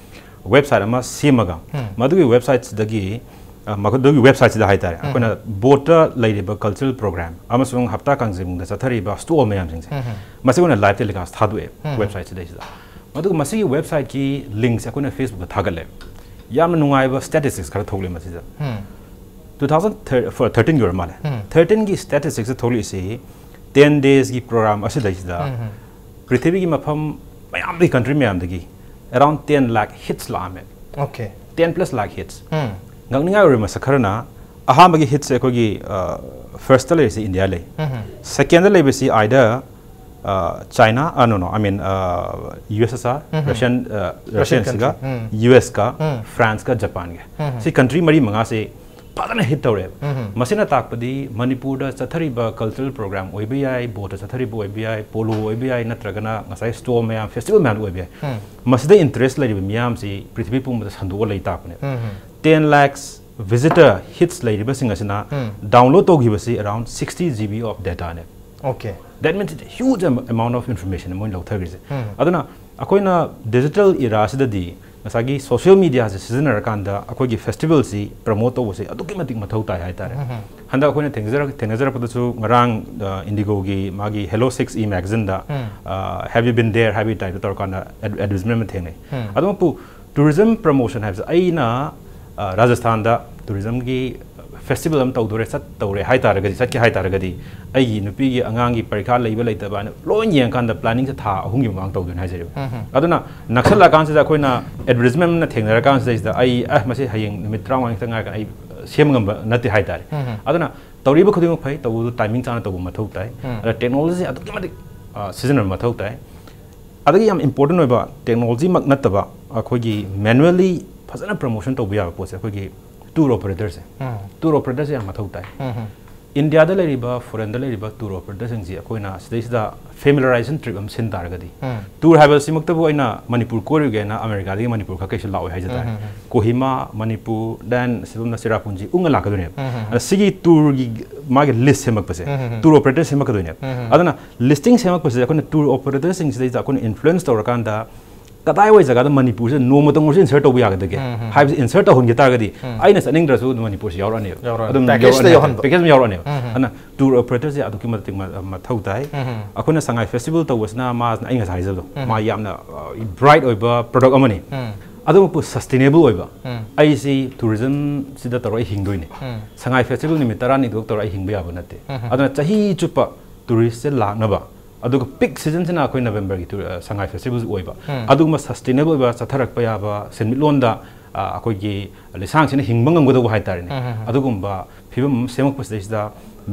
ꯋꯦꯕꯁꯥꯏꯠ ꯑꯃ ꯁꯦꯝꯃꯒ, ꯎꯝ꯫ ꯃꯗꯨꯒꯤ ꯋꯦꯕꯁꯥꯏꯠꯁꯤꯗꯒꯤ, ꯑ, ꯃꯗꯨꯒꯤ ꯋꯦꯕꯁꯥꯏꯠꯁꯤꯗ ꯍꯥꯏꯇꯥꯔꯦ, ꯎꯝ꯫ ꯑꯩꯈꯣꯏꯅ ꯕꯣꯔꯗꯇ ꯂꯩꯔꯤꯕ ꯀꯜꯆꯔꯦꯜ ꯄ꯭ꯔꯣꯒ꯭ꯔꯥꯝ ꯑꯃꯁꯨꯡ ꯍꯞꯇꯥ ꯀꯥꯡꯖꯩꯕꯨꯡꯗ ꯆꯠꯊꯔꯤꯕ ꯁ꯭ꯇꯣꯜ ꯃꯌꯥꯝꯁꯤꯡꯁꯦ, ꯎꯝ꯫ ꯃꯁꯤ ꯑꯩꯈꯣꯏꯅ ꯂꯥꯏꯚ ꯇꯦꯂꯤꯀꯥꯁ ꯊꯥꯗꯣꯛꯑꯦ, ꯎꯝ꯫ ꯋꯦꯕꯁꯥꯏꯠꯁꯤꯗꯩꯁꯤꯗ꯫ ꯑꯗꯨꯒ ꯃꯁꯤꯒꯤ ꯋꯦꯕꯁꯥꯏꯠꯀꯤ ꯂꯤꯡꯛꯁꯦ ꯑꯩꯈꯣꯏꯅ ꯐꯦꯁꯕꯨꯛꯇ ꯊꯥꯒꯠꯂꯦ꯫ ꯌꯥꯝꯅ ꯅꯨꯡꯉꯥꯏꯕ ꯁ꯭ꯇꯦꯇꯤꯁꯇꯤꯛꯁ ꯈꯔ ꯊꯣꯛꯂꯛꯑꯦ ꯃꯁꯤꯗ꯫ ꯎꯝ꯫ ꯇꯨ ꯊꯥꯎꯖꯟ ꯊꯥꯔꯇꯤꯟꯒꯤ ꯑꯣꯏꯔ ꯃꯥꯜꯂꯦ꯫ ꯎꯝ꯫ ꯊꯥꯔꯇꯤꯟꯒꯤ ꯁ꯭ꯇꯦꯇꯤꯁꯇꯤꯛꯁꯇ ꯊꯣꯛꯂꯛꯏꯁꯤ, ꯇꯦꯟ ꯗꯦꯖꯀꯤ ꯄ꯭ꯔꯣꯒ꯭ꯔꯥꯝ ꯑꯁꯤꯗꯩꯁꯤꯗ ꯎꯝ, ꯎꯝ꯫ ꯄ꯭ꯔꯤꯊꯤꯕꯤꯒꯤ ꯃꯐꯝ ꯃꯌꯥꯝꯗꯒꯤ, ꯀꯟꯇ꯭ꯔꯤ ꯃꯌꯥꯝꯗꯒꯤ around ten lakh hits ꯂꯥꯛꯑꯝꯃꯦ꯫ Okay꯫ Ten plus lakh hits꯫ ꯎꯝ꯫ ꯉꯛꯅꯤꯡꯉꯥꯏ ꯑꯣꯏꯕ ꯃꯁꯛ ꯈꯔꯅ, ꯑꯍꯥꯟꯕꯒꯤ ꯍꯤꯠꯁꯦ ꯑꯩꯈꯣꯏꯒꯤ, ꯑ, ꯐꯥꯔꯁꯇ ꯂꯩꯔꯤꯁꯦ ꯏꯟꯗꯤꯌꯥ ꯂꯩ꯫ ꯎꯝ, ꯎꯝ꯫ ꯁꯦꯀꯦꯟꯗ ꯂꯩꯕꯁꯤ either, ꯑ, ꯆꯥꯏꯅꯥ, ꯑ, no, no, I mean, ꯑ, ꯌꯨ ꯑꯦꯁ ꯑꯦꯁ ꯑꯥꯔ, ꯎꯝ, ꯎꯝ꯫ ꯔꯁꯤꯌꯟ, ꯑ, ꯔꯁꯤꯌꯟ ꯔꯁꯤꯌꯟꯁꯤꯒ, ꯀꯟꯇ꯭ꯔꯤ꯫ ꯎꯝ꯫ ꯌꯨ ꯑꯦꯁꯀ, ꯎꯝ꯫ ꯐ꯭ꯔꯥꯟꯁꯀ, ꯖꯄꯥꯟꯒ꯫ ꯎꯝ, ꯎꯝ꯫ ꯁꯤ ꯀꯟꯇ꯭ꯔꯤ ꯃꯔꯤ ꯃꯉꯥꯁꯦ ꯐꯖꯅ ꯍꯤꯠ ꯇꯧꯔꯦꯕ꯫ ꯎꯝ, ꯎꯝ꯫ ꯃꯁꯤꯅ ꯇꯥꯛꯄꯗꯤ ꯃꯅꯤꯄꯨꯔꯗ ꯆꯠꯊꯔꯤꯕ ꯀꯜꯆꯔꯦꯜ ꯄ꯭ꯔꯣꯒ꯭ꯔꯥꯝ ꯑꯣꯏꯕ ꯌꯥꯏ, ꯕꯣꯠꯇ ꯆꯠꯊꯔꯤꯕ ꯑꯣꯏꯕ ꯌꯥꯏ, ꯄꯣꯂꯣ ꯑꯣꯏꯕ ꯌꯥꯏ, ꯅꯠꯇ꯭ꯔꯒꯅ ꯉꯁꯥꯏ ꯁ꯭ꯇꯣꯜ ꯃꯌꯥꯝ, ꯐꯦꯁꯇꯤꯚꯦꯜ ꯃꯌꯥꯝ ꯑꯣꯏꯕ ꯌꯥꯏ꯫ ꯎꯝ꯫ ꯃꯁꯤꯗ ꯏꯟꯇꯔꯦꯁ ꯂꯩꯔꯤꯕ ꯃꯤꯌꯥꯝꯁꯤ ꯄ꯭ꯔꯤꯊꯤꯕꯤ ꯄꯨꯝꯕꯗ ꯁꯟꯗꯣꯛꯑ ꯂꯩ ꯇꯥꯛꯄꯅꯦꯕ꯫ ꯎꯝ, ꯎꯝ꯫ Ten lakhs visitor hits ꯂꯩꯔꯤꯕꯁꯤꯡ ꯑꯁꯤꯅ ꯎꯝ꯫ Download ꯇꯧꯈꯤꯕꯁꯤ around sixty G B of data ꯅꯦ꯫ Okay꯫ That means it's a huge am-, amount of information ꯃꯣꯏꯅ ꯂꯧꯊꯈ꯭ꯔꯤꯁꯦ꯫ ꯎꯝ꯫ ꯑꯗꯨꯅ ꯑꯩꯈꯣꯏꯅ ꯗꯤꯖꯤꯇꯦꯜ ꯏꯔꯥꯁꯤꯗꯗꯤ ꯉꯁꯥꯏꯒꯤ ꯁꯣꯁꯤꯌꯦꯜ ꯃꯤꯗꯤꯌꯥꯁꯦ ꯁꯤꯖꯤꯟꯅꯔꯀꯥꯟꯗ ꯑꯩꯈꯣꯏꯒꯤ ꯐꯦꯁꯇꯤꯚꯦꯜꯁꯤ ꯄ꯭ꯔꯃꯣꯠ ꯇꯧꯕꯁꯦ ꯑꯗꯨꯛꯀꯤ ꯃꯇꯤꯛ ꯃꯊꯧ ꯇꯥꯏ ꯍꯥꯏꯇꯥꯔꯦ꯫ ꯎꯝ, ꯎꯝ꯫ ꯍꯟꯗꯛ ꯑꯩꯈꯣꯏꯅ ꯊꯦꯡꯅꯖꯔꯛ-, ꯊꯦꯡꯅꯖꯔꯛꯄꯗꯁꯨ ꯉꯔꯥꯡ, ꯑ, ꯏꯟꯗꯤꯒꯣꯒꯤ ꯃꯥꯒꯤ Hello Six E magazineꯗ, ꯎꯝ꯫ ꯑ, Have you been there ꯍꯥꯏꯕꯒꯤ ꯇꯥꯏꯞꯇ ꯇꯧꯔꯀꯥꯟꯗ ꯑꯦꯗ-, ꯑꯦꯗꯚꯔꯇꯤꯁꯃꯦꯟ ꯑꯃ ꯊꯦꯡꯅꯩ꯫ ꯎꯝ꯫ ꯑꯗꯨꯃꯛꯄꯨ ꯇꯨꯔꯤꯖꯝ ꯄ꯭ꯔꯃꯣꯁꯟ ꯍꯥꯏꯕꯁꯦ ꯑꯩꯅ, ꯑ, ꯔꯥꯖꯁꯊꯥꯟꯗ ꯇꯨꯔꯤꯖꯝꯒꯤ ꯐꯦꯁꯇꯤꯚꯦꯜ ꯑꯃ ꯇꯧꯗꯣꯔꯦ, ꯆꯠꯇꯧꯔꯦ ꯍꯥꯏ ꯇꯥꯔꯒꯗꯤ, ꯆꯠꯀꯦ ꯍꯥꯏ ꯇꯥꯔꯒꯗꯤ, ꯑꯩꯒꯤ ꯅꯨꯄꯤꯒꯤ ꯑꯉꯥꯡꯒꯤ ꯄꯔꯤꯈꯥ ꯂꯩꯕ ꯂꯩꯇꯕ ꯍꯥꯏꯅ ꯂꯣꯏ ꯌꯦꯡꯉꯀꯥꯟꯗ ꯄ꯭ꯂꯥꯅꯤꯡꯁꯦ ꯊꯥ ꯑꯍꯨꯝꯒꯤ ꯃꯃꯥꯡ ꯇꯧꯗꯣꯏꯅꯦ ꯍꯥꯏꯖꯔꯤꯕ꯫ ꯎꯝ, ꯎꯝ꯫ ꯑꯗꯨꯅ ꯅꯛꯁꯜꯂꯛꯑꯀꯥꯟꯁꯤꯗ ꯑꯩꯈꯣꯏꯅ ꯑꯦꯗꯚꯔꯇꯤꯁꯃꯦꯟ ꯑꯃ ꯊꯦꯡꯅꯔꯀꯥꯟꯁꯤꯗꯩꯁꯤꯗ ꯑꯩ, "ꯑ, ꯃꯁꯤ ꯍꯌꯦꯡ ꯅꯨꯃꯤꯠ ꯇꯔꯥꯃꯉꯥ ꯈꯛꯇ ꯉꯥꯏꯔꯀꯥꯟꯗ ꯑꯩ ꯁꯦꯝꯕ ꯉꯝꯕ ꯅꯠꯇꯦ" ꯍꯥꯏ ꯇꯥꯔꯦ꯫ ꯎꯝ, ꯎꯝ꯫ ꯑꯗꯨꯅ ꯇꯧꯔꯤꯕ ꯈꯨꯗꯤꯡꯃꯛ ꯐꯩ, ꯇꯧꯕꯗꯨ ꯇꯥꯏꯃꯤꯡ ꯆꯥꯅ ꯇꯧꯕ ꯃꯊꯧ ꯇꯥꯏ꯫ ꯎꯝ꯫ ꯑꯗ ꯇꯦꯛꯅꯣꯂꯣꯖꯤꯁꯦ ꯑꯗꯨꯛꯀꯤ ꯃꯇꯤꯛ, ꯑ, ꯁꯤꯖꯤꯟꯅꯕ ꯃꯊꯧ ꯇꯥꯏ꯫ ꯑꯗꯒꯤ ꯌꯥꯝ ꯏꯝꯄꯣꯔꯇꯦꯟ ꯑꯣꯏꯕ, ꯇꯦꯛꯅꯣꯂꯣꯖꯤꯃꯛ ꯅꯠꯇꯕ, ꯑꯩꯈꯣꯏꯒꯤ ꯃꯦꯅꯨꯋꯦꯜꯂꯤ ꯐꯖꯅ ꯄ꯭ꯔꯃꯣꯁꯟ ꯇꯧꯕ ꯌꯥꯕ ꯄꯣꯠꯁꯦ ꯑꯩꯈꯣꯏꯒꯤ ꯇꯨꯔ ꯑꯣꯄꯔꯦꯇꯔꯁꯦ꯫ ꯎꯝ꯫ ꯇꯨꯔ ꯑꯣꯄꯔꯦꯇꯔꯁꯦ ꯌꯥꯝ ꯃꯊꯧ ꯇꯥꯏ꯫ ꯎꯝ, ꯎꯝ꯫ ꯏꯟꯗꯤꯌꯥꯗ ꯂꯩꯔꯤꯕ, ꯐꯣꯔꯦꯟꯗ ꯂꯩꯔꯤꯕ ꯇꯨꯔ ꯑꯣꯄꯔꯦꯇꯔꯁꯤꯡꯁꯤ ꯑꯩꯈꯣꯏꯅ ꯁꯤꯗꯩꯁꯤꯗ ꯐꯦꯃꯤꯂꯔꯥꯏꯖꯦꯁꯟ ꯇ꯭ꯔꯤꯞ ꯑꯃ ꯁꯤꯟ ꯇꯥꯔꯒꯗꯤ, ꯎꯝ꯫ ꯇꯨꯔ ꯍꯥꯏꯕꯁꯤꯃꯛꯇꯕꯨ ꯑꯩꯅ ꯃꯅꯤꯄꯨꯔ ꯀꯣꯏꯔꯨꯒꯦꯅ ꯑꯃꯦꯔꯤꯀꯥꯗꯒꯤ ꯃꯅꯤꯄꯨꯔ ꯈꯛ ꯀꯩꯁꯨ ꯂꯥꯛꯑꯣꯏ ꯍꯥꯏꯖ ꯇꯥꯔꯦ꯫ ꯎꯝ, ꯎꯝ, ꯎꯝ꯫ ꯀꯣꯍꯤꯃꯥ, ꯃꯅꯤꯄꯨꯔ, then ꯁꯤꯂꯣꯝꯗ ꯆꯦꯔꯥꯄꯨꯟꯖꯤ, ꯎꯪꯉ ꯂꯥꯛꯀꯗꯣꯏꯅꯦꯕ꯫ ꯎꯝ, ꯎꯝ, ꯎꯝ꯫ ꯑꯗ ꯁꯤꯒꯤ ꯇꯨꯔꯒꯤ ꯃꯥꯒꯤ ꯂꯤꯁ ꯁꯦꯝꯃꯛꯄꯁꯦ, ꯎꯝ, ꯎꯝ, ꯎꯝ꯫ ꯇꯨꯔ ꯑꯣꯄꯔꯦꯇꯔ ꯁꯦꯝꯃꯛꯀꯗꯣꯏꯅꯦꯕ꯫ ꯎꯝ, ꯎꯝ꯫ ꯑꯗꯨꯅ ꯂꯤꯁꯇꯤꯡ ꯁꯦꯝꯃꯛꯄꯁꯤꯗ ꯑꯩꯈꯣꯏꯅ ꯇꯨꯔ ꯑꯣꯄꯔꯦꯇꯔꯁꯤꯡꯁꯤꯗꯩꯗ ꯑꯩꯈꯣꯏꯅ ꯏꯟꯐ꯭ꯂꯨꯌꯦꯟꯁ ꯇꯧꯔꯀꯥꯟꯗ ꯀꯗꯥꯏꯋꯥꯏ ꯖꯒꯥꯗ ꯃꯅꯤꯄꯨꯔꯁꯦ ꯅꯣꯡꯃꯇꯪ ꯑꯣꯏꯔꯁꯨ ꯏꯟꯁꯔꯠ ꯇꯧꯕ ꯌꯥꯒꯗꯒꯦ ꯎꯝ, ꯎꯝ, ꯎꯝ꯫ ꯍꯥꯏꯕꯁꯦ ꯏꯟꯁꯔꯠ ꯇꯧꯍꯟꯈꯤ ꯇꯥꯔꯒꯗꯤ ꯎꯝ꯫ ꯑꯩꯅ ꯆꯠꯅꯤꯡꯗ꯭ꯔꯁꯨ ꯑꯗꯨꯝ ꯃꯅꯤꯄꯨꯔꯁꯦ ꯌꯥꯎꯔꯛꯑꯅꯦꯕ꯫ ꯌꯥꯎꯔꯛꯑꯅꯤ꯫ ꯑꯗꯨꯝ ꯄꯦꯀꯦꯖꯇ ꯌꯥꯎꯔꯛꯑꯅꯦꯕ꯫ ꯌꯧꯍꯟꯕ꯫ ꯄꯦꯀꯦꯖ ꯑꯃ ꯌꯥꯎꯔꯛꯑꯅꯦꯕ꯫ ꯎꯝ, ꯎꯝ꯫ ꯑꯗꯨꯅ ꯇꯨꯔ ꯑꯣꯄꯔꯦꯇꯔꯁꯦ ꯑꯗꯨꯛꯀꯤ ꯃꯇꯤꯛ ꯃ-, ꯃꯊꯧ ꯇꯥꯏ꯫ ꯎꯝ, ꯎꯝ꯫ ꯑꯩꯈꯣꯏꯅ ꯁꯉꯥꯏ ꯐꯦꯁꯇꯤꯚꯦꯜ ꯇꯧꯕꯁꯤꯅ ꯃꯥꯁꯤꯅ ꯑꯩ ꯉꯁꯥꯏ ꯍꯥꯏꯖꯕꯗꯣ, ꯎꯝ꯫ ꯃꯥ ꯌꯥꯝꯅ, ꯑ, ꯕ꯭ꯔꯥꯏꯠ ꯑꯣꯏꯕ ꯄ꯭ꯔꯗꯛ ꯑꯃꯅꯤ꯫ ꯎꯝ꯫ ꯑꯗꯨꯃꯛꯄꯨ ꯁꯁꯇꯦꯅꯦꯕꯜ ꯑꯣꯏꯕ, ꯎꯝ꯫ ꯑꯩꯁꯤ ꯇꯨꯔꯤꯖꯝꯁꯤꯗ ꯇꯧꯔꯒ ꯑꯩ ꯍꯤꯡꯗꯣꯏꯅꯤ꯫ ꯎꯝ꯫ ꯁꯉꯥꯏ ꯐꯦꯁꯇꯤꯚꯦꯜ ꯅꯨꯃꯤꯠ ꯇꯔꯥꯅꯤꯗꯨ ꯇꯧꯔꯒ ꯑꯩ ꯍꯤꯡꯕ ꯌꯥꯕ ꯅꯠꯇꯦ꯫ ꯎꯝ, ꯎꯝ꯫ ꯑꯗꯨꯅ ꯆꯍꯤ ꯆꯨꯞꯄ ꯇꯨꯔꯤꯁꯁꯦ ꯂꯥꯛꯅꯕ, ꯑꯗꯨꯒ ꯄꯤꯛ ꯁꯤꯖꯟꯁꯤꯅ ꯑꯩꯈꯣꯏ ꯅꯕꯦꯝꯕꯔꯒꯤ ꯇꯨꯔ-, ꯑ, ꯁꯉꯥꯏ ꯐꯦꯁꯇꯤꯚꯦꯜꯁꯨ ꯑꯣꯏꯕ꯫ ꯎꯝ꯫ ꯑꯗꯨꯒꯨꯝꯕ ꯁꯁꯇꯦꯅꯦꯕꯜ ꯑꯣꯏꯕ, ꯆꯠꯊꯔꯛꯄ ꯌꯥꯕ ꯁꯦꯟꯃꯤꯠꯂꯣꯟꯗ, ꯑ, ꯑꯩꯈꯣꯏꯒꯤ ꯂꯤꯁꯥꯡꯁꯤꯅ ꯍꯤꯡꯕ ꯉꯝꯒꯗꯧꯕ ꯍꯥꯏ ꯇꯥꯔꯦꯅꯦ꯫ ꯎꯝ, ꯎꯝ, ꯎꯝ꯫ ꯑꯗꯨꯒꯨꯝꯕ ꯐꯤꯕꯝ ꯑꯃ ꯁꯦꯝꯃꯛꯄꯁꯤꯗꯩꯁꯤꯗ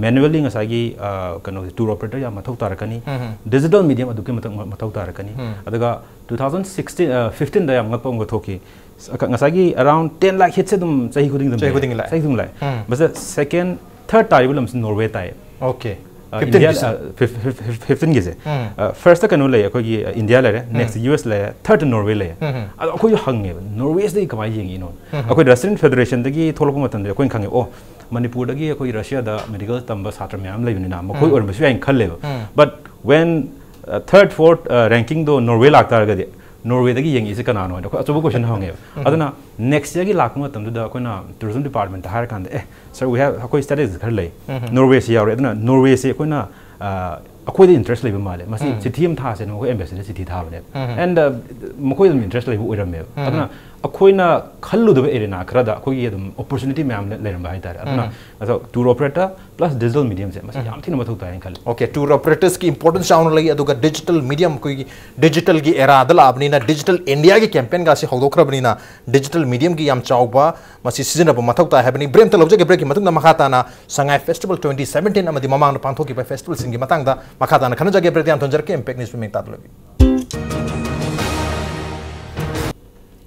ꯃꯦꯅꯨꯋꯦꯜꯂꯤ ꯉꯁꯥꯏꯒꯤ, ꯑ, ꯀꯩꯅꯣꯁꯦ, ꯇꯨꯔ ꯑꯣꯄꯔꯦꯇꯔ ꯌꯥꯝ ꯃꯊꯧ ꯇꯥꯔꯛꯀꯅꯤ꯫ ꯎꯝ, ꯎꯝ꯫ ꯗꯤꯖꯤꯇꯦꯜ ꯃꯤꯗꯤꯌꯝ ꯑꯗꯨꯛꯀꯤ ꯃꯇꯤꯛ ꯃ-, ꯃꯊꯧ ꯇꯥꯔꯛꯀꯅꯤ꯫ ꯎꯝ꯫ ꯑꯗꯨꯒ ꯇꯨ ꯊꯥꯎꯖꯟ ꯁꯤꯛꯁꯇꯤꯟ, ꯑ, ꯐꯤꯐꯇꯤꯟꯗ ꯌꯥꯝ ꯉꯛꯄ ꯑꯃꯒ ꯊꯣꯛꯈꯤ꯫ ꯁ-, ꯉ-, ꯉꯁꯥꯏꯒꯤ around ten lakh hit ꯁꯦ ꯑꯗꯨꯝ ꯆꯍꯤ ꯈꯨꯗꯤꯡꯒꯤ ꯑꯗꯨꯝ ꯆꯍꯤ ꯂꯩ꯫ ꯈꯨꯗꯤꯡꯒꯤ ꯂꯥꯛꯑꯦ꯫ ꯆꯍꯤ ꯈꯨꯗꯤꯡꯒꯤ ꯂꯥꯛꯑꯦ꯫ ꯎꯝ꯫ ꯃꯁꯤꯗ ꯁꯦꯀꯦꯟ, ꯊꯔꯠ ꯇꯥꯔꯤꯕ ꯂꯝꯁꯤ ꯅꯣꯔꯋꯦ ꯇꯥꯏ꯫ ꯑꯣꯀꯦ꯫ ꯑ, ꯐꯤꯐꯇꯤꯟꯒꯤꯁꯦ? ꯏꯟꯗꯤꯌꯥ, ꯑ, ꯐꯤꯐ-, ꯐꯤꯐ-, ꯐꯤꯐꯇꯤꯟꯒꯤꯁꯦ꯫ ꯎꯝ꯫ ꯑ, ꯐꯥꯔꯁꯇ ꯀꯩꯅꯣ ꯂꯩ, ꯑꯩꯈꯣꯏꯒꯤ, ꯑ, ꯏꯟꯗꯤꯌꯥ ꯂꯩꯔꯦ, ꯎꯝ꯫ ꯅꯦꯛꯁꯇ ꯌꯨ ꯑꯦꯁ ꯂꯩꯔꯦ, ꯊꯔꯠꯇ ꯅꯣꯔꯋꯦ ꯂꯩꯌꯦ꯫ ꯎꯝ, ꯎꯝ꯫ ꯑꯗꯣ ꯑꯩꯈꯣꯏꯁꯨ ꯍꯪꯉꯦꯕ, "ꯅꯣꯔꯋꯦꯁꯤꯗꯤ ꯀꯃꯥꯏꯅ ꯌꯦꯡꯉꯤꯅꯣ?" ꯎꯝ, ꯎꯝ꯫ ꯑꯩꯈꯣꯏ ꯔꯁꯤꯌꯟ ꯐꯦꯗꯔꯦꯁꯟꯗꯒꯤ ꯊꯣꯛꯂꯛꯄ ꯃꯇꯝꯗ ꯑꯩꯈꯣꯏꯅ ꯈꯪꯉꯦ, "ꯑꯣ, ꯃꯅꯤꯄꯨꯔꯗꯒꯤ ꯑꯩꯈꯣꯏ ꯔꯁꯤꯌꯥꯗ ꯃꯦꯗꯤꯀꯦꯜ ꯇꯝꯕ ꯁꯥꯇ꯭ꯔ ꯃꯌꯥꯝ ꯂꯩꯕꯅꯤꯅ ꯃꯈꯣꯏ ꯎꯝ꯫ ꯑꯣꯏꯔꯝꯕꯁꯨ ꯌꯥꯏꯅ" ꯈꯜꯂꯦꯕ꯫ ꯎꯝ꯫ But when, ꯑ, ꯊꯔꯠ, ꯐꯣꯔꯠ, ꯑ, ꯔꯦꯡꯀꯤꯡꯗꯣ ꯅꯣꯔꯋꯦ ꯂꯥꯛꯇꯥꯔꯒꯗꯤ, ꯅꯣꯔꯋꯦꯗꯒꯤ ꯌꯦꯡꯉꯛꯏꯁꯦ ꯀꯅꯥꯅꯣ ꯍꯥꯏꯅ ꯑꯩꯈꯣꯏ ꯑꯆꯧꯕ ꯀꯣꯏꯁꯟ ꯍꯪꯉꯦꯕ꯫ ꯎꯝ꯫ ꯑꯗꯨꯅ ꯅꯦꯛꯁ ꯌꯔꯒꯤ ꯂꯥꯛꯄ ꯃꯇꯝꯗꯨꯗ ꯑꯩꯈꯣꯏꯅ ꯇꯨꯔꯤꯖꯝ ꯗꯤꯄꯥꯔꯠꯃꯦꯟꯇ ꯍꯥꯏꯔꯀꯥꯟꯗ, "ꯑꯦ, ꯁꯥꯔ, we have, ꯑꯩꯈꯣꯏ ꯁ꯭ꯇꯦꯇꯁ ꯈꯔ ꯂꯩ꯫ ꯎꯝ꯫ ꯅꯣꯔꯋꯦꯁꯤ ꯌꯥꯎꯔꯦ꯫ ꯑꯗꯨꯅ ꯅꯣꯔꯋꯦꯁꯤ ꯑꯩꯈꯣꯏꯅ, ꯑ, ꯑꯩꯈꯣꯏꯗ ꯏꯟꯇꯔꯦꯁ ꯂꯩꯕ ꯃꯥꯜꯂꯦ꯫ ꯃꯁꯤ ꯎꯝ꯫ ꯆꯤꯊꯤ ꯑꯃ ꯊꯥꯁꯦꯅ ꯃꯈꯣꯏ ꯑꯦꯝꯕꯦꯁꯤꯗꯔ ꯆꯤꯊꯤ ꯊꯥꯕꯅꯦꯕ꯫ ꯎꯝ꯫ And, ꯑ, ꯃꯈꯣꯏ ꯑꯗꯨꯝ ꯏꯟꯇꯔꯦꯁ ꯂꯩꯕ ꯑꯣꯏꯔꯝꯃꯦꯕ꯫ ꯎꯝ꯫ ꯑꯗꯨꯅ ꯑꯩꯈꯣꯏꯅ ꯈꯜꯂꯨꯗꯕ ꯑꯦꯔꯦꯅꯥ ꯈꯔꯗ ꯑꯩꯈꯣꯏꯒꯤ ꯑꯗꯨꯝ ꯑꯣꯄꯣꯔꯆꯨꯅꯤꯇꯤ ꯃꯌꯥꯝ ꯂꯩ-, ꯂꯩꯔꯝꯕ ꯍꯥꯏ ꯇꯥꯔꯦ꯫ ꯑꯗꯨꯅ ꯎꯝ꯫ ꯑꯗꯣ ꯇꯨꯔ ꯑꯣꯄꯔꯦꯇꯔ ꯄ꯭ꯂꯁ ꯗꯤꯖꯤꯇꯦꯜ ꯃꯤꯗꯤꯌꯝꯁꯦ ꯃꯁꯤ ꯎꯝ꯫ ꯌꯥꯝ ꯊꯤꯅ ꯃꯊꯧ ꯇꯥꯏ ꯍꯥꯏꯅ ꯈꯜꯂꯤ꯫ ꯑꯣꯀꯦ, ꯇꯨꯔ ꯑꯣꯄꯔꯦꯇꯔꯁꯀꯤ ꯏꯝꯄꯣꯔꯇꯦꯟꯁ ꯆꯥꯎꯅ ꯂꯩ, ꯑꯗꯨꯒ ꯗꯤꯖꯤꯇꯦꯜ ꯃꯤꯗꯤꯌꯝ, ꯑꯩꯈꯣꯏꯒꯤ ꯗꯤꯖꯤꯇꯦꯜꯒꯤ ꯑꯦꯔꯥꯗ ꯂꯥꯛꯑꯕꯅꯤꯅ, ꯗꯤꯖꯤꯇꯦꯜ ꯏꯟꯗꯤꯌꯥꯒꯤ ꯀꯦꯝꯄꯦꯟꯒꯁꯤ ꯍꯧꯗꯣꯛꯈ꯭ꯔꯕꯅꯤꯅ, ꯗꯤꯖꯤꯇꯦꯜ ꯃꯤꯗꯤꯌꯝꯒꯤ ꯌꯥꯝ ꯆꯥꯎꯕ ꯃꯁꯤ ꯁꯤꯖꯤꯟꯅꯕ ꯃꯊꯧ ꯇꯥꯏ ꯍꯥꯏꯕꯅꯤ꯫ ꯕ꯭ꯔꯦꯛ ꯑꯃꯇ ꯂꯧꯖꯒꯦ, ꯕ꯭ꯔꯦꯛꯀꯤ ꯃꯇꯨꯡꯗ ꯃꯈꯥ ꯇꯥꯅ ꯁꯉꯥꯏ ꯐꯦꯁꯇꯤꯚꯦꯜ ꯇ꯭ꯋꯦꯟꯇꯤ ꯁꯚꯦꯟꯇꯤꯟ ꯑꯃꯗꯤ ꯃꯃꯥꯡꯗ ꯄꯥꯡꯊꯣꯛꯈꯤꯕ ꯐꯦꯁꯇꯤꯚꯦꯜꯁꯤꯡꯒꯤ ꯃꯇꯥꯡꯗ ꯃꯈꯥ ꯇꯥꯅ ꯈꯟꯅꯖꯒꯦ꯫ ꯕ꯭ꯔꯦꯛꯇ ꯌꯥꯝ ꯊꯣꯟꯖꯔꯛꯀꯦ꯫ ꯏꯝꯄꯦꯛ ꯅ꯭ꯌꯨꯁ ꯃꯤꯡ ꯇꯥꯗ ꯂꯩꯕꯤꯌꯨ꯫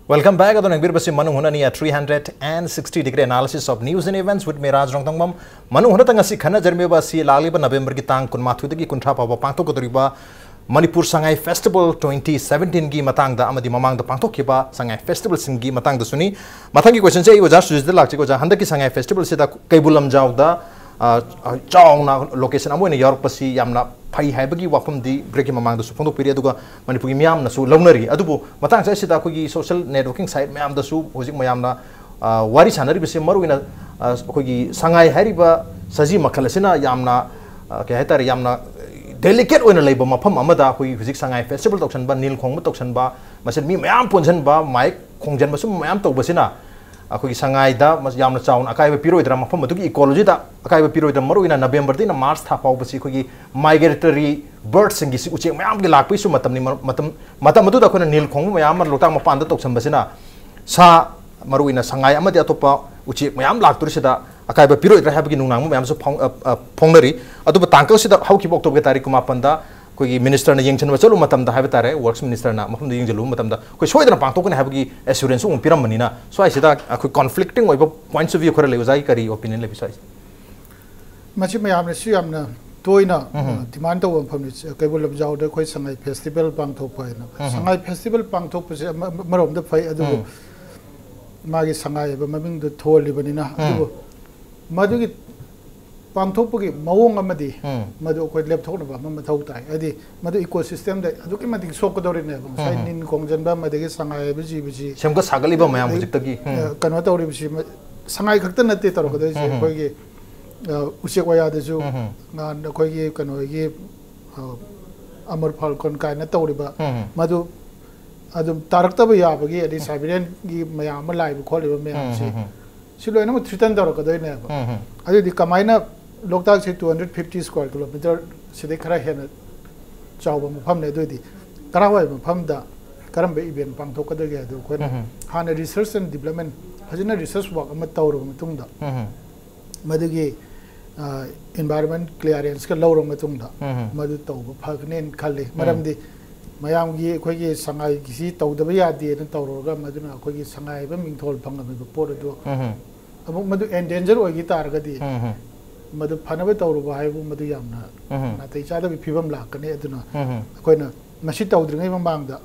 Welcome back. ꯑꯗꯣ ꯌꯦꯡꯕꯤꯔꯤꯕꯁꯤ ꯃꯅꯨꯡ ꯍꯨꯠꯅꯅꯤ, a three hundred and sixty degree analysis of news and events with me, ꯔꯥꯖ ꯔꯣꯡꯊꯣꯡꯕꯝ꯫ ꯃꯅꯨꯡ ꯍꯨꯠꯅ ꯉꯁꯤ ꯈꯟꯅꯖꯔꯝꯃꯤꯕ ꯑꯁꯤ ꯂꯥꯛꯂꯤꯕ ꯅꯕꯦꯝꯕꯔꯒꯤ ꯇꯥꯡ ꯀꯨꯟꯃꯥꯊꯣꯏꯗꯒꯤ ꯀꯨꯟꯊ꯭ꯔꯥ ꯐꯥꯎꯕ ꯄꯥꯡꯊꯣꯛꯀꯗꯧꯔꯤꯕ Manipur Sangai Festival twenty seventeen ꯒꯤ ꯃꯇꯥꯡꯗ ꯑꯃꯗꯤ ꯃꯃꯥꯡꯗ ꯄꯥꯡꯊꯣꯛꯈꯤꯕ ꯁꯉꯥꯏ festival ꯁꯤꯡꯒꯤ ꯃꯇꯥꯡꯗꯁꯨꯅꯤ꯫ ꯃꯊꯪꯒꯤ question ꯁꯦ ꯑꯩ ꯑꯣꯖꯥ ꯁꯨꯖꯤꯠꯇ ꯂꯥꯛꯆꯒꯦ꯫ ꯑꯣꯖꯥ, ꯍꯟꯗꯛꯀꯤ ꯁꯉꯥꯏ festival ꯁꯤꯗ ꯀꯩꯕꯨꯜ ꯂꯝꯖꯥꯎꯗ, ꯑ, ꯑ, ꯆꯥꯎꯅ location ꯑꯃ ꯑꯣꯏꯅ ꯌꯥꯎꯔꯛꯄꯁꯤ ꯌꯥꯝꯅ ꯐꯩ ꯍꯥꯏꯕꯒꯤ ꯋꯥꯐꯝꯗꯤ break ꯀꯤ ꯃꯃꯥꯡꯗꯁꯨ ꯐꯣꯡꯗꯣꯛꯄꯤꯔꯤ, ꯑꯗꯨꯒ ꯃꯅꯤꯄꯨꯔꯒꯤ ꯃꯤꯌꯥꯝꯅꯁꯨ ꯂꯧꯅꯔꯤ꯫ ꯑꯗꯨꯕꯨ ꯃꯇꯥꯡ ꯑꯁꯤꯗ ꯑꯩꯈꯣꯏꯒꯤ social networking site ꯃꯌꯥꯝꯗꯁꯨ ꯍꯧꯖꯤꯛ ꯃꯌꯥꯝꯅ, ꯑ, ꯋꯥꯔꯤ ꯁꯥꯟꯅꯔꯤꯕꯁꯤ ꯃꯔꯨꯑꯣꯏꯅ, ꯑ, ꯑꯩꯈꯣꯏꯒꯤ ꯁꯉꯥꯏ ꯍꯥꯏꯔꯤꯕ ꯁꯖꯤ ꯃꯈꯜ ꯑꯁꯤꯅ ꯌꯥꯝꯅ, ꯑ, ꯀꯩ ꯍꯥꯏꯇꯥꯔꯦ, ꯌꯥꯝꯅ delicate ꯑꯣꯏꯅ ꯂꯩꯕ ꯃꯐꯝ ꯑꯃꯗ ꯑꯩꯈꯣꯏꯒꯤ ꯍꯧꯖꯤꯛ ꯁꯉꯥꯏ festival ꯇꯧꯁꯟꯕ, ꯅꯤꯜ ꯈꯣꯡꯕ ꯇꯧꯁꯟꯕ, ꯃꯁꯤꯗ ꯃꯤ ꯃꯌꯥꯝ ꯄꯨꯟꯁꯤꯟꯕ, ꯃꯥꯏꯛ ꯈꯣꯡꯖꯟꯕ, ꯁꯨꯝ ꯃꯌꯥꯝ ꯇꯧꯕꯁꯤꯅ ꯑꯩꯈꯣꯏꯒꯤ ꯁꯉꯥꯏꯗ ꯃꯁ-, ꯌꯥꯝꯅ ꯆꯥꯎꯅ ꯑꯀꯥꯏꯕ ꯄꯤꯔꯣꯏꯗ꯭ꯔꯥ? ꯃꯐꯝ ꯑꯗꯨꯒꯤ ecology ꯗ ꯑꯀꯥꯏꯕ ꯄꯤꯔꯣꯏꯗ꯭ꯔꯥ? ꯃꯔꯨꯑꯣꯏꯅ ꯅꯕꯦꯝꯕꯔꯗꯒꯤꯅ ꯃꯥꯔꯆ ꯊꯥ ꯐꯥꯎꯕꯁꯤ ꯑꯩꯈꯣꯏꯒꯤ migratory bird ꯁꯤꯡꯒꯤꯁꯤ ꯎꯆꯦꯛ ꯃꯌꯥꯝꯒꯤ ꯂꯥꯛꯄꯒꯤꯁꯨ ꯃꯇꯝꯅꯤ꯫ ꯃ-, ꯃꯇꯝ, ꯃꯇꯝ ꯑꯗꯨꯗ ꯑꯩꯈꯣꯏꯅ ꯅꯤꯜ ꯈꯣꯡꯕ ꯃꯌꯥꯝ ꯑꯃ ꯂꯣꯛꯇꯥꯛ ꯃꯄꯥꯟꯗ ꯇꯧꯁꯟꯕꯁꯤꯅ ꯁꯥ, ꯃꯔꯨꯑꯣꯏꯅ ꯁꯉꯥꯏ ꯑꯃꯗꯤ ꯑꯇꯣꯞꯄ ꯎꯆꯦꯛ ꯃꯌꯥꯝ ꯂꯥꯛꯇꯣꯔꯤꯁꯤꯗ ꯑꯀꯥꯏꯕ ꯄꯤꯔꯣꯏꯗ꯭ꯔꯥ ꯍꯥꯏꯕꯒꯤ ꯅꯨꯡꯅꯥꯡꯕ ꯃꯌꯥꯝꯁꯨ ꯐꯣꯡ-, ꯑ, ꯑ, ꯐꯣꯡꯅꯔꯤ꯫ ꯑꯗꯨꯕꯨ ꯇꯥꯡꯀꯛꯁꯤꯗ ꯍꯧꯈꯤꯕ October ꯒꯤ ꯇꯥꯔꯤꯛ ꯀꯨꯟꯃꯥꯄꯟꯗ ꯑꯩꯈꯣꯏꯒꯤ minister ꯅ ꯌꯦꯡꯁꯤꯟꯕ ꯆꯠꯂꯨꯕ ꯃꯇꯝꯗ ꯍꯥꯏꯕ ꯇꯥꯔꯦ, works minister ꯅ ꯃꯐꯝꯗꯨ ꯌꯦꯡꯁꯤꯜꯂꯨꯕ ꯃꯇꯝꯗ ꯑꯩꯈꯣꯏ ꯁꯣꯏꯗꯅ ꯄꯥꯡꯊꯣꯛꯀꯅꯤ ꯍꯥꯏꯕꯒꯤ assurance ꯑꯃ ꯄꯤꯔꯝꯕꯅꯤꯅ, ꯁ꯭ꯋꯥꯏꯁꯤꯗ ꯑꯩꯈꯣꯏ conflicting ꯑꯣꯏꯕ points of view ꯈꯔ ꯂꯩ꯫ ꯑꯣꯖꯥꯒꯤ ꯀꯔꯤ opinion ꯂꯩꯕꯤ ꯁ꯭ꯋꯥꯏꯁꯦ? ꯃꯁꯤ ꯃꯌꯥꯝꯅꯁꯨ ꯌꯥꯝꯅ ꯇꯣꯏꯅ ꯎꯝ꯫ demand ꯇꯧꯕ ꯃꯐꯝꯅꯤ꯫ ꯀꯩꯕꯨꯜ ꯂꯝꯖꯥꯎꯗ ꯑꯩꯈꯣꯏ ꯁꯉꯥꯏ festival ꯄꯥꯡꯊꯣꯛꯄ ꯍꯥꯏꯅ꯫ ꯎꯝ꯫ ꯁꯉꯥꯏ festival ꯄꯥꯡꯊꯣꯛꯄꯁꯦ ꯑꯃ-, ꯑꯃꯔꯣꯝꯗ ꯐꯩ, ꯑꯗꯨꯕꯨ ꯎꯝ꯫ ꯃꯥꯒꯤ ꯁꯉꯥꯏ ꯍꯥꯏꯕ ꯃꯃꯤꯡꯗꯨ ꯊꯣꯜꯂꯤꯕꯅꯤꯅ, ꯎꯝ꯫ ꯑꯗꯨꯕꯨ ꯃꯗꯨꯒꯤ ꯄꯥꯡꯊꯣꯛꯄꯒꯤ ꯃꯑꯣꯡ ꯑꯃꯗꯤ ꯎꯝ꯫ ꯃꯗꯨ ꯑꯩꯈꯣꯏ ꯂꯦꯞꯊꯣꯛꯅꯕ ꯑꯃ ꯃꯊꯧ ꯇꯥꯏ꯫ ꯍꯥꯏꯗꯤ ꯃꯗꯨ ecosystem ꯗ ꯑꯗꯨꯛꯀꯤ ꯃꯇꯤꯛ ꯁꯣꯛꯀꯗꯧꯔꯤꯅꯦꯕ꯫ ꯉꯁꯥꯏ ꯎꯝ꯫ ꯅꯤꯟ ꯈꯣꯡꯖꯟꯕ, ꯑꯃꯗꯒꯤ ꯁꯉꯥꯏ ꯍꯥꯏꯕ ꯖꯤꯕꯁꯤ ꯁꯦꯝꯒꯠ ꯁꯥꯒꯠꯂꯤꯕ ꯃꯌꯥꯝ ꯑꯗꯩ, ꯍꯧꯖꯤꯛꯇꯒꯤ꯫ ꯎꯝ꯫ ꯑ, ꯀꯩꯅꯣ ꯇꯧꯔꯤꯕꯁꯤ ꯃ-, ꯁꯉꯥꯏ ꯈꯛꯇ ꯅꯠꯇꯦ ꯇꯧꯔꯛꯀꯗꯣꯏꯁꯦ꯫ ꯎꯝ, ꯎꯝ꯫ ꯑꯩꯈꯣꯏꯒꯤ, ꯑ, ꯎꯆꯦꯛ ꯋꯥꯌꯥꯗꯁꯨ ꯎꯝ, ꯎꯝ꯫ ꯅꯍꯥꯟ ꯑꯩꯈꯣꯏꯒꯤ ꯀꯩꯅꯣꯒꯤ, ꯑ, Amur Falcon ꯀꯥꯏꯅ ꯇꯧꯔꯤꯕ ꯎꯝ, ꯎꯝ꯫ ꯃꯗꯨ ꯑꯗꯨꯝ ꯇꯥꯔꯛꯇꯕ ꯌꯥꯕꯒꯤ, ꯑꯗꯩ Siberian ꯒꯤ ꯃꯌꯥꯝ ꯑꯃ ꯂꯥꯛꯏꯕ ꯈꯣꯠꯂꯤꯕ ꯃꯌꯥꯝꯁꯤ, ꯎꯝ, ꯎꯝ, ꯎꯝ꯫ ꯁꯤ ꯂꯣꯏꯅꯃꯛ threaten ꯇꯧꯔꯛꯀꯗꯣꯏꯅꯦꯕ꯫ ꯎꯝ, ꯎꯝ꯫ ꯑꯗꯨꯗꯤ ꯀꯃꯥꯏꯅ ꯂꯣꯛꯇꯥꯛꯁꯦ two hundred fifty square kilometer ꯁꯤꯗꯩ ꯈꯔ ꯍꯦꯟꯅ ꯆꯥꯎꯕ ꯃꯐꯝꯅꯦ, ꯑꯗꯨꯑꯣꯏꯗꯤ ꯀꯔꯥꯏꯋꯥꯏ ꯃꯐꯝꯗ ꯀꯔꯝꯕ event ꯄꯥꯡꯊꯣꯛꯀꯗꯒꯦ ꯍꯥꯏꯗꯣ ꯑꯩꯈꯣꯏꯅ ꯎꯝ, ꯎꯝ꯫ ꯍꯥꯟꯅ research and development ꯐꯖꯅ research work ꯑꯃ ꯇꯧꯔꯕ ꯃꯇꯨꯡꯗ, ꯎꯝ, ꯎꯝ꯫ ꯃꯗꯨꯒꯤ, ꯑ, environment clearance ꯀ ꯂꯧꯔꯕ ꯃꯇꯨꯡꯗ ꯎꯝ, ꯎꯝ꯫ ꯃꯗꯨ ꯇꯧꯕ ꯐꯒꯅꯦꯅ ꯈꯜꯂꯤ꯫ ꯃꯔꯝꯗꯤ ꯃꯌꯥꯝꯒꯤ ꯑꯩꯈꯣꯏꯒꯤ ꯁꯉꯥꯏꯒꯤꯁꯤ ꯇꯧꯗꯕ ꯌꯥꯗꯦꯅ ꯇꯧꯔꯨꯔꯒ ꯃꯗꯨꯅ ꯑꯩꯈꯣꯏꯒꯤ ꯁꯉꯥꯏ ꯍꯥꯏꯕ ꯃꯤꯡꯊꯣꯜ ꯐꯪꯉꯝꯃꯤꯕ ꯄꯣꯠ ꯑꯗꯨ ꯎꯝ ꯑꯃꯨꯛ ꯃꯗꯨ ꯑꯦꯟꯗꯦꯟꯖꯔ ꯑꯣꯏꯈꯤ ꯇꯥꯔꯒꯗꯤ ꯎꯝ ꯎꯝ ꯃꯗꯨ ꯐꯅꯕ ꯇꯧꯔꯨꯕ ꯍꯥꯏꯕꯨ ꯃꯗꯨ ꯌꯥꯝꯅ ꯎꯝ ꯅꯥꯇꯩ ꯆꯥꯗꯕꯒꯤ ꯐꯤꯕꯝ ꯂꯥꯛꯀꯅꯤ꯫ ꯑꯗꯨꯅ ꯎꯝ ꯑꯩꯈꯣꯏꯅ ꯃꯁꯤ ꯇꯧꯗ꯭ꯔꯤꯉꯩ ꯃꯃꯥꯡꯗ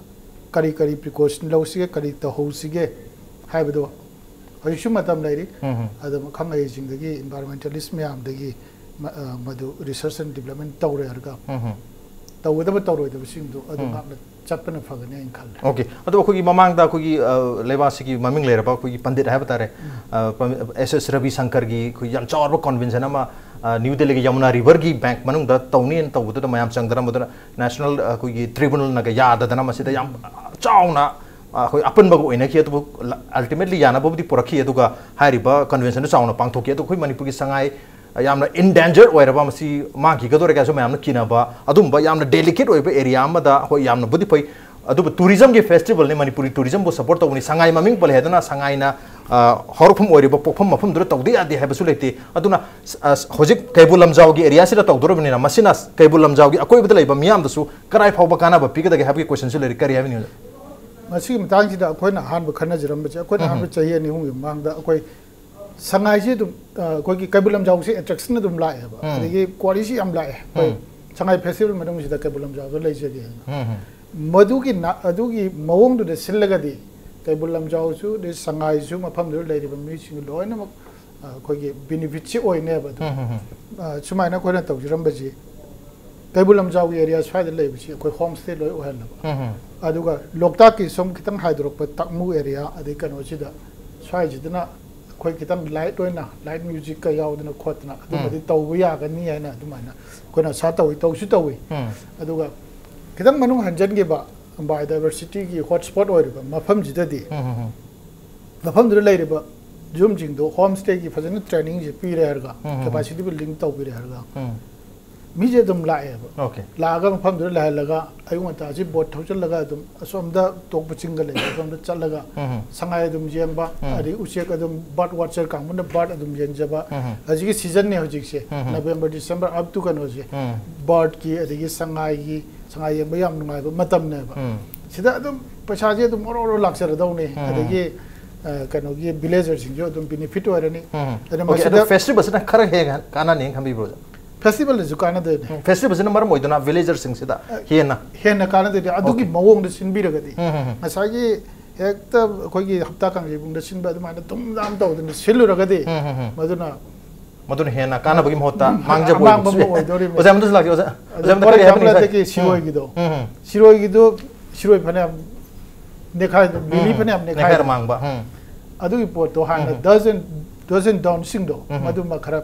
ꯀꯔꯤ ꯀꯔꯤ ꯄ꯭ꯔꯤꯀꯣꯁꯟ ꯂꯧꯁꯤꯒꯦ, ꯀꯔꯤ ꯇꯧꯍꯧꯁꯤꯒꯦ ꯍꯥꯏꯕꯗꯨ ꯍꯧꯖꯤꯛꯁꯨ ꯃꯇꯝ ꯂꯩꯔꯤ꯫ ꯎꯝ ꯑꯗꯨꯝ ꯑꯈꯪ ꯑꯍꯩꯁꯤꯡꯗꯒꯤ, ꯏꯟꯚꯥꯏꯔꯣꯟꯃꯦꯟꯇꯦꯂꯤꯁ ꯃꯌꯥꯝꯗꯒꯤ ꯃ- ꯑ, ꯃꯗꯨ ꯔꯤꯁꯔꯁ ꯑꯦꯟ ꯗꯤꯕ꯭ꯂꯞꯃꯦꯟ ꯇꯧꯔꯦ ꯍꯥꯏꯔꯒ ꯎꯝ ꯇꯧꯒꯗꯕ ꯇꯧꯔꯣꯏꯗꯕꯁꯤꯡꯗꯨ ꯑꯗꯨꯝ ꯎꯝ꯫ ꯉꯥꯛꯅ ꯆꯠꯄꯅ ꯐꯒꯅꯤ ꯍꯥꯏꯅ ꯈꯜꯂꯦ꯫ ꯑꯣꯀꯦ, ꯑꯗꯣ ꯑꯩꯈꯣꯏꯒꯤ ꯃꯃꯥꯡꯗ ꯑꯩꯈꯣꯏꯒꯤ ꯑ, ꯂꯩꯕꯥꯛꯁꯤꯒꯤ ꯃꯃꯤꯡ ꯂꯩꯔꯕ ꯑꯩꯈꯣꯏꯒꯤ ꯄꯟꯗꯤꯠ ꯍꯥꯏꯕ ꯇꯥꯔꯦ, ꯑꯦꯁ ꯑꯦꯁ ꯔꯕꯤ ꯁꯪꯀꯔꯒꯤ ꯑꯩꯈꯣꯏ ꯌꯥꯝ ꯆꯥꯎꯔꯕ ꯀꯟꯚꯦꯟꯁꯟ ꯑꯃ ꯑ, ꯅ꯭ꯌꯨ ꯗꯦꯜꯂꯤꯒꯤ ꯌꯃꯨꯅꯥ ꯔꯤꯚꯔꯒꯤ ꯕꯦꯡꯛ ꯃꯅꯨꯡꯗ ꯇꯧꯅꯤꯅ ꯇꯧꯕꯗꯨꯗ ꯃꯌꯥꯝ ꯆꯪꯗꯅ ꯃꯗꯨꯅ ꯅꯦꯁꯅꯦꯜ ꯑ, ꯑꯩꯈꯣꯏꯒꯤ ꯇ꯭ꯔꯤꯕꯨꯅꯜꯅꯒ ꯌꯥꯗꯗꯅ ꯃꯁꯤꯗ ꯌꯥꯝ ꯆꯥꯎꯅ ꯑ, ꯑꯩꯈꯣꯏ ꯑꯄꯟꯕꯒ ꯑꯣꯏꯅꯈꯤ꯫ ꯑꯗꯨꯕꯨ ꯑꯜꯇꯤꯃꯦꯠꯂꯤ ꯌꯥꯅꯕꯕꯨꯗꯤ ꯄꯨꯔꯛꯈꯤ, ꯑꯗꯨꯒ ꯍꯥꯏꯔꯤꯕ ꯀꯟꯚꯦꯟꯁꯟꯗꯨ ꯆꯥꯎꯅ ꯄꯥꯡꯊꯣꯛꯈꯤ꯫ ꯑꯗꯣ ꯑꯩꯈꯣꯏ ꯃꯅꯤꯄꯨꯔꯒꯤ ꯁꯉꯥꯏ ꯌꯥꯝꯅ ꯏꯟꯗꯦꯟꯖꯔ ꯑꯣꯏꯔꯕ, ꯃꯁꯤ ꯃꯥꯡꯈꯤꯒꯗꯧꯔꯦ ꯀꯥꯏꯁꯨ ꯃꯌꯥꯝꯅ ꯀꯤꯅꯕ ꯑꯗꯨꯝꯕ ꯌꯥꯝꯅ ꯗꯦꯂꯤꯀꯦꯠ ꯑꯣꯏꯕ ꯑꯦꯔꯤꯌꯥ ꯑꯃꯗ, ꯍꯣꯏ, ꯌꯥꯝꯅꯕꯨꯗꯤ ꯐꯩ, ꯑꯗꯨꯕꯨ ꯇꯨꯔꯤꯖꯝꯒꯤ ꯐꯦꯁꯇꯤꯚꯦꯜꯅꯤ, ꯃꯅꯤꯄꯨꯔꯤ ꯇꯨꯔꯤꯖꯝꯕꯨ ꯁꯞꯄꯣꯔꯠ ꯇꯧꯕꯅꯤ꯫ ꯁꯉꯥꯏ ꯃꯃꯤꯡ ꯄꯜꯂꯦ ꯍꯥꯏꯗꯅ ꯁꯉꯥꯏꯅ ꯑ, ꯍꯧꯔꯛꯐꯝ ꯑꯣꯏꯔꯤꯕ ꯄꯣꯛꯐꯝ ꯃꯐꯝꯗꯨꯗ ꯇꯧꯗ ꯌꯥꯗꯦ ꯍꯥꯏꯕꯁꯨ ꯂꯩꯇꯦ꯫ ꯑꯗꯨꯅ ꯑ, ꯍꯧꯖꯤꯛ ꯀꯩꯕꯨꯜ ꯂꯝꯖꯥꯎꯒꯤ ꯑꯦꯔꯤꯌꯥꯁꯤꯗ ꯇꯧꯗꯣꯔꯕꯅꯤꯅ ꯃꯁꯤꯅ ꯀꯩꯕꯨꯜ ꯂꯝꯖꯥꯎꯒꯤ ꯑꯀꯣꯏꯕꯗ ꯂꯩꯕ ꯃꯤꯌꯥꯝꯗꯁꯨ ꯀꯗꯥꯏ ꯐꯥꯎꯕ ꯀꯥꯟꯅꯕ ꯄꯤꯒꯗꯒꯦ ꯍꯥꯏꯕꯒꯤ ꯀꯣꯏꯁꯟꯁꯨ ꯂꯩꯔꯤ꯫ ꯀꯔꯤ ꯍꯥꯏꯕꯤꯅꯤꯡꯉꯤ? ꯃꯁꯤꯒꯤ ꯃꯇꯥꯡꯁꯤꯗ ꯑꯩꯈꯣꯏꯅ ꯑꯍꯥꯟꯕ ꯈꯟꯅꯖꯔꯝꯕꯁꯦ, ꯑꯩꯈꯣꯏꯅ ꯎꯝ꯫ ꯑꯍꯥꯟꯕ ꯆꯍꯤ ꯑꯅꯤ ꯑꯍꯨꯝꯒꯤ ꯃꯃꯥꯡꯗ ꯑꯩꯈꯣꯏ ꯁꯉꯥꯏꯁꯤ ꯑꯗꯨꯝ ꯑ, ꯑꯩꯈꯣꯏꯒꯤ ꯀꯩꯕꯨꯜ ꯂꯝꯖꯥꯎꯁꯤ ꯑꯦꯇ꯭ꯔꯦꯛꯁꯟ ꯑꯗꯨꯝ ꯂꯥꯛꯑꯦꯕ꯫ ꯎꯝ꯫ ꯑꯗꯒꯤ ꯀ꯭ꯋꯥꯔꯤꯁꯤ ꯌꯥꯝ ꯂꯥꯛꯑꯦ꯫ ꯑꯩꯈꯣꯏ ꯎꯝ꯫ ꯁꯉꯥꯏ ꯐꯦꯁꯇꯤꯚꯦꯜ ꯃꯅꯨꯡꯁꯤꯗ ꯀꯩꯕꯨꯜ ꯂꯝꯖꯥꯎꯗ ꯂꯩꯖꯒꯦꯅ꯫ ꯎꯝ ꯃꯗꯨꯒꯤ ꯅ- ꯑꯗꯨꯒꯤ ꯃꯑꯣꯡꯗꯨꯗ ꯁꯤꯜꯂꯒꯗꯤ ꯀꯩꯕꯨꯜ ꯂꯝꯖꯥꯎꯁꯨ ꯑꯗꯩ ꯁꯉꯥꯏꯁꯨ ꯃꯐꯝꯗꯨꯗ ꯂꯩꯔꯤꯕ ꯃꯤꯁꯤꯡ ꯂꯣꯏꯅꯃꯛ ꯑ, ꯑꯩꯈꯣꯏꯒꯤ ꯕꯤꯅꯤꯐꯤꯠꯁꯤ ꯑꯣꯏꯅꯦꯕ꯫ ꯑꯗꯨꯝ ꯎꯝ ꯎꯝ ꯑ, ꯁꯨꯃꯥꯏꯅ ꯑꯩꯈꯣꯏꯅ ꯇꯧꯖꯔꯝꯕꯁꯤ ꯀꯩꯕꯨꯜ ꯂꯝꯖꯥꯎꯒꯤ ꯑꯦꯔꯤꯌꯥ ꯁ꯭ꯋꯥꯏꯗ ꯂꯩꯕꯁꯤ ꯑꯩꯈꯣꯏ ꯍꯣꯝ ꯁ꯭ꯇꯦ ꯂꯣꯏ ꯑꯣꯏꯍꯜꯂꯕ꯫ ꯎꯝ ꯑꯗꯨꯒ ꯂꯣꯛꯇꯥꯛꯀꯤ ꯁꯨꯝ ꯈꯤꯇꯪ ꯍꯥꯏꯗꯣꯔꯛꯄ ꯇꯥꯛꯃꯨ ꯑꯦꯔꯤꯌꯥ ꯑꯗꯩ ꯀꯩꯅꯣꯁꯤꯗ ꯁ꯭ꯋꯥꯏꯁꯤꯗꯅ ꯑꯩꯈꯣꯏ ꯈꯤꯇꯪ ꯂꯥꯏꯠ ꯑꯣꯏꯅ ꯂꯥꯏꯠ ꯃ꯭ꯌꯨꯖꯤꯛꯀ ꯌꯥꯎꯗꯅ ꯈꯣꯠꯇꯅ ꯑꯗꯨꯃꯗꯤ ꯎꯝ꯫ ꯇꯧꯕ ꯌꯥꯒꯅꯤ ꯍꯥꯏꯅ ꯑꯗꯨꯃꯥꯏꯅ ꯑꯩꯈꯣꯏꯅ ꯑꯁꯥ ꯇꯧꯏ, ꯇꯧꯁꯨ ꯇꯧꯏ꯫ ꯎꯝ ꯑꯗꯨꯒ ꯈꯤꯇꯪ ꯃꯅꯨꯡ ꯍꯟꯖꯤꯟꯈꯤꯕ ꯕꯥꯏꯑꯣꯗꯥꯏꯚꯔꯁꯤꯇꯤꯒꯤ ꯍꯣꯠ ꯁ꯭ꯄꯣꯠ ꯑꯣꯏꯔꯤꯕ ꯃꯐꯝꯁꯤꯗꯗꯤ ꯎꯝ ꯎꯝ ꯃꯐꯝꯗꯨꯗ ꯂꯩꯔꯤꯕ ꯌꯨꯝꯁꯤꯡꯗꯣ ꯍꯣꯝ ꯁ꯭ꯇꯦꯒꯤ ꯐꯖꯅ ꯇ꯭ꯔꯦꯅꯤꯡꯁꯦ ꯄꯤꯔꯦ ꯍꯥꯏꯔꯒ, ꯎꯝ꯫ ꯀꯦꯄꯥꯁꯤꯇꯤ ꯕꯤꯜꯗꯤꯡ ꯇꯧꯕꯤꯔꯦ ꯍꯥꯏꯔꯒ ꯎꯝ꯫ ꯃꯤꯁꯦ ꯑꯗꯨꯝ ꯂꯥꯛꯑꯦꯕ꯫ ꯑꯣꯀꯦ꯫ ꯂꯥꯛꯑꯒ ꯃꯐꯝꯗꯨꯗ ꯂꯩꯍꯜꯂꯒ ꯑꯌꯨꯛ ꯉꯟꯇꯥꯁꯤ ꯕꯣꯠ ꯊꯧꯆꯜꯂꯒ ꯑꯗꯨꯝ ꯑꯁꯣꯝꯗ ꯇꯣꯛꯄ ꯆꯤꯡꯒ ꯂꯩꯕ ꯃꯐꯝꯗ ꯆꯠꯂꯒ ꯎꯝ꯫ ꯁꯉꯥꯏ ꯑꯗꯨꯝ ꯌꯦꯡꯕ, ꯎꯝ꯫ ꯑꯗꯒꯤ ꯎꯆꯦꯛ ꯑꯗꯨꯝ ꯕꯥꯔꯠ ꯋꯥꯆꯔ ꯀꯥꯡꯕꯨꯅ ꯕꯥꯔꯠ ꯑꯗꯨꯝ ꯌꯦꯡꯖꯕ꯫ ꯎꯝ꯫ ꯍꯧꯖꯤꯛꯀꯤ ꯁꯤꯖꯟꯅꯤ ꯍꯧꯖꯤꯛꯁꯦ, ꯎꯝ꯫ ꯅꯕꯦꯝꯕꯔ, ꯗꯤꯁꯦꯝꯕꯔ up to ꯀꯩꯅꯣꯁꯦ, ꯎꯝ꯫ ꯕꯥꯔꯠꯀꯤ ꯑꯗꯒꯤ ꯁꯉꯥꯏꯒꯤ ꯁꯉꯥꯏ ꯌꯦꯡꯕ ꯌꯥꯝ ꯅꯨꯡꯉꯥꯏꯕ ꯃꯇꯝꯅꯦꯕ꯫ ꯎꯝ꯫ ꯁꯤꯗ ꯑꯗꯨꯝ ꯄꯩꯁꯥꯁꯦ ꯑꯗꯨꯝ ꯑꯣꯔꯣ ꯑꯣꯔꯣ ꯂꯥꯛꯆꯔꯗꯧꯅꯤ꯫ ꯎꯝ꯫ ꯑꯗꯒꯤ, ꯑ, ꯀꯩꯅꯣꯒꯤ villagerꯁꯤꯡꯁꯨ ꯑꯗꯨꯝ benefit ꯑꯣꯏꯔꯅꯤ꯫ ꯎꯝ꯫ ꯑꯗꯨꯅ OK, ꯑꯗꯣ ꯃꯁꯤꯗ festivalꯁꯤꯅ ꯈꯔ ꯍꯦꯟꯅ ꯀꯥꯟꯅꯅꯤ ꯈꯟꯕꯤꯕ꯭ꯔꯣ, ꯑꯣꯖꯥ? Festivalꯅꯁꯨ ꯀꯥꯟꯅꯗꯣꯏꯅꯤ꯫ ꯎꯝ, festivalꯁꯤꯅ ꯃꯔꯝ ꯑꯣꯏꯗꯨꯅ villagerꯁꯤꯡꯁꯤꯗ ꯑ, ꯍꯦꯟꯅ ꯍꯦꯟꯅ ꯀꯥꯟꯅꯗꯣꯏꯅꯤ꯫ ꯑꯗꯨꯒꯤ OK꯫ ꯃꯑꯣꯡꯗ ꯁꯤꯟꯕꯤꯔꯒꯗꯤ ꯎꯝ, ꯎꯝ, ꯎꯝ꯫ ꯉꯁꯥꯏꯒꯤ ꯍꯦꯛꯇ ꯑꯩꯈꯣꯏꯒꯤ ꯍꯞꯇꯥ ꯀꯥꯡꯖꯩꯕꯨꯡꯗ ꯁꯤꯟꯕ ꯑꯗꯨꯃꯥꯏꯅ ꯗꯨꯝ ꯗꯥꯝ ꯇꯧꯗꯅ ꯁꯤꯜꯂꯨꯔꯒꯗꯤ ꯎꯝ, ꯎꯝ, ꯎꯝ꯫ ꯃꯗꯨꯅ ꯃꯗꯨꯅ ꯍꯦꯟꯅ ꯀꯥꯟꯅꯕꯒꯤ ꯃꯍꯨꯠꯇ ꯎꯝ, ꯃꯥꯡꯖꯕ ꯑꯃꯥꯡꯕ ꯑꯣꯏꯕꯁꯨ ꯑꯃ ꯌꯥꯏ꯫ ꯑꯣꯏꯗꯧꯔꯤꯕꯅꯤ꯫ ꯑꯣꯖꯥ, ꯃꯗꯨꯁꯨ ꯂꯥꯛꯀꯦ, ꯑꯣꯖꯥ꯫ ꯑꯗꯨ ꯑꯣꯖꯥ, ꯃꯗꯨ for ꯀꯔꯤ ꯍꯥꯏꯕꯅꯤ example ꯉꯁꯥꯏ? ꯍꯟꯗꯛꯀꯤ ꯎꯝ꯫ ꯁꯤꯔꯣꯏꯒꯤꯗꯣ, ꯎꯝ, ꯎꯝ꯫ ꯁꯤꯔꯣꯏꯒꯤꯗꯣ ꯁꯤꯔꯣꯏ ꯐꯅꯌꯥꯝ ꯅꯦꯈꯥꯏ, ꯂꯤꯂꯤ ꯎꯝ꯫ ꯐꯅꯌꯥꯝ ꯅꯦꯈꯥꯏ꯫ ꯅꯦꯈꯥꯏꯔ ꯃꯥꯡꯕ꯫ ꯎꯝ꯫ ꯑꯗꯨꯒꯤ ꯄꯣꯠꯇꯣ ꯍꯥꯟꯅ ꯎꯝ꯫ Do's and, Do's and Don'tsꯁꯤꯡꯗꯣ ꯎꯝ꯫ ꯃꯗꯨꯃ ꯈꯔ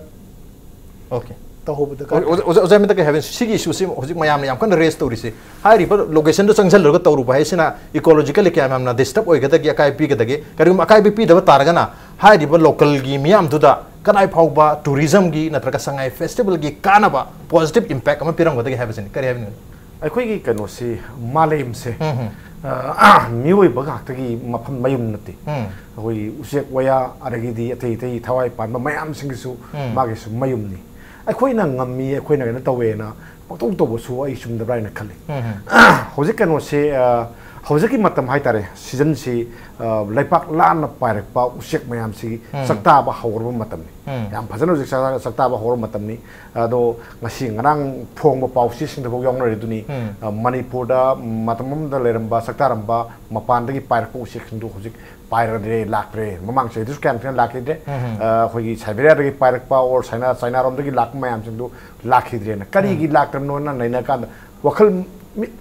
OK꯫ ꯇꯧꯍꯧꯕ ꯗꯔꯀꯥꯔ ꯑꯣꯖꯥ, ꯑꯣꯖꯥ, ꯑꯣꯖꯥ ꯃꯤꯇ ꯀꯩ ꯍꯥꯏꯕꯅꯤ, ꯁꯤꯒꯤ issueꯁꯤ ꯍꯧꯖꯤꯛ ꯃꯌꯥꯝꯅ ꯌꯥꯝ ꯀꯟꯅ raise ꯇꯧꯔꯤꯁꯤ, ꯍꯥꯏꯔꯤꯕ locationꯗ ꯆꯪꯁꯤꯜꯂꯒ ꯇꯧꯔꯨꯕ ꯍꯥꯏꯁꯤꯅ ecologically ꯀꯌꯥꯝ ꯌꯥꯝꯅ disturb ꯑꯣꯏꯒꯗꯒꯦ, ꯑꯀꯥꯏꯕ ꯄꯤꯒꯗꯒꯦ? ꯀꯔꯤꯒꯨꯝꯕ ꯑꯀꯥꯏꯕ ꯄꯤꯗꯕ ꯇꯥꯔꯒꯅ ꯍꯥꯏꯔꯤꯕ localꯒꯤ ꯃꯤꯌꯥꯝꯗꯨꯗ ꯀꯗꯥꯏ ꯐꯥꯎꯕ tourismꯒꯤ ꯅꯠꯇ꯭ꯔꯒ ꯁꯉꯥꯏ festivalꯒꯤ ꯀꯥꯟꯅꯕ positive impact ꯑꯃ ꯄꯤꯔꯝꯒꯗꯒꯦ ꯍꯥꯏꯕꯁꯤꯅꯤ꯫ ꯀꯔꯤ ꯍꯥꯏꯕꯤꯅꯤꯡꯉꯤ? ꯑꯩꯈꯣꯏꯒꯤ ꯀꯩꯅꯣꯁꯤ, ꯃꯥꯂꯦꯝꯁꯦ, ꯎꯝ, ꯎꯝ꯫ ꯑ, ꯃꯤꯑꯣꯏꯕ ꯉꯥꯛꯇꯒꯤ ꯃꯐꯝ, ꯃꯌꯨꯝ ꯅꯠꯇꯦ꯫ ꯎꯝ꯫ ꯑꯩꯈꯣꯏꯒꯤ ꯎꯆꯦꯛ ꯋꯥꯌꯥ, ꯑꯗꯒꯤꯗꯤ ꯑꯇꯩ ꯑꯇꯩ ꯊꯋꯥꯏ ꯄꯥꯟꯕ ꯃꯌꯥꯝꯁꯤꯡꯒꯤꯁꯨ ꯎꯝ꯫ ꯃꯥꯒꯤꯁꯨ ꯃꯌꯨꯝꯅꯤ꯫ ꯑꯩꯈꯣꯏꯅ ꯉꯝꯃꯤ, ꯑꯩꯈꯣꯏꯅ ꯀꯩꯅꯣ ꯇꯧꯋꯦꯅ ꯄꯪꯇꯧ ꯇꯧꯕꯁꯨ ꯑꯩ ꯆꯨꯝꯗꯕ꯭ꯔꯥ ꯍꯥꯏꯅ ꯈꯜꯂꯤ꯫ ꯎꯝ, ꯎꯝ꯫ ꯍꯧꯖꯤꯛ ꯀꯩꯅꯣꯁꯦ, ꯑ, ꯍꯧꯖꯤꯛꯀꯤ ꯃꯇꯝ ꯍꯥꯏꯇꯥꯔꯦ, seasonꯁꯤ, ꯑ, ꯂꯩꯄꯥꯛ ꯂꯥꯟꯅ ꯄꯥꯏꯔꯛꯄ ꯎꯆꯦꯛ ꯃꯌꯥꯝꯁꯤ ꯎꯝ꯫ ꯆꯥꯛꯇꯥꯕ ꯍꯧꯔꯕ ꯃꯇꯝꯅꯤ꯫ ꯎꯝ꯫ ꯌꯥꯝ ꯐꯖꯅ ꯍꯧꯖꯤꯛ ꯆꯥꯛ-, ꯆꯥꯛꯇꯥꯕ ꯍꯧꯔꯕ ꯃꯇꯝꯅꯤ꯫ ꯑꯗꯣ ꯉꯁꯤ ꯉꯔꯥꯡ ꯐꯣꯡꯕ ꯄꯥꯎꯆꯦꯁꯤꯡꯗꯐꯥꯎ ꯌꯥꯎꯅꯔꯤꯗꯨꯅꯤ꯫ ꯎꯝ꯫ ꯑ, ꯃꯅꯤꯄꯨꯔꯗ ꯃꯇꯝ ꯑꯃꯗ ꯂꯩꯔꯝꯕ, ꯆꯥꯛꯇꯥꯔꯝꯕ, ꯃꯄꯥꯟꯗꯒꯤ ꯄꯥꯏꯔꯛꯄ ꯎꯆꯦꯛꯁꯤꯡꯗꯨ ꯍꯧꯖꯤꯛ ꯄꯥꯏꯔꯗ꯭ꯔꯦ, ꯂꯥꯛꯇ꯭ꯔꯦ꯫ ꯃꯃꯥꯡ ꯆꯍꯤꯗꯁꯨ ꯀꯌꯥꯝ ꯊꯦꯡꯅ ꯂꯥꯛꯈꯤꯗ꯭ꯔꯦ꯫ ꯎꯝ꯫ ꯑ, ꯑꯩꯈꯣꯏꯒꯤ Siberiaꯗꯒꯤ ꯄꯥꯏꯔꯛꯄ or China, Chinaꯔꯣꯝꯗꯒꯤ ꯂꯥꯛꯄ ꯃꯌꯥꯝꯁꯤꯡꯗꯨ ꯂꯥꯛꯈꯤꯗ꯭ꯔꯦꯅ꯫ ꯀꯔꯤꯒꯤ ꯎꯝ꯫ ꯂꯥꯛꯇ꯭ꯔꯕꯅꯣꯅ ꯅꯩꯅꯔꯀꯥꯟꯗ ꯋꯥꯈꯜ ꯃꯤ-,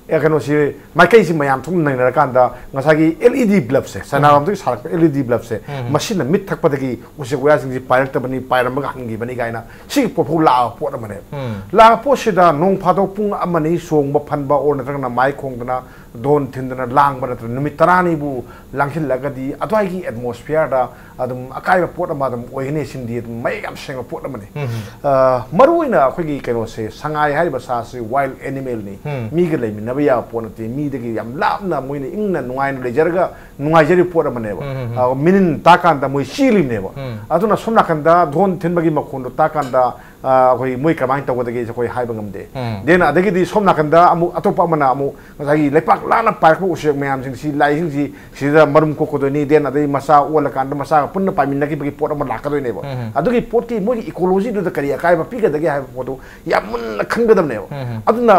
ꯑꯦ, ꯀꯩꯅꯣꯁꯤ, ꯃꯥꯏꯀꯩꯁꯤ ꯃꯌꯥꯝ ꯊꯣꯛꯅ ꯅꯩꯅꯔꯀꯥꯟꯗ ꯉꯁꯥꯏꯒꯤ LED bulbꯁꯦ, ꯎꯝ꯫ Chinaꯔꯣꯝꯗꯒꯤ ꯁꯥꯔꯛꯄ LED bulbꯁꯦ, ꯎꯝ꯫ ꯃꯁꯤꯅ ꯃꯤꯠ ꯊꯛꯄꯗꯒꯤ ꯎꯆꯦꯛ ꯋꯥꯌꯥꯁꯤꯡꯁꯤ ꯄꯥꯏꯔꯛꯇꯕꯅꯤ, ꯄꯥꯏꯔꯝꯃꯒ ꯍꯟꯈꯤꯕꯅꯤ ꯀꯥꯏꯅ ꯁꯤꯒꯤ ꯄꯣꯠꯐꯥꯎ ꯂꯥꯛꯑꯕ ꯄꯣꯠ ꯑꯃꯅꯦꯕ꯫ ꯎꯝ꯫ ꯂꯥꯛꯑꯕ ꯄꯣꯠꯁꯤꯗ ꯅꯣꯡ ꯐꯥꯗꯣꯛ ꯄꯨꯡ ꯑꯃ ꯑꯅꯤ ꯆꯣꯡꯕ ꯐꯟꯕ or ꯅꯠꯇ꯭ꯔꯒꯅ ꯃꯥꯏ ꯈꯣꯡꯗꯅ ꯙꯣꯟ ꯊꯤꯟꯗꯅ ꯂꯥꯡꯕ ꯅꯠꯇꯅ ꯅꯨꯃꯤꯠ ꯇꯔꯥꯅꯤꯕꯨ ꯂꯥꯡꯁꯤꯜꯂꯒꯗꯤ ꯑꯗꯨꯋꯥꯏꯒꯤ atmosphereꯗ ꯑꯗꯨꯝ ꯑꯀꯥꯏꯕ ꯄꯣꯠ ꯑꯃ ꯑꯗꯨꯝ ꯑꯣꯏꯒꯅꯤ꯫ ꯁꯤꯃꯗꯤ ꯑꯗꯨꯝ ꯃꯌꯦꯛ ꯌꯥꯝ ꯁꯦꯡꯕ ꯄꯣꯠ ꯑꯃꯅꯤ꯫ ꯎꯝ꯫ ꯑ, ꯃꯔꯨꯑꯣꯏꯅ ꯑꯩꯈꯣꯏꯒꯤ ꯀꯩꯅꯣꯁꯦ, ꯁꯉꯥꯏ ꯍꯥꯏꯔꯤꯕ ꯁꯥꯁꯤ wild animalꯅꯤ꯫ ꯎꯝ꯫ ꯃꯤꯒ ꯂꯩꯃꯤꯟꯅꯕ ꯌꯥꯕ ꯄꯣꯠ ꯅꯠꯇꯦ꯫ ꯃꯤꯗꯒꯤ ꯌꯥꯝ ꯂꯥꯞꯅ ꯃꯣꯏꯅ ꯏꯪꯅ ꯅꯨꯡꯉꯥꯏꯅ ꯂꯩꯖꯔꯒ ꯅꯨꯡꯉꯥꯏꯖꯔꯤꯕ ꯄꯣꯠ ꯑꯃꯅꯦꯕ꯫ ꯎꯝ, ꯎꯝ, ꯎꯝ꯫ ꯑ, ꯃꯤꯅꯤꯟ ꯇꯥꯀꯥꯟꯗ ꯃꯣꯏ ꯆꯦꯜꯂꯤꯅꯦꯕ꯫ ꯎꯝ꯫ ꯑꯗꯨꯅ ꯁꯣꯝ ꯅꯥꯀꯟꯗ ꯙꯣꯟ ꯊꯤꯟꯕꯒꯤ ꯃꯈꯣꯟꯗꯣ ꯇꯥꯀꯥꯟꯗ, ꯑꯩꯈꯣꯏ ꯃꯣꯏ ꯀꯃꯥꯏꯅ ꯇꯧꯒꯗꯒꯦꯁꯦ ꯑꯩꯈꯣꯏ ꯍꯥꯏꯕ ꯉꯝꯗꯦ꯫ ꯎꯝ꯫ Then ꯑꯗꯒꯤꯗꯤ ꯁꯣꯝ ꯅꯥꯀꯟꯗ ꯑꯃꯨꯛ ꯑꯇꯣꯞꯄ ꯑꯃꯅ ꯑꯃꯨꯛ ꯉꯁꯥꯏꯒꯤ ꯂꯩꯄꯥꯛ ꯂꯥꯞꯅ ꯄꯥꯏꯔꯛꯄ ꯎꯆꯦꯛ ꯃꯌꯥꯝꯁꯤꯡꯁꯤ, ꯂꯥꯏꯁꯤꯡꯁꯤ ꯁꯤꯗ ꯃꯔꯨꯝ ꯀꯣꯛꯀꯗꯣꯏꯅꯤ, then ꯑꯗꯩ ꯃꯆꯥ ꯑꯣꯜꯂꯀꯥꯟꯗ ꯃꯆꯥꯒ ꯄꯨꯟꯅ ꯄꯥꯏꯃꯤꯟꯅꯈꯤꯕꯒꯤ ꯄꯣꯠ ꯑꯃ ꯂꯥꯛꯀꯗꯣꯏꯅꯦꯕ꯫ ꯎꯝ꯫ ꯑꯗꯨꯒꯤ ꯄꯣꯠꯀꯤ ꯃꯣꯏꯒꯤ ecologyꯗꯨꯗ ꯀꯔꯤ ꯑꯀꯥꯏꯕ ꯄꯤꯒꯗꯒꯦ ꯍꯥꯏꯕ ꯄꯣꯠꯇꯨ ꯌꯥꯝ ꯃꯨꯟꯅ ꯈꯟꯒꯗꯕꯅꯦꯕ꯫ ꯎꯝ꯫ ꯑꯗꯨꯅ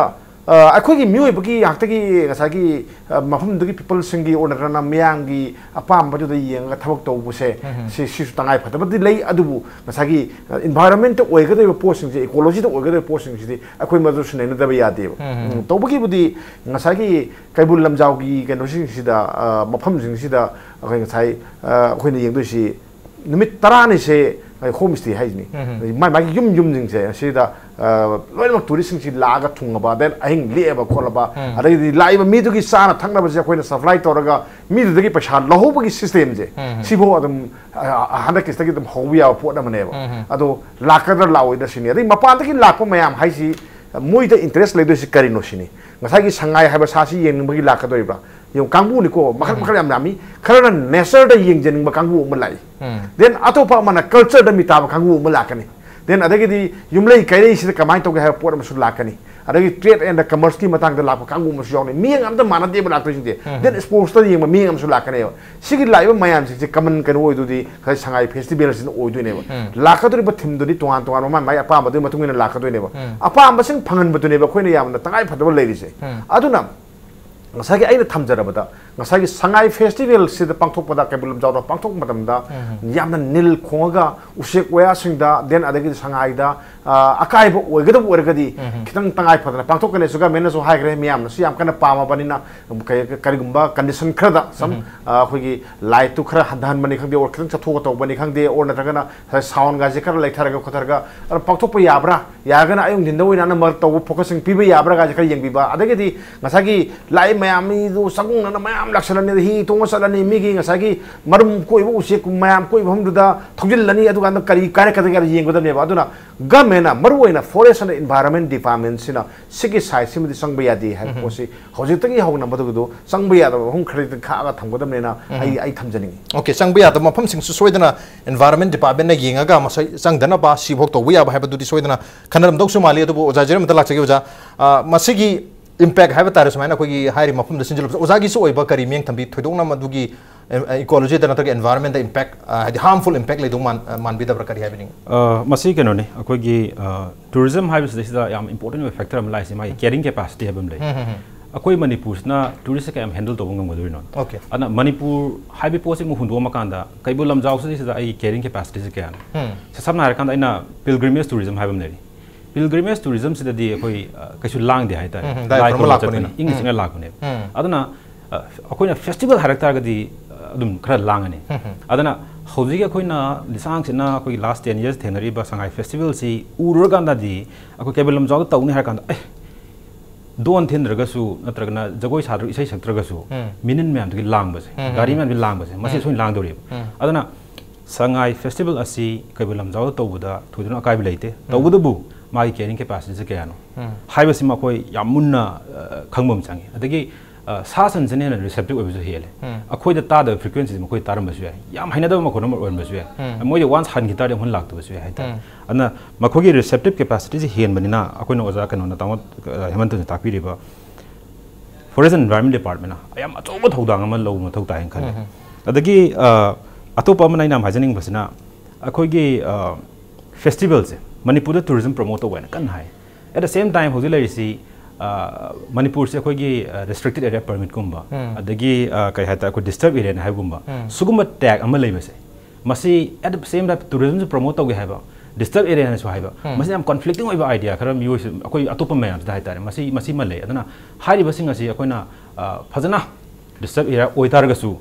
ꯑ, ꯑꯩꯈꯣꯏꯒꯤ ꯃꯤꯑꯣꯏꯕꯒꯤ ꯉꯥꯛꯇꯒꯤ ꯉꯁꯥꯏꯒꯤ, ꯑ, ꯃꯐꯝꯗꯨꯒꯤ peopleꯁꯤꯡꯒꯤ ꯑꯣꯔ ꯅꯠꯇ꯭ꯔꯒꯅ ꯃꯤꯌꯥꯝꯒꯤ ꯑꯄꯥꯝꯕꯗꯨꯗ ꯌꯦꯡꯉꯒ ꯊꯕꯛ ꯇꯧꯕꯁꯦ, ꯎꯝ꯫ ꯁꯤ, ꯁꯤꯁꯨ ꯇꯉꯥꯏ ꯐꯗꯕꯗꯤ ꯂꯩ꯫ ꯑꯗꯨꯕꯨ ꯉꯁꯥꯏꯒꯤ, ꯑ, environmentꯇ ꯑꯣꯏꯒꯗꯧꯔꯤꯕ ꯄꯣꯠꯁꯤꯡꯁꯦ, ecologyꯗ ꯑꯣꯏꯒꯗꯧꯔꯤꯕ ꯄꯣꯠꯁꯤꯡꯁꯤꯗꯤ ꯑꯩꯈꯣꯏ ꯃꯗꯨ ꯁꯤꯟꯅꯗꯕ ꯌꯥꯗꯦꯕ꯫ ꯎꯝ꯫ ꯎꯝ, ꯇꯧꯕꯒꯤꯕꯨꯗꯤ ꯉꯁꯥꯏꯒꯤ ꯀꯩꯕꯨꯜ ꯂꯝꯖꯥꯎꯒꯤ ꯀꯩꯅꯣꯁꯤꯡꯁꯤꯗ, ꯑ, ꯃꯐꯝꯁꯤꯡꯁꯤꯗ ꯑꯩꯈꯣꯏ ꯉꯁꯥꯏ, ꯑ, ꯑꯩꯈꯣꯏꯅ ꯌꯦꯡꯗꯣꯏꯁꯤ ꯅꯨꯃꯤꯠ ꯇꯔꯥꯅꯤꯁꯦ homestay ꯍꯥꯏꯁꯤꯅꯤ꯫ ꯎꯝ꯫ ꯃꯥꯏ ꯃꯥꯒꯤ ꯌꯨꯝ, ꯌꯨꯝꯁꯤꯡꯁꯦ ꯁꯤꯗ, ꯑ, ꯂꯣꯏꯅꯃꯛ touristꯁꯤꯡꯁꯤ ꯂꯥꯛꯑꯒ ꯊꯨꯡꯉꯕ, then ꯑꯍꯤꯡ ꯂꯦꯛꯑꯕ ꯈꯣꯠꯂꯕ, ꯎꯝ꯫ ꯑꯗꯒꯤꯗꯤ ꯂꯥꯛꯏꯕ ꯃꯤꯗꯨꯒꯤ ꯆꯥꯅ ꯊꯛꯅꯕꯁꯦ ꯑꯩꯈꯣꯏꯅ supply ꯇꯧꯔꯒ ꯃꯤꯗꯨꯗꯒꯤ ꯄꯩꯁꯥ ꯂꯧꯍꯧꯕꯒꯤ systemꯁꯦ, ꯎꯝ꯫ ꯁꯤꯐꯥꯎ ꯑꯗꯨꯝ, ꯑ, ꯍꯟꯗꯛꯀꯤꯁꯤꯗꯒꯤ ꯑꯗꯨꯝ ꯍꯧꯕ ꯌꯥꯕ ꯄꯣꯠ ꯑꯃꯅꯦꯕ꯫ ꯎꯝ꯫ ꯑꯗꯣ ꯂꯥꯛꯀꯗ꯭ꯔꯥ ꯂꯥꯛꯑꯣꯏꯗ꯭ꯔꯥ ꯁꯤꯅꯤ꯫ ꯑꯗꯩ ꯃꯄꯥꯟꯗꯒꯤ ꯂꯥꯛꯄ ꯃꯌꯥꯝ ꯍꯥꯏꯁꯤ ꯃꯣꯏꯗ interest ꯂꯩꯗꯣꯏꯁꯤ ꯀꯔꯤꯅꯣ ꯁꯤꯅꯤ꯫ ꯉꯁꯥꯏꯒꯤ ꯁꯉꯥꯏ ꯍꯥꯏꯕ ꯁꯥꯁꯤ ꯌꯦꯡꯅꯤꯡꯕꯒꯤ ꯂꯥꯛꯀꯗꯣꯔꯤꯕ꯭ꯔꯥ? ꯌꯦꯡꯉꯨ, ꯀꯥꯡꯕꯨꯅꯤꯀꯣ, ꯃꯈꯜ ꯎꯝ꯫ ꯃꯈꯜ ꯌꯥꯝ ꯌꯥꯝꯃꯤ꯫ ꯈꯔꯅ natureꯗ ꯌꯦꯡꯖꯅꯤꯡꯕ ꯀꯥꯡꯕꯨ ꯑꯃ ꯂꯥꯛꯏ꯫ ꯎꯝ꯫ Then ꯑꯇꯣꯞꯄ ꯑꯃꯅ cultureꯗ ꯃꯤꯇꯥꯕ ꯀꯥꯡꯕꯨ ꯑꯃ ꯂꯥꯛꯀꯅꯤ꯫ Then ꯑꯗꯒꯤꯗꯤ ꯌꯨꯝꯂꯩ ꯀꯩꯔꯩꯁꯤꯗ ꯀꯃꯥꯏꯅ ꯇꯧꯒꯦ ꯍꯥꯏꯕ ꯄꯣꯠ ꯑꯃꯁꯨ ꯂꯥꯛꯀꯅꯤ꯫ ꯑꯗꯒꯤ trade and commerceꯀꯤ ꯃꯇꯥꯡꯗ ꯂꯥꯛꯄ ꯀꯥꯡꯕꯨ ꯑꯃꯁꯨ ꯌꯥꯎꯅꯤ꯫ ꯃꯤꯠꯌꯦꯡ ꯑꯝꯇ ꯃꯥꯟꯅꯗꯦꯕ ꯂꯥꯛꯇꯣꯏꯁꯤꯡꯁꯦ꯫ ꯎꯝ꯫ Then sportsꯇ ꯌꯦꯡꯕ ꯃꯤꯠꯌꯦꯡ ꯑꯃꯁꯨ ꯂꯥꯛꯀꯅꯦꯕ꯫ ꯁꯤꯒꯤ ꯂꯥꯛꯏꯕ ꯃꯌꯥꯝꯁꯤꯡꯁꯦ common ꯀꯩꯅꯣ ꯑꯣꯏꯗꯣꯏꯗꯤ ꯉꯁꯥꯏ ꯁꯉꯥꯏ festivalꯁꯤꯅ ꯑꯣꯏꯗꯣꯏꯅꯦꯕ꯫ ꯎꯝ꯫ ꯂꯥꯛꯀꯗꯧꯔꯤꯕ themeꯗꯨꯗꯤ ꯇꯣꯉꯥꯟ ꯇꯣꯉꯥꯟꯕ ꯃꯥꯏ ꯃꯥꯏ ꯑꯄꯥꯝꯕꯗꯨꯒꯤ ꯃꯇꯨꯡ ꯏꯟꯅ ꯂꯥꯛꯀꯗꯣꯏꯅꯦꯕ꯫ ꯎꯝ꯫ ꯑꯄꯥꯝꯕꯁꯤꯡ ꯐꯪꯍꯟꯕꯗꯨꯅꯦꯕ ꯑꯩꯈꯣꯏꯅ ꯌꯥꯝꯅ ꯇꯉꯥꯏ ꯐꯗꯕ ꯂꯩꯔꯤꯁꯦ꯫ ꯎꯝ꯫ ꯑꯗꯨꯅ ꯉꯁꯥꯏꯒꯤ ꯑꯩꯅ ꯊꯝꯖꯔꯕꯗ, ꯉꯁꯥꯏꯒꯤ ꯁꯉꯥꯏ festivalꯁꯤꯗ ꯄꯥꯡꯊꯣꯛꯄꯗ, ꯀꯩꯕꯨꯜ ꯂꯝꯖꯥꯎꯗ ꯄꯥꯡꯊꯣꯛꯄ ꯃꯇꯝꯗ, ꯎꯝ꯫ ꯌꯥꯝꯅ ꯅꯤꯜ ꯈꯣꯡꯉꯒ ꯎꯆꯦꯛ ꯋꯥꯌꯥꯁꯤꯡꯗ, then ꯑꯗꯒꯤꯗꯤ ꯁꯉꯥꯏꯗ, ꯑ, ꯑꯀꯥꯏꯕ ꯑꯣꯏꯒꯗꯕ ꯑꯣꯏꯔꯒꯗꯤ, ꯎꯝ꯫ ꯈꯤꯇꯪ ꯇꯉꯥꯏ ꯐꯗꯅ ꯄꯥꯡꯊꯣꯛꯀꯅꯤꯁꯨ governmentꯅꯁꯨ ꯍꯥꯏꯈ꯭ꯔꯦ, ꯃꯤꯌꯥꯝꯅꯁꯨ ꯌꯥꯝ ꯀꯟꯅ ꯄꯥꯝꯃꯕꯅꯤꯅ, ꯀꯩ-, ꯀꯔꯤꯒꯨꯝꯕ condition ꯈꯔꯗ, some, ꯎꯝ꯫ ꯑ, ꯑꯩꯈꯣꯏꯒꯤ lightꯇꯨ ꯈꯔ ꯍꯟꯊꯍꯟꯕꯅꯤ ꯈꯪꯗꯦ, or ꯈꯤꯇꯪ ꯆꯠꯊꯣꯛꯑ ꯇꯧꯕꯅꯤ ꯈꯪꯗꯦ, or ꯅꯠꯇ꯭ꯔꯒꯅ ꯉꯁꯥꯏ soundꯒꯁꯦ ꯈꯔ ꯂꯩꯊꯔꯒ ꯈꯣꯠꯊꯔꯒ ꯑꯗꯨꯝ ꯄꯥꯡꯊꯣꯛꯄ ꯌꯥꯕ꯭ꯔꯥ? ꯌꯥꯔꯒꯅ ꯑꯌꯨꯛ ꯅꯨꯡꯊꯤꯟꯗ ꯑꯣꯏꯅ ꯑꯅꯝꯕ ꯇꯧꯕ, focusꯁꯤꯡ ꯄꯤꯕ ꯌꯥꯕ꯭ꯔꯥ ꯀꯥꯏꯁꯦ ꯈꯔ ꯌꯦꯡꯕꯤꯕ꯫ ꯑꯗꯒꯤꯗꯤ ꯉꯁꯥꯏꯒꯤ ꯂꯥꯛꯏ ꯃꯌꯥꯝ ꯃꯤꯗꯨ ꯆꯪꯉꯛꯅꯅ ꯃꯌꯥꯝ ꯂꯥꯛꯁꯜꯂꯅꯤ, ꯑꯗ ꯍꯤ ꯇꯣꯡꯉ ꯆꯠꯂꯅꯤ, ꯃꯤꯒꯤ ꯉꯁꯥꯏꯒꯤ ꯃꯔꯨꯝ ꯀꯣꯏꯕ ꯎꯆꯦꯛ ꯃꯌꯥꯝ ꯀꯣꯏꯕ ꯃꯐꯝꯗꯨꯗ ꯊꯧꯖꯤꯜꯂꯅꯤ, ꯑꯗꯨꯀꯥꯟꯗ ꯀꯔꯤ ꯀꯥꯏꯔꯛꯀꯗꯒꯦ ꯍꯥꯏꯅ ꯌꯦꯡꯒꯗꯕꯅꯦꯕ꯫ ꯑꯗꯨꯅ ꯒꯃꯦꯟꯅ ꯃꯔꯨꯑꯣꯏꯅ Forest and Environment Department ꯁꯤꯅ ꯁꯤꯒꯤ ꯁꯥꯏꯠꯁꯤꯃꯗꯤ ꯆꯪꯕ ꯌꯥꯗꯦ ꯍꯥꯏꯕ ꯄꯣꯠꯁꯤ ꯍꯧꯖꯤꯛꯇꯒꯤ ꯍꯧꯅ ꯃꯗꯨꯒꯤꯗꯣ ꯆꯪꯕ ꯌꯥꯗꯕ ꯃꯐꯝ ꯈꯔꯗꯤ ꯈꯥꯛꯑꯒ ꯊꯝꯒꯗꯕꯅꯦꯅ ꯑꯩ ꯑꯩ ꯊꯝꯖꯅꯤꯡꯉꯤ꯫ ꯑꯣꯀꯦ, ꯆꯪꯕ ꯌꯥꯗꯕ ꯃꯐꯝꯁꯤꯡꯁꯨ ꯁꯣꯏꯗꯅ Environment Department ꯅ ꯌꯦꯡꯉꯒ ꯃꯁꯤ ꯆꯪꯗꯅꯕ ꯁꯤꯐꯥꯎ ꯇꯧꯕ ꯌꯥꯕ ꯍꯥꯏꯕꯗꯨꯗꯤ ꯁꯣꯏꯗꯅ ꯈꯟꯅꯔꯝꯗꯧꯁꯨ ꯃꯥꯜꯂꯤ꯫ ꯑꯗꯨꯕꯨ ꯑꯣꯖꯥ ꯖꯦꯔꯦꯝ ꯑꯝꯇ ꯂꯥꯛꯆꯒꯦ ꯑꯣꯖꯥ꯫ ꯑ, ꯃꯁꯤꯒꯤ impact ꯍꯥꯏꯕ ꯇꯥꯔꯦ, ꯁꯨꯃꯥꯏꯅ ꯑꯩꯈꯣꯏꯒꯤ ꯍꯥꯏꯔꯤꯕ ꯃꯐꯝꯗ ꯁꯤꯟꯖꯜꯂꯛꯄꯁꯦ ꯑꯣꯖꯥꯒꯤꯁꯨ ꯑꯣꯏꯕ ꯀꯔꯤ ꯃꯤꯠꯌꯦꯡ ꯊꯝꯕꯤ? ꯊꯣꯏꯗꯣꯛꯅ ꯃꯗꯨꯒꯤ ꯏꯀꯣꯂꯣꯖꯤꯗ ꯅꯠꯇ꯭ꯔꯒ environment ꯗ impact, ꯑ, ꯍꯥꯏꯗꯤ harmful impact ꯂꯩꯗꯧ ꯃꯥꯟ-, ꯑ, ꯃꯥꯟꯕꯤꯗꯕ꯭ꯔꯥ, ꯀꯔꯤ ꯍꯥꯏꯕꯤꯅꯤꯡꯉꯤ? ꯑ, ꯃꯁꯤ ꯀꯩꯅꯣꯅꯤ, ꯑꯩꯈꯣꯏꯒꯤ, ꯑ, tourism ꯍꯥꯏꯕꯁꯤꯗꯩꯁꯤꯗ ꯌꯥꯝ important ꯑꯣꯏꯕ factor ꯑꯃ ꯂꯥꯛꯏꯁꯦ, ꯃꯥꯒꯤ carrying capacity ꯍꯥꯏꯕ ꯑꯃ ꯂꯩ꯫ ꯑꯩꯈꯣꯏ ꯃꯅꯤꯄꯨꯔꯁꯤꯅ tourist ꯁꯦ ꯀꯌꯥꯝ handle ꯇꯧꯕ ꯉꯝꯒꯗꯣꯔꯤꯅꯣ? ꯑꯣꯀꯦ꯫ ꯑꯗꯨꯅ ꯃꯅꯤꯄꯨꯔ ꯍꯥꯏꯕ ꯄꯣꯠꯁꯤꯃꯨꯛ ꯍꯨꯟꯗꯣꯛꯑꯝꯃꯀꯥꯟꯗ ꯀꯩꯕꯨꯜ ꯂꯝꯖꯥꯎꯁꯤꯗꯩꯁꯤꯗ ꯑꯩꯒꯤ carrying capacity ꯁꯦ ꯀꯌꯥꯅꯣ? ꯁꯝꯅ ꯍꯥꯏꯔꯀꯥꯟꯗ ꯑꯩꯅ pilgrimage tourism ꯍꯥꯏꯕ ꯑꯃ ꯂꯩꯔꯤ꯫ Pilgrimage tourism ꯁꯤꯗꯗꯤ ꯑꯩꯈꯣꯏ, ꯑ, ꯀꯩꯁꯨ ꯂꯥꯡꯗꯦ ꯍꯥꯏꯇꯥꯔꯦ꯫ ꯎꯝ, ꯎꯝ, ꯂꯥꯏ ꯂꯥꯏ ꯈꯨꯔꯨꯝꯕ ꯈꯨꯔꯨꯝꯕ ꯂꯥꯛꯄꯅꯤꯅ꯫ ꯆꯠꯄꯅꯤ, ꯏꯪꯅ ꯎꯝ꯫ ꯆꯤꯛꯅ ꯂꯥꯛꯄꯅꯦꯕ꯫ ꯎꯝ꯫ ꯑꯗꯨꯅ, ꯑ, ꯑꯩꯈꯣꯏꯅ festival ꯍꯥꯏꯔꯛ ꯇꯥꯔꯒꯗꯤ, ꯑ, ꯑꯗꯨꯝ ꯈꯔ ꯂꯥꯡꯉꯅꯤ꯫ ꯎꯝ, ꯎꯝ꯫ ꯑꯗꯨꯅ ꯍꯧꯖꯤꯛ ꯑꯩꯈꯣꯏꯅ ꯂꯤꯁꯥꯡꯁꯤꯠꯅ ꯑꯩꯈꯣꯏꯒꯤ last ten years ꯊꯦꯡꯅꯔꯤꯕ ꯁꯉꯥꯏ festival ꯁꯤ ꯎꯔꯨꯔꯀꯥꯟꯗꯗꯤ ꯑꯩꯈꯣꯏ ꯀꯩꯕꯨꯜ ꯂꯝꯖꯥꯎꯗ ꯇꯧꯅꯤ ꯍꯥꯏꯔ ꯀꯥꯟꯗ, ꯑꯦ, ꯗꯣꯟ ꯊꯤꯟꯗ꯭ꯔꯒꯁꯨ ꯅꯠꯇ꯭ꯔꯒꯅ ꯖꯒꯣꯏ ꯁꯥꯗ꯭ꯔꯒ ꯏꯁꯩ ꯁꯛꯇ꯭ꯔꯒꯁꯨ ꯎꯝ꯫ ꯃꯤꯅꯤꯟ ꯃꯌꯥꯝꯗꯨꯒꯤ ꯂꯥꯡꯕꯁꯦ, ꯎꯝ, ꯒꯥꯔꯤ ꯎꯝ꯫ ꯃꯌꯥꯝꯗꯨꯒꯤ ꯂꯥꯡꯕꯁꯦ, ꯃꯁꯤ ꯎꯝ꯫ ꯁꯣꯏꯅ ꯂꯥꯡꯗꯧꯔꯤꯕ꯫ ꯎꯝ꯫ ꯑꯗꯨꯅ ꯁꯉꯥꯏ festival ꯑꯁꯤ ꯀꯩꯕꯨꯜ ꯂꯝꯖꯥꯎꯗ ꯇꯧꯕꯗ ꯊꯣꯏꯗꯣꯛꯅ ꯑꯀꯥꯏꯕ ꯂꯩꯇꯦ꯫ ꯎꯝ꯫ ꯇꯧꯕꯇꯕꯨ ꯃꯥꯒꯤ carrying capacity ꯁꯦ ꯀꯌꯥꯅꯣ ꯎꯝ꯫ ꯍꯥꯏꯕꯁꯤꯃ ꯑꯩꯈꯣꯏ ꯌꯥꯝ ꯃꯨꯟꯅ, ꯑ, ꯈꯪꯕ ꯑꯃ ꯆꯪꯉꯤ꯫ ꯑꯗꯒꯤ, ꯑ, ꯁꯥ ꯁꯟꯁꯤꯅ ꯍꯦꯟꯅ receptive ꯑꯣꯏꯕꯁꯨ ꯍꯦꯜꯂꯦ꯫ ꯎꯝ꯫ ꯑꯩꯈꯣꯏꯗ ꯇꯥꯗꯕ frequency ꯁꯦ ꯃꯈꯣꯏ ꯇꯥꯔꯝꯕꯁꯨ ꯌꯥꯏ꯫ ꯌꯥꯝ ꯍꯩꯅꯗꯕ ꯃꯈꯣꯟ ꯑꯃ ꯑꯣꯏꯔꯝꯕꯁꯨ ꯌꯥꯏ꯫ ꯎꯝ꯫ ꯃꯣꯏꯗꯤ once ꯍꯟꯈꯤ ꯇꯥꯔꯗꯤ ꯑꯃꯨꯛ ꯍꯟꯅ ꯂꯥꯛꯇꯕꯁꯨ ꯌꯥꯏ ꯍꯥꯏꯇꯥꯔꯦ꯫ ꯎꯝ꯫ ꯑꯗꯨꯅ ꯃꯈꯣꯏꯒꯤ receptive capacity ꯁꯦ ꯍꯦꯟꯕꯅꯤꯅ ꯑꯩꯈꯣꯏꯅ ꯑꯣꯖꯥ ꯀꯩꯅꯣꯅ ꯇꯥꯃꯣ, ꯑ, ꯍꯦꯃꯟꯇꯅ ꯇꯥꯛꯄꯤꯔꯤꯕ Forest and Environment Department ꯅ ꯌꯥꯝ ꯑꯆꯧꯕ ꯊꯧꯗꯥꯡ ꯑꯃ ꯂꯧꯕ ꯃꯊꯧ ꯇꯥꯏ ꯍꯥꯏꯅ ꯈꯜꯂꯦ꯫ ꯎꯝ꯫ ꯑꯗꯒꯤ, ꯑ, ꯑꯇꯣꯞꯄ ꯑꯃꯅ ꯑꯩꯅ ꯌꯥꯝ ꯍꯥꯏꯖꯅꯤꯡꯕꯁꯤꯅ ꯑꯩꯈꯣꯏꯒꯤ, ꯑ, festival ꯁꯦ ꯃꯅꯤꯄꯨꯔꯗ tourism promote ꯇꯧꯕ ꯍꯥꯏꯅ ꯀꯟꯅ ꯍꯥꯏ꯫ At the same time ꯍꯧꯖꯤꯛ ꯂꯩꯔꯤꯁꯤ, ꯑ, ꯃꯅꯤꯄꯨꯔꯁꯦ ꯑꯩꯈꯣꯏꯒꯤ, ꯑ, restricted area permit ꯀꯨꯝꯕ, ꯎꯝ꯫ ꯑꯗꯒꯤ, ꯑ, ꯀꯩ ꯍꯥꯏꯇꯥꯔꯦ, ꯑꯩꯈꯣꯏ disturb area ꯅ ꯍꯥꯏꯕꯒꯨꯝꯕ, ꯎꯝ꯫ ꯁꯤꯒꯨꯝꯕ tag ꯑꯃ ꯂꯩꯕꯁꯦ, ꯃꯁꯤ at the same time tourism ꯁꯨ promote ꯇꯧꯒꯦ ꯍꯥꯏꯕ, disturb area ꯅꯁꯨ ꯍꯥꯏꯕ, ꯎꯝ꯫ ꯃꯁꯤ ꯌꯥꯝ conflicting ꯑꯣꯏꯕ idea ꯈꯔ ꯃꯤꯑꯣꯏꯁꯤ, ꯑꯩꯈꯣꯏ ꯑꯇꯣꯞꯄ ꯃꯌꯥꯝꯁꯤꯗ ꯍꯥꯏꯇꯥꯔꯦ, ꯃꯁꯤ, ꯃꯁꯤꯃ ꯂꯩ꯫ ꯑꯗꯨꯅ ꯍꯥꯏꯔꯤꯕꯁꯤꯡ ꯑꯁꯤ ꯑꯩꯈꯣꯏꯅ, ꯑ, ꯐꯖꯅ disturb area ꯑꯣꯏꯇꯥꯔꯒꯁꯨ,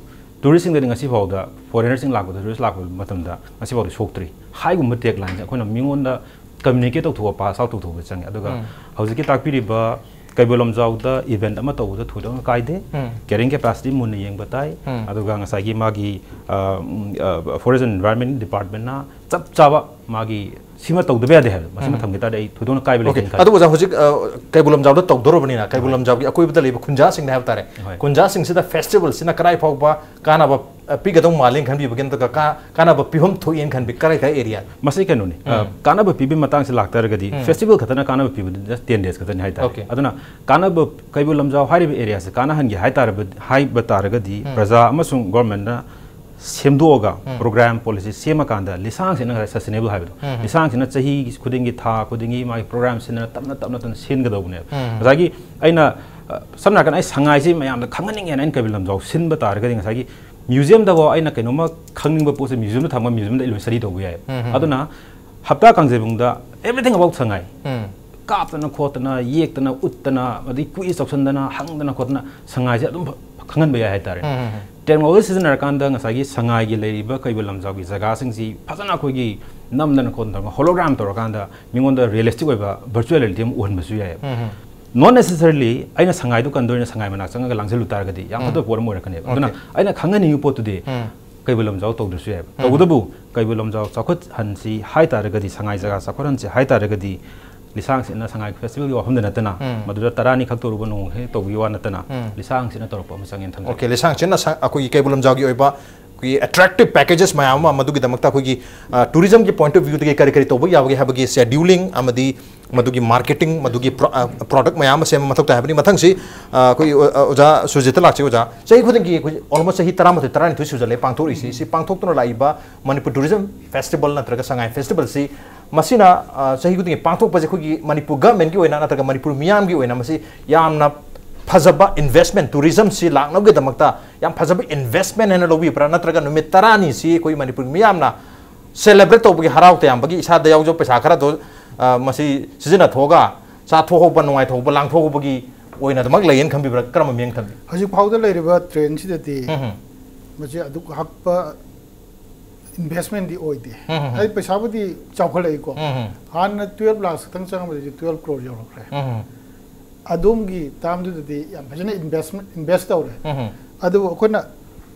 tourist ꯁꯤꯡꯗꯗꯤ ꯉꯁꯤ ꯐꯥꯎꯗ, foreigner ꯁꯤꯡ ꯂꯥꯛꯄꯗ, tourist ꯂꯥꯛꯄ ꯃꯇꯝꯗ ꯉꯁꯤ ꯐꯥꯎꯗ ꯁꯣꯛꯇ꯭ꯔꯤ꯫ ꯍꯥꯏꯒꯨꯝꯕ tagline ꯁꯦ ꯑꯩꯈꯣꯏꯅ ꯃꯤꯉꯣꯟꯗ communicate ꯇꯧꯊꯣꯛꯄ, pass out ꯇꯧꯊꯣꯛꯄ ꯆꯪꯉꯤ꯫ ꯑꯗꯨꯒ ꯎꯝ꯫ ꯍꯧꯖꯤꯛꯀꯤ ꯇꯥꯛꯄꯤꯔꯤꯕ ꯀꯩꯕꯨꯜ ꯂꯝꯖꯥꯎꯗ ꯏꯚꯦꯟꯠ ꯑꯃ ꯇꯧꯕꯗ ꯊꯣꯏꯗꯣꯛꯅ ꯀꯥꯏꯗꯦ꯫ ꯎꯝ꯫ ꯀꯦꯔꯤꯡ ꯀꯦꯄꯥꯁꯤꯇꯤ ꯃꯨꯟꯅ ꯌꯦꯡꯕ ꯇꯥꯏ꯫ ꯎꯝ꯫ ꯑꯗꯨꯒ ꯉꯁꯥꯏꯒꯤ ꯃꯥꯒꯤ, ꯑ, ꯎꯝ, ꯑ, ꯐꯣꯔꯦꯁ ꯑꯦꯟ ꯏꯟꯚꯥꯏꯔꯟꯃꯦꯟ ꯗꯤꯄꯥꯔꯠꯃꯦꯟꯅ ꯆꯞ ꯆꯥꯕ ꯃꯥꯒꯤ ꯁꯤꯃ ꯇꯧꯗꯕ ꯌꯥꯗꯦ ꯍꯥꯏꯕꯗꯣ, ꯃꯁꯤꯃ ꯎꯝ꯫ ꯊꯝꯈꯤ ꯇꯥꯔꯗꯤ ꯑꯩ ꯊꯣꯏꯗꯣꯛꯅ ꯀꯥꯏꯕ ꯑꯣꯀꯦ꯫ ꯂꯩꯇꯦꯅ ꯈꯜꯂꯤ꯫ ꯑꯗꯨꯕꯨ ꯑꯣꯖꯥ, ꯍꯧꯖꯤꯛ, ꯑ, ꯀꯩꯕꯨꯜ ꯂꯝꯖꯥꯎꯗ ꯇꯧꯗꯣꯔꯕꯅꯤꯅ, ꯀꯩꯕꯨꯜ ꯍꯣꯏ꯫ ꯂꯝꯖꯥꯎꯒꯤ ꯑꯀꯣꯏꯕꯗ ꯂꯩꯕ ꯈꯨꯟꯖꯥꯁꯤꯡꯗ ꯍꯥꯏꯕ ꯇꯥꯔꯦ, ꯍꯣꯏ꯫ ꯈꯨꯟꯖꯥꯁꯤꯡꯁꯤꯗ ꯐꯦꯁꯇꯤꯚꯦꯜꯁꯤꯅ ꯀꯗꯥꯏ ꯐꯥꯎꯕ ꯀꯥꯟꯅꯕ, ꯑ, ꯄꯤꯒꯗꯧ ꯃꯥꯜꯂꯦꯅ ꯈꯟꯕꯤꯕꯒꯦ, ꯅꯠꯇ꯭ꯔꯒ ꯀꯥ-, ꯀꯥꯟꯅꯕ ꯄꯤꯐꯝ ꯊꯣꯛꯑꯦꯅ ꯈꯟꯕꯤ, ꯀꯔꯥꯏ ꯀꯔꯥꯏ ꯑꯦꯔꯤꯌꯥ? ꯃꯁꯤ ꯀꯩꯅꯣꯅꯤ, ꯑ, ꯎꯝ꯫ ꯀꯥꯟꯅꯕ ꯄꯤꯕꯒꯤ ꯃꯇꯥꯡꯁꯦ ꯂꯥꯛꯇꯥꯔꯒꯗꯤ, ꯎꯝ꯫ ꯐꯦꯁꯇꯤꯚꯦꯜ ꯈꯛꯇꯅ ꯀꯥꯟꯅꯕ ꯄꯤꯕꯗꯤ just ten days ꯈꯛꯇꯅꯤ ꯍꯥꯏꯇꯥꯔꯦ꯫ ꯑꯣꯀꯦ꯫ ꯑꯗꯨꯅ ꯀꯥꯟꯅꯕ, ꯀꯩꯕꯨꯜ ꯂꯝꯖꯥꯎ ꯍꯥꯏꯔꯤꯕ ꯑꯦꯔꯤꯌꯥꯁꯦ ꯀꯥꯟꯅꯍꯟꯒꯦ ꯍꯥꯏꯇꯥꯔꯕ-, ꯍꯥꯏꯕ ꯇꯥꯔꯒꯗꯤ, ꯎꯝ꯫ ꯄ꯭ꯔꯖꯥ ꯑꯃꯁꯨꯡ ꯒꯣꯔꯃꯦꯟꯅ ꯁꯦꯝꯗꯣꯛꯑꯒ, ꯎꯝ꯫ ꯄ꯭ꯔꯣꯒ꯭ꯔꯥꯝ, ꯄꯣꯂꯤꯁꯤ ꯁꯦꯝꯃꯀꯥꯟꯗ ꯂꯤꯁꯥꯡ ꯁꯤꯠꯅ ꯉꯁꯥꯏ ꯁꯁꯇꯦꯅꯦꯕꯜ ꯍꯥꯏꯕꯗꯣ, ꯎꯝ꯫ ꯂꯤꯁꯥꯡ ꯁꯤꯠꯅ ꯆꯍꯤ ꯈꯨꯗꯤꯡꯒꯤ, ꯊꯥ ꯈꯨꯗꯤꯡꯒꯤ ꯃꯥꯒꯤ ꯄ꯭ꯔꯣꯒ꯭ꯔꯥꯝ ꯁꯤꯟꯗꯅ ꯇꯞꯅ ꯇꯞꯅ ꯇꯞꯅ ꯁꯦꯝꯒꯗꯧꯕꯅꯦꯕ꯫ ꯎꯝ꯫ ꯉꯁꯥꯏꯒꯤ ꯑꯩꯅ, ꯑ, ꯁꯝꯅ ꯍꯥꯏꯔꯀꯥꯟꯗ ꯑꯩ ꯁꯉꯥꯏꯁꯤ ꯃꯌꯥꯝꯗ ꯈꯪꯍꯟꯅꯤꯡꯉꯦꯅ ꯑꯩꯅ ꯀꯩꯕꯨꯜ ꯂꯝꯖꯥꯎ ꯁꯤꯟꯕ ꯇꯥꯔꯒꯗꯤ, ꯉꯁꯥꯏꯒꯤ ꯃ꯭ꯌꯨꯖꯤꯌꯝꯗꯐꯥꯎ ꯑꯩꯅ ꯀꯩꯅꯣꯝꯃ ꯈꯪꯅꯤꯡꯕ ꯄꯣꯠꯁꯦ ꯃ꯭ꯌꯨꯖꯤꯌꯝꯗ ꯊꯝꯃꯒ ꯃ꯭ꯌꯨꯖꯤꯌꯝꯗ ꯑꯩ ꯂꯣꯏ ꯁ꯭ꯇꯗꯤ ꯇꯧꯕ ꯌꯥꯏ꯫ ꯎꯝ, ꯎꯝ꯫ ꯑꯗꯨꯅ ꯍꯞꯇꯥ ꯀꯥꯡꯖꯩꯕꯨꯡꯗ everything about ꯁꯉꯥꯏ꯫ ꯎꯝ꯫ ꯀꯥꯞꯇꯅ ꯈꯣꯠꯇꯅ, ꯌꯦꯛꯇꯅ, ꯎꯠꯇꯅ, ꯑꯗꯩ quiz ꯇꯧꯁꯟꯗꯅ, ꯍꯪꯗꯅ ꯈꯣꯠꯇꯅ ꯁꯉꯥꯏꯁꯦ ꯑꯗꯨꯝ ꯐ-, ꯈꯪꯍꯟꯕ ꯌꯥꯏ ꯍꯥꯏꯇꯥꯔꯦ꯫ ꯎꯝ, ꯎꯝ, ꯎꯝ꯫ ꯇꯦꯛꯅꯣꯂꯣꯖꯤ ꯁꯤꯖꯤꯟꯅꯔꯀꯥꯟꯗ ꯉꯁꯥꯏꯒꯤ ꯁꯉꯥꯏꯒꯤ ꯂꯩꯔꯤꯕ ꯀꯩꯕꯨꯜ ꯂꯝꯖꯥꯎꯒꯤ ꯖꯒꯥꯁꯤꯡꯁꯤ ꯐꯖꯅ ꯑꯩꯈꯣꯏꯒꯤ ꯅꯝꯗꯅ ꯈꯣꯠꯇꯅ ꯇꯧꯔꯒ hologram ꯇꯧꯔꯀꯥꯟꯗ ꯃꯤꯉꯣꯟꯗ realistic ꯑꯣꯏꯕ virtual reality ꯑꯃ ꯎꯍꯟꯕꯁꯨ ꯌꯥꯏꯌꯦꯕ꯫ ꯎꯝ, ꯎꯝ꯫ Not necessarily ꯑꯩꯅ ꯁꯉꯥꯏꯗꯨ ꯀꯟꯗꯣꯏꯅ ꯁꯉꯥꯏ ꯃꯅꯥꯛ ꯆꯪꯉꯒ ꯂꯥꯡꯁꯤꯜꯂꯨ ꯇꯥꯔꯒꯗꯤ ꯌꯥꯝ ꯎꯝ꯫ ꯐꯠꯇꯕ ꯄꯣꯠ ꯑꯃ ꯑꯣꯏꯔꯛꯀꯅꯦꯕ꯫ ꯑꯗꯨꯅ ꯑꯣꯀꯦ꯫ ꯑꯩꯅ ꯈꯪꯍꯟꯅꯤꯡꯉꯤꯕ ꯄꯣꯠꯇꯨꯗꯤ ꯎꯝ꯫ ꯀꯩꯕꯨꯜ ꯂꯝꯖꯥꯎ ꯇꯧꯗ꯭ꯔꯁꯨ ꯌꯥꯏꯕ꯫ ꯎꯝ꯫ ꯇꯧꯕꯇꯕꯨ ꯀꯩꯕꯨꯜ ꯂꯝꯖꯥꯎ ꯆꯥꯎꯈꯠꯍꯟꯁꯤ ꯍꯥꯏ ꯇꯥꯔꯒꯗꯤ, ꯁꯉꯥꯏ ꯖꯒꯥ ꯆꯥꯎꯈꯠꯍꯟꯁꯤ ꯍꯥꯏ ꯇꯥꯔꯒꯗꯤ, ꯂꯤꯁꯥꯡ ꯁꯤꯠꯅ ꯁꯉꯥꯏ ꯐꯦꯁꯇꯤꯚꯦꯜꯒꯤ ꯋꯥꯐꯝꯗ ꯅꯠꯇꯅ, ꯎꯝ꯫ ꯃꯗꯨꯗ ꯇꯔꯥꯅꯤ ꯈꯛ ꯇꯧꯔꯨꯕ, ꯅꯣꯡꯃ ꯍꯦꯛ ꯇꯧꯕꯒꯤ ꯋꯥ ꯅꯠꯇꯅ, ꯎꯝ꯫ ꯂꯤꯁꯥꯡ ꯁꯤꯠꯅ ꯇꯧꯔꯛꯄ ꯑꯃ ꯆꯪꯉꯦꯅ ꯊꯝꯖꯒꯦ꯫ ꯑꯣꯀꯦ, ꯂꯤꯁꯥꯡ ꯁꯤꯠꯅ ꯁ-, ꯑꯩꯈꯣꯏꯒꯤ ꯀꯩꯕꯨꯜ ꯂꯝꯖꯥꯎꯒꯤ ꯑꯣꯏꯕ ꯑꯩꯈꯣꯏꯒꯤ attractive packages ꯃꯌꯥꯝ ꯑꯃ, ꯃꯗꯨꯒꯤꯗꯃꯛꯇ ꯑꯩꯈꯣꯏꯒꯤ, ꯑ, tourismꯒꯤ point of viewꯗꯒꯤ ꯀꯔꯤ ꯀꯔꯤ ꯇꯧꯕ ꯌꯥꯕꯒꯦ ꯍꯥꯏꯕꯒꯤ scheduling ꯑꯃꯗꯤ ꯃꯗꯨꯒꯤ marketing, ꯃꯗꯨꯒꯤ pro-, ꯑ, product ꯃꯌꯥꯝ ꯑꯃ ꯁꯦꯝꯕ ꯃꯊꯧ ꯇꯥꯏ ꯍꯥꯏꯕꯅꯤ꯫ ꯃꯊꯪꯁꯤ, ꯑ, ꯑꯩꯈꯣꯏ, ꯑ, ꯑꯣꯖꯥ ꯁꯨꯔꯖꯤꯠꯇ ꯂꯥꯛꯆꯩ꯫ ꯑꯣꯖꯥ, ꯆꯍꯤ ꯈꯨꯗꯤꯡꯒꯤ ꯑꯩꯈꯣꯏ almost ꯆꯍꯤ ꯇꯔꯥꯃꯥꯊꯣꯏ, ꯇꯔꯥꯅꯤꯊꯣꯏ ꯁꯨꯖꯜꯂꯦ ꯄꯥꯡꯊꯣꯛꯏꯁꯤ꯫ ꯁꯤ ꯄꯥꯡꯊꯣꯛꯇꯨꯅ ꯂꯥꯛꯏꯕ ꯃꯅꯤꯄꯨꯔ Tourism Festival ꯅꯠꯇ꯭ꯔꯒ ꯁꯉꯥꯏ Festivalꯁꯤ ꯃꯁꯤꯅ, ꯑ, ꯆꯍꯤ ꯈꯨꯗꯤꯡꯒꯤ ꯄꯥꯡꯊꯣꯛꯄꯁꯦ ꯑꯩꯈꯣꯏꯒꯤ ꯃꯅꯤꯄꯨꯔ governmentꯀꯤ ꯑꯣꯏꯅ ꯅꯠꯇ꯭ꯔꯒ ꯃꯅꯤꯄꯨꯔ ꯃꯤꯌꯥꯝꯒꯤ ꯑꯣꯏꯅ ꯃꯁꯤ ꯌꯥꯝꯅ ꯐꯖꯕ investment, tourismꯁꯤ ꯂꯥꯛꯅꯕꯒꯤꯗꯃꯛꯇ ꯌꯥꯝ ꯐꯖꯕ investment ꯍꯥꯏꯅ ꯂꯧꯕꯤꯕ꯭ꯔꯥ, ꯅꯠꯇ꯭ꯔꯒ ꯅꯨꯃꯤꯠ ꯇꯔꯥꯅꯤꯁꯤ ꯑꯩꯈꯣꯏ ꯃꯅꯤꯄꯨꯔ ꯃꯤꯌꯥꯝꯅ celebrate ꯇꯧꯕꯒꯤ, ꯍꯔꯥꯎ ꯇꯌꯥꯝꯕꯒꯤ, ꯏꯁꯥꯗ ꯌꯥꯎꯖꯕ ꯄꯩꯁꯥ ꯈꯔꯗꯣ, ꯑ, ꯃꯁꯤ ꯁꯤꯖꯤꯟꯅꯊꯣꯛꯑꯒ ꯆꯥꯊꯣꯛꯍꯧꯕ, ꯅꯨꯡꯉꯥꯏꯊꯣꯛꯍꯧꯕ, ꯂꯥꯡꯊꯣꯛꯍꯧꯕꯒꯤ ꯑꯣꯏꯅ ꯑꯗꯨꯃꯛ ꯂꯩꯌꯦꯅ ꯈꯟꯕꯤꯕ꯭ꯔꯥ? ꯀꯔꯝꯕ ꯃꯤꯠꯌꯦꯡ ꯊꯝꯕꯤ? ꯍꯧꯖꯤꯛ ꯐꯥꯎꯗ ꯂꯩꯔꯤꯕ trendꯁꯤꯗꯗꯤ ꯎꯝ, ꯎꯝ꯫ ꯃꯁꯤ ꯑꯗꯨꯛ ꯍꯛꯄ investmentꯗꯤ ꯑꯣꯏꯗꯦ꯫ ꯎꯝ, ꯎꯝ, ꯎꯝ꯫ ꯍꯥꯏꯗꯤ ꯄꯩꯁꯥꯕꯨꯗꯤ ꯆꯥꯎꯈꯠꯂꯛꯏꯀꯣ꯫ ꯎꯝ, ꯎꯝ꯫ ꯍꯥꯟꯅ twelve lakhs ꯈꯛꯇꯪ ꯆꯪꯉꯝꯕꯗ ꯍꯧꯖꯤꯛ twelve crore ꯌꯧꯔꯛꯈ꯭ꯔꯦ꯫ ꯎꯝ, ꯎꯝ꯫ ꯑꯗꯣꯝꯒꯤ ꯇꯥꯝꯗꯨꯗꯗꯤ ꯌꯥꯝ ꯐꯖꯅ ꯏꯟꯚꯦꯁꯃꯦꯟ ꯏꯟꯚꯦꯁ ꯇꯧꯔꯦ꯫ ꯑꯗꯨꯕꯨ ꯑꯩꯈꯣꯏꯅ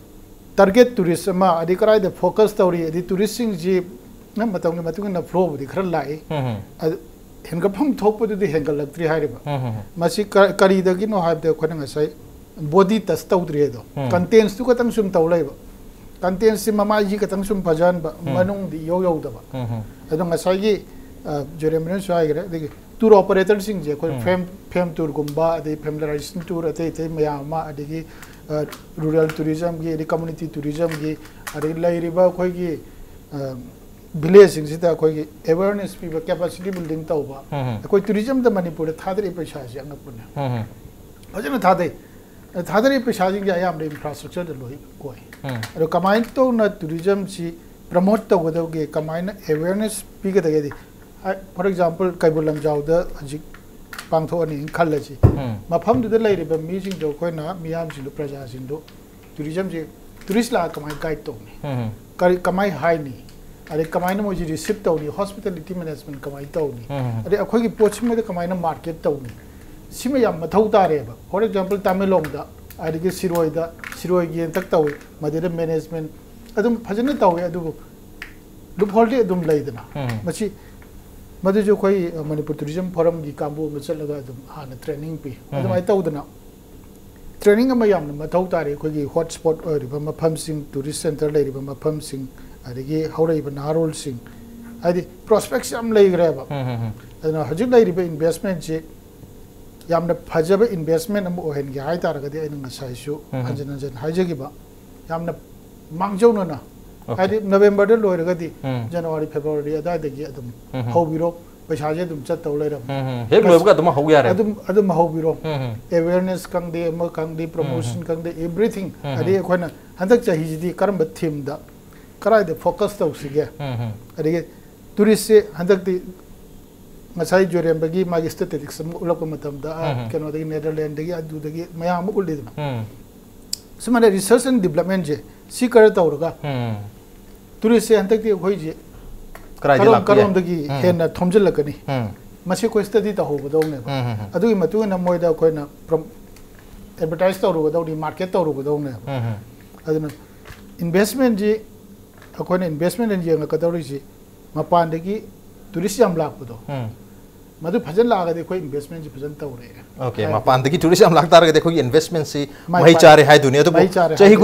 ꯇꯥꯔꯒꯦꯠ ꯇꯨꯔꯤꯁ ꯑꯃ, ꯑꯗꯩ ꯀꯗꯥꯏꯗ ꯐꯣꯀꯁ ꯇꯧꯔꯤ, ꯑꯗꯩ ꯇꯨꯔꯤꯁꯁꯤꯡꯁꯤ ꯃꯇꯝꯒꯤ ꯃꯇꯨꯡ ꯏꯟꯅ ꯐ꯭ꯂꯣꯕꯨꯗꯤ ꯈꯔ ꯂꯥꯛꯏ꯫ ꯑꯗꯨ ꯍꯦꯟꯒꯠꯐꯝ ꯊꯣꯛꯄꯗꯨꯗꯤ ꯍꯦꯟꯒꯠꯂꯛꯇ꯭ꯔꯤ ꯍꯥꯏꯔꯤꯕ꯫ ꯃꯁꯤ ꯀ- ꯀꯔꯤꯗꯒꯤꯅꯣ ꯍꯥꯏꯕꯗ ꯑꯩꯈꯣꯏꯅ ꯉꯁꯥꯏ ꯕꯣꯗꯤ ꯇꯁ ꯇꯧꯗ꯭ꯔꯤ ꯑꯗꯣ, ꯀꯟꯇꯦꯟꯁꯇꯨ ꯈꯛꯇꯪ ꯁꯨꯝ ꯇꯧ ꯂꯩꯕ꯫ ꯀꯟꯇꯦꯟꯁꯁꯤ ꯃꯃꯥꯏꯁꯤ ꯈꯛꯇꯪ ꯁꯨꯝ ꯐꯖꯍꯟꯕ, ꯃꯅꯨꯡꯗꯤ ꯏꯌꯧ ꯌꯧꯗꯕ꯫ ꯑꯗꯣ ꯉꯁꯥꯏꯒꯤ ꯖꯣꯔꯦꯃꯅꯁꯨ ꯍꯥꯏꯈ꯭ꯔꯦ, ꯑꯗꯒꯤ ꯇꯨꯔ ꯑꯣꯄꯔꯦꯇꯔꯁꯤꯡꯁꯦ ꯑꯩꯈꯣꯏ ꯐꯦꯝ ꯐꯦꯝ ꯇꯨꯔꯒꯨꯝꯕ, ꯑꯗꯩ ꯐꯦꯃꯤꯂꯤꯌꯥꯔꯥꯏꯖꯦꯁꯟ ꯇꯨꯔ ꯑꯇꯩ ꯑꯇꯩ ꯃꯌꯥꯝ ꯑꯃ, ꯑꯗꯒꯤ ꯔꯨꯔꯦꯜ ꯇꯨꯔꯤꯖꯝꯒꯤ, ꯑꯗꯩ ꯀꯝꯃꯨꯅꯤꯇꯤ ꯇꯨꯔꯤꯖꯝꯒꯤ, ꯑꯗꯒꯤ ꯂꯩꯔꯤꯕ ꯑꯩꯈꯣꯏꯒꯤ ꯚꯤꯂꯦꯖꯁꯤꯡꯁꯤꯗ ꯑꯩꯈꯣꯏꯒꯤ ꯑꯦꯋꯦꯔꯅꯦꯁ ꯄꯤꯕ, ꯀꯦꯄꯥꯁꯤꯇꯤ ꯕꯤꯜꯗꯤꯡ ꯇꯧꯕ꯫ ꯑꯩꯈꯣꯏ ꯇꯨꯔꯤꯖꯝꯗ ꯃꯅꯤꯄꯨꯔꯗ ꯊꯥꯗꯔꯤꯕ ꯄꯩꯁꯥꯁꯤ ꯑꯉꯛꯄꯅꯦ꯫ ꯐꯖꯅ ꯊꯥꯗꯩ꯫ ꯊꯥꯗꯔꯤꯕ ꯄꯩꯁꯥꯁꯤꯡꯁꯦ ꯑꯌꯥꯝꯕꯅ ꯏꯟꯐ꯭ꯔꯥꯁ꯭ꯇ꯭ꯔꯛꯆꯔꯗ ꯂꯣꯏ ꯑꯣꯏ꯫ ꯑꯗꯣ ꯀꯃꯥꯏꯅ ꯇꯧꯅ ꯇꯨꯔꯤꯖꯝꯁꯤ ꯄ꯭ꯔꯃꯣꯠ ꯇꯧꯒꯗꯧꯒꯦ, ꯀꯃꯥꯏꯅ ꯑꯦꯋꯦꯔꯅꯦꯁ ꯄꯤꯒꯗꯒꯦꯗꯤ, ꯐꯣꯔ ꯑꯦꯛꯖꯥꯝꯄꯜ, ꯀꯩꯕꯨꯜ ꯂꯝꯖꯥꯎꯗ ꯍꯧꯖꯤꯛ ꯄꯥꯡꯊꯣꯛꯑꯅꯤꯅ ꯈꯜꯂꯁꯤ꯫ ꯃꯐꯝꯗꯨꯗ ꯂꯩꯔꯤꯕ ꯃꯤꯁꯤꯡꯗꯣ, ꯑꯩꯈꯣꯏꯅ ꯃꯤꯌꯥꯝꯁꯤꯡꯗꯣ, ꯄ꯭ꯔꯖꯥꯁꯤꯡꯗꯣ, ꯇꯨꯔꯤꯖꯝꯁꯤ ꯇꯨꯔꯤꯁ ꯂꯥꯛꯑ ꯀꯃꯥꯏꯅ ꯒꯥꯏꯗ ꯇꯧꯅꯤ? ꯀꯔꯤ, ꯀꯃꯥꯏꯅ ꯍꯥꯏꯅꯤ? ꯑꯗꯩ ꯀꯃꯥꯏꯅ ꯃꯣꯏꯁꯤ ꯔꯤꯁꯤꯞ ꯇꯧꯅꯤ? ꯍꯣꯁꯄꯤꯇꯥꯂꯤꯇꯤ ꯃꯦꯅꯦꯖꯃꯦꯟ ꯀꯃꯥꯏꯅ ꯇꯧꯅꯤ? ꯑꯗꯩ ꯑꯩꯈꯣꯏꯒꯤ ꯄꯣꯠꯁꯤ ꯃꯣꯏꯗ ꯀꯃꯥꯏꯅ ꯃꯥꯔꯀꯦꯠ ꯇꯧꯅꯤ? ꯁꯤꯃ ꯌꯥꯝ ꯃꯊꯧ ꯇꯥꯔꯦꯕ꯫ ꯐꯣꯔ ꯑꯦꯛꯖꯥꯝꯄꯜ, ꯇꯥꯃꯦꯡꯂꯣꯡꯗ, ꯑꯗꯒꯤ ꯁꯤꯔꯣꯏꯗ, ꯁꯤꯔꯣꯏꯒꯤ ꯍꯟꯇꯛ ꯇꯧꯏ, ꯃꯗꯨꯗ ꯃꯦꯅꯦꯖꯃꯦꯟ ꯑꯗꯨꯝ ꯐꯖꯅ ꯇꯧꯏ, ꯑꯗꯨꯕꯨ ꯂꯨꯞꯍꯣꯜꯗꯤ ꯑꯗꯨꯝ ꯂꯩꯗꯅ꯫ ꯃꯁꯤ, ꯃꯗꯨꯁꯨ ꯑꯩꯈꯣꯏ, ꯑ, ꯃꯅꯤꯄꯨꯔ ꯇꯨꯔꯤꯖꯝ ꯐꯣꯔꯝꯒꯤ ꯀꯥꯡꯕꯨ ꯑꯃ ꯆꯠꯂꯒ ꯑꯗꯨꯝ ꯍꯥꯟꯅ ꯇ꯭ꯔꯦꯅꯤꯡ ꯄꯤ꯫ ꯑꯗꯨꯃꯥꯏꯅ ꯇꯧꯗꯅ ꯇ꯭ꯔꯦꯅꯤꯡ ꯑꯃ ꯌꯥꯝꯅ ꯃꯊꯧ ꯇꯥꯔꯤ꯫ ꯑꯩꯈꯣꯏꯒꯤ ꯍꯣꯠ ꯁ꯭ꯄꯣꯠ ꯑꯣꯏꯔꯤꯕ ꯃꯐꯝꯁꯤꯡ, ꯇꯨꯔꯤꯁ ꯁꯦꯟꯇꯔ ꯂꯩꯔꯤꯕ ꯃꯐꯝꯁꯤꯡ, ꯑꯗꯒꯤ ꯍꯧꯔꯛꯏꯕ ꯅꯍꯥꯔꯣꯜꯁꯤꯡ, ꯍꯥꯏꯗꯤ ꯄ꯭ꯔꯣꯁꯄꯦꯛꯁ ꯌꯥꯝ ꯂꯩꯈ꯭ꯔꯦꯕ꯫ ꯑꯗꯨꯅ ꯍꯧꯖꯤꯛ ꯂꯩꯔꯤꯕ ꯏꯟꯚꯦꯁꯃꯦꯟꯁꯤ ꯌꯥꯝꯅ ꯐꯖꯕ ꯏꯟꯚꯦꯁꯃꯦꯟ ꯑꯃ ꯑꯣꯏꯍꯟꯒꯦ ꯍꯥꯏ ꯇꯥꯔꯒꯗꯤ, ꯑꯩꯅ ꯉꯁꯥꯏꯁꯨ ꯍꯟꯖꯤꯟ ꯍꯟꯖꯤꯟ ꯍꯥꯏꯖꯈꯤꯕ, ꯌꯥꯝꯅ ꯃꯥꯡꯖꯧꯅꯅ, ꯑꯣꯀꯦ꯫ ꯍꯥꯏꯗꯤ ꯅꯕꯦꯝꯕꯔꯗ ꯂꯣꯏꯔꯒꯗꯤ ꯖꯅꯋꯥꯔꯤ, ꯐꯦꯕ꯭ꯔꯨꯋꯥꯔꯤ ꯑꯗꯨꯋꯥꯏꯗꯒꯤ ꯑꯗꯨꯝ ꯍꯧꯕꯤꯔꯣ, ꯄꯩꯁꯥꯁꯦ ꯑꯗꯨꯝ ꯆꯠꯇꯧ ꯂꯩꯔꯝꯃꯦ꯫ ꯍꯦꯛ ꯂꯣꯏꯕꯒ ꯑꯗꯨꯝ ꯍꯧ ꯌꯥꯔꯦ꯫ ꯑꯗꯨꯝ, ꯑꯗꯨꯝ ꯍꯧꯕꯤꯔꯣ꯫ ꯑꯦꯋꯦꯔꯅꯦꯁ ꯈꯪꯗꯦ, ꯑꯃ ꯈꯪꯗꯦ, ꯄ꯭ꯔꯣꯃꯣꯁꯟ ꯈꯪꯗꯦ, ꯑꯦꯚ꯭ꯔꯤꯊꯤꯡ꯫ ꯑꯗꯩ ꯑꯩꯈꯣꯏꯅ ꯍꯟꯗꯛ ꯆꯍꯤꯁꯤꯗꯤ ꯀꯔꯝꯕ ꯊꯤꯝꯗ, ꯀꯗꯥꯏꯗ ꯐꯣꯀꯁ ꯇꯧꯁꯤꯒꯦ? ꯑꯗꯒꯤ ꯇꯨꯔꯤꯁꯁꯦ ꯍꯟꯗꯛꯇꯤ ꯉꯁꯥꯏ ꯖꯣꯏꯔꯦꯝꯕꯒꯤ ꯃꯥꯒꯤ ꯁ꯭ꯇꯦꯇꯤꯁꯇꯤꯛꯁ ꯑꯃ ꯎꯠꯂꯛꯄ ꯃꯇꯝꯗ, ꯑ, ꯀꯩꯅꯣꯗꯒꯤ, ꯅꯦꯗꯔꯂꯦꯟꯗꯒꯤ, ꯑꯗꯨꯗꯒꯤ ꯃꯌꯥꯝ ꯑꯃ ꯎꯠꯂꯤꯗꯅ꯫ ꯁꯨꯃꯥꯏꯅ ꯔꯤꯁꯔꯁ ꯑꯦꯟ ꯗꯤꯕ꯭ꯂꯞꯃꯦꯟꯁꯦ ꯁꯤ ꯈꯔ ꯇꯧꯔꯒ ꯇꯨꯔꯤꯁꯁꯦ ꯍꯟꯗꯛꯇꯤ ꯑꯩꯈꯣꯏꯁꯦ ꯀꯗꯥꯏꯗꯒꯤ ꯀꯔꯣꯝ-, ꯂꯥꯛꯄ ꯌꯥꯏ? ꯀꯔꯣꯝꯗꯒꯤ ꯍꯦꯟꯅ ꯊꯣꯝꯖꯤꯜꯂꯛꯀꯅꯤ? ꯃꯁꯤ ꯑꯩꯈꯣꯏ ꯁ꯭ꯇꯗꯤ ꯇꯧꯍꯧꯒꯗꯧꯅꯦꯕ꯫ ꯎꯝ, ꯎꯝ, ꯎꯝ꯫ ꯑꯗꯨꯒꯤ ꯃꯇꯨꯡ ꯏꯟꯅ ꯃꯣꯏꯗ ꯑꯩꯈꯣꯏꯅ ꯑꯦꯗꯚꯔꯇꯥꯏꯁ ꯇꯧꯔꯨꯒꯗꯧꯅꯤ, ꯃꯥꯔꯀꯦꯠ ꯇꯧꯔꯨꯒꯗꯧꯅꯦꯕ꯫ ꯎꯝ, ꯎꯝ꯫ ꯑꯗꯨꯅ ꯏꯟꯚꯦꯁꯃꯦꯟꯁꯤ ꯑꯩꯈꯣꯏꯅ ꯏꯟꯚꯦꯁꯃꯦꯟ ꯑꯣꯏꯅ ꯌꯦꯡꯉꯛꯀꯗꯧꯔꯤꯁꯤ ꯃꯄꯥꯟꯗꯒꯤ ꯇꯨꯔꯤꯁ ꯌꯥꯝ ꯂꯥꯛꯄꯗꯣ, ꯎꯝ꯫ ꯃꯗꯨ ꯐꯖꯅ ꯂꯥꯛꯑꯒꯗꯤ ꯑꯩꯈꯣꯏ ꯏꯟꯚꯦꯁꯃꯦꯟꯁꯤ ꯐꯖꯅ ꯇꯧꯔꯦ꯫ ꯑꯣꯀꯦ, ꯍꯥꯏꯗꯤ ꯃꯄꯥꯟꯗꯒꯤ ꯇꯨꯔꯤꯁ ꯌꯥꯝ ꯂꯥꯛꯇꯥꯔꯒꯗꯤ ꯑꯩꯈꯣꯏꯒꯤ ꯏꯟꯚꯦꯁꯃꯦꯟꯁꯤ ꯃꯥꯏ ꯃꯍꯩ ꯄꯥꯛ-, ꯆꯥꯔꯦ ꯍꯥꯏꯗꯨꯅꯤ꯫ ꯑꯗꯨꯕꯨ ꯃꯍꯩ ꯆꯥꯔꯦ ꯆꯍꯤ ꯍꯥꯏꯗꯨꯅꯤ꯫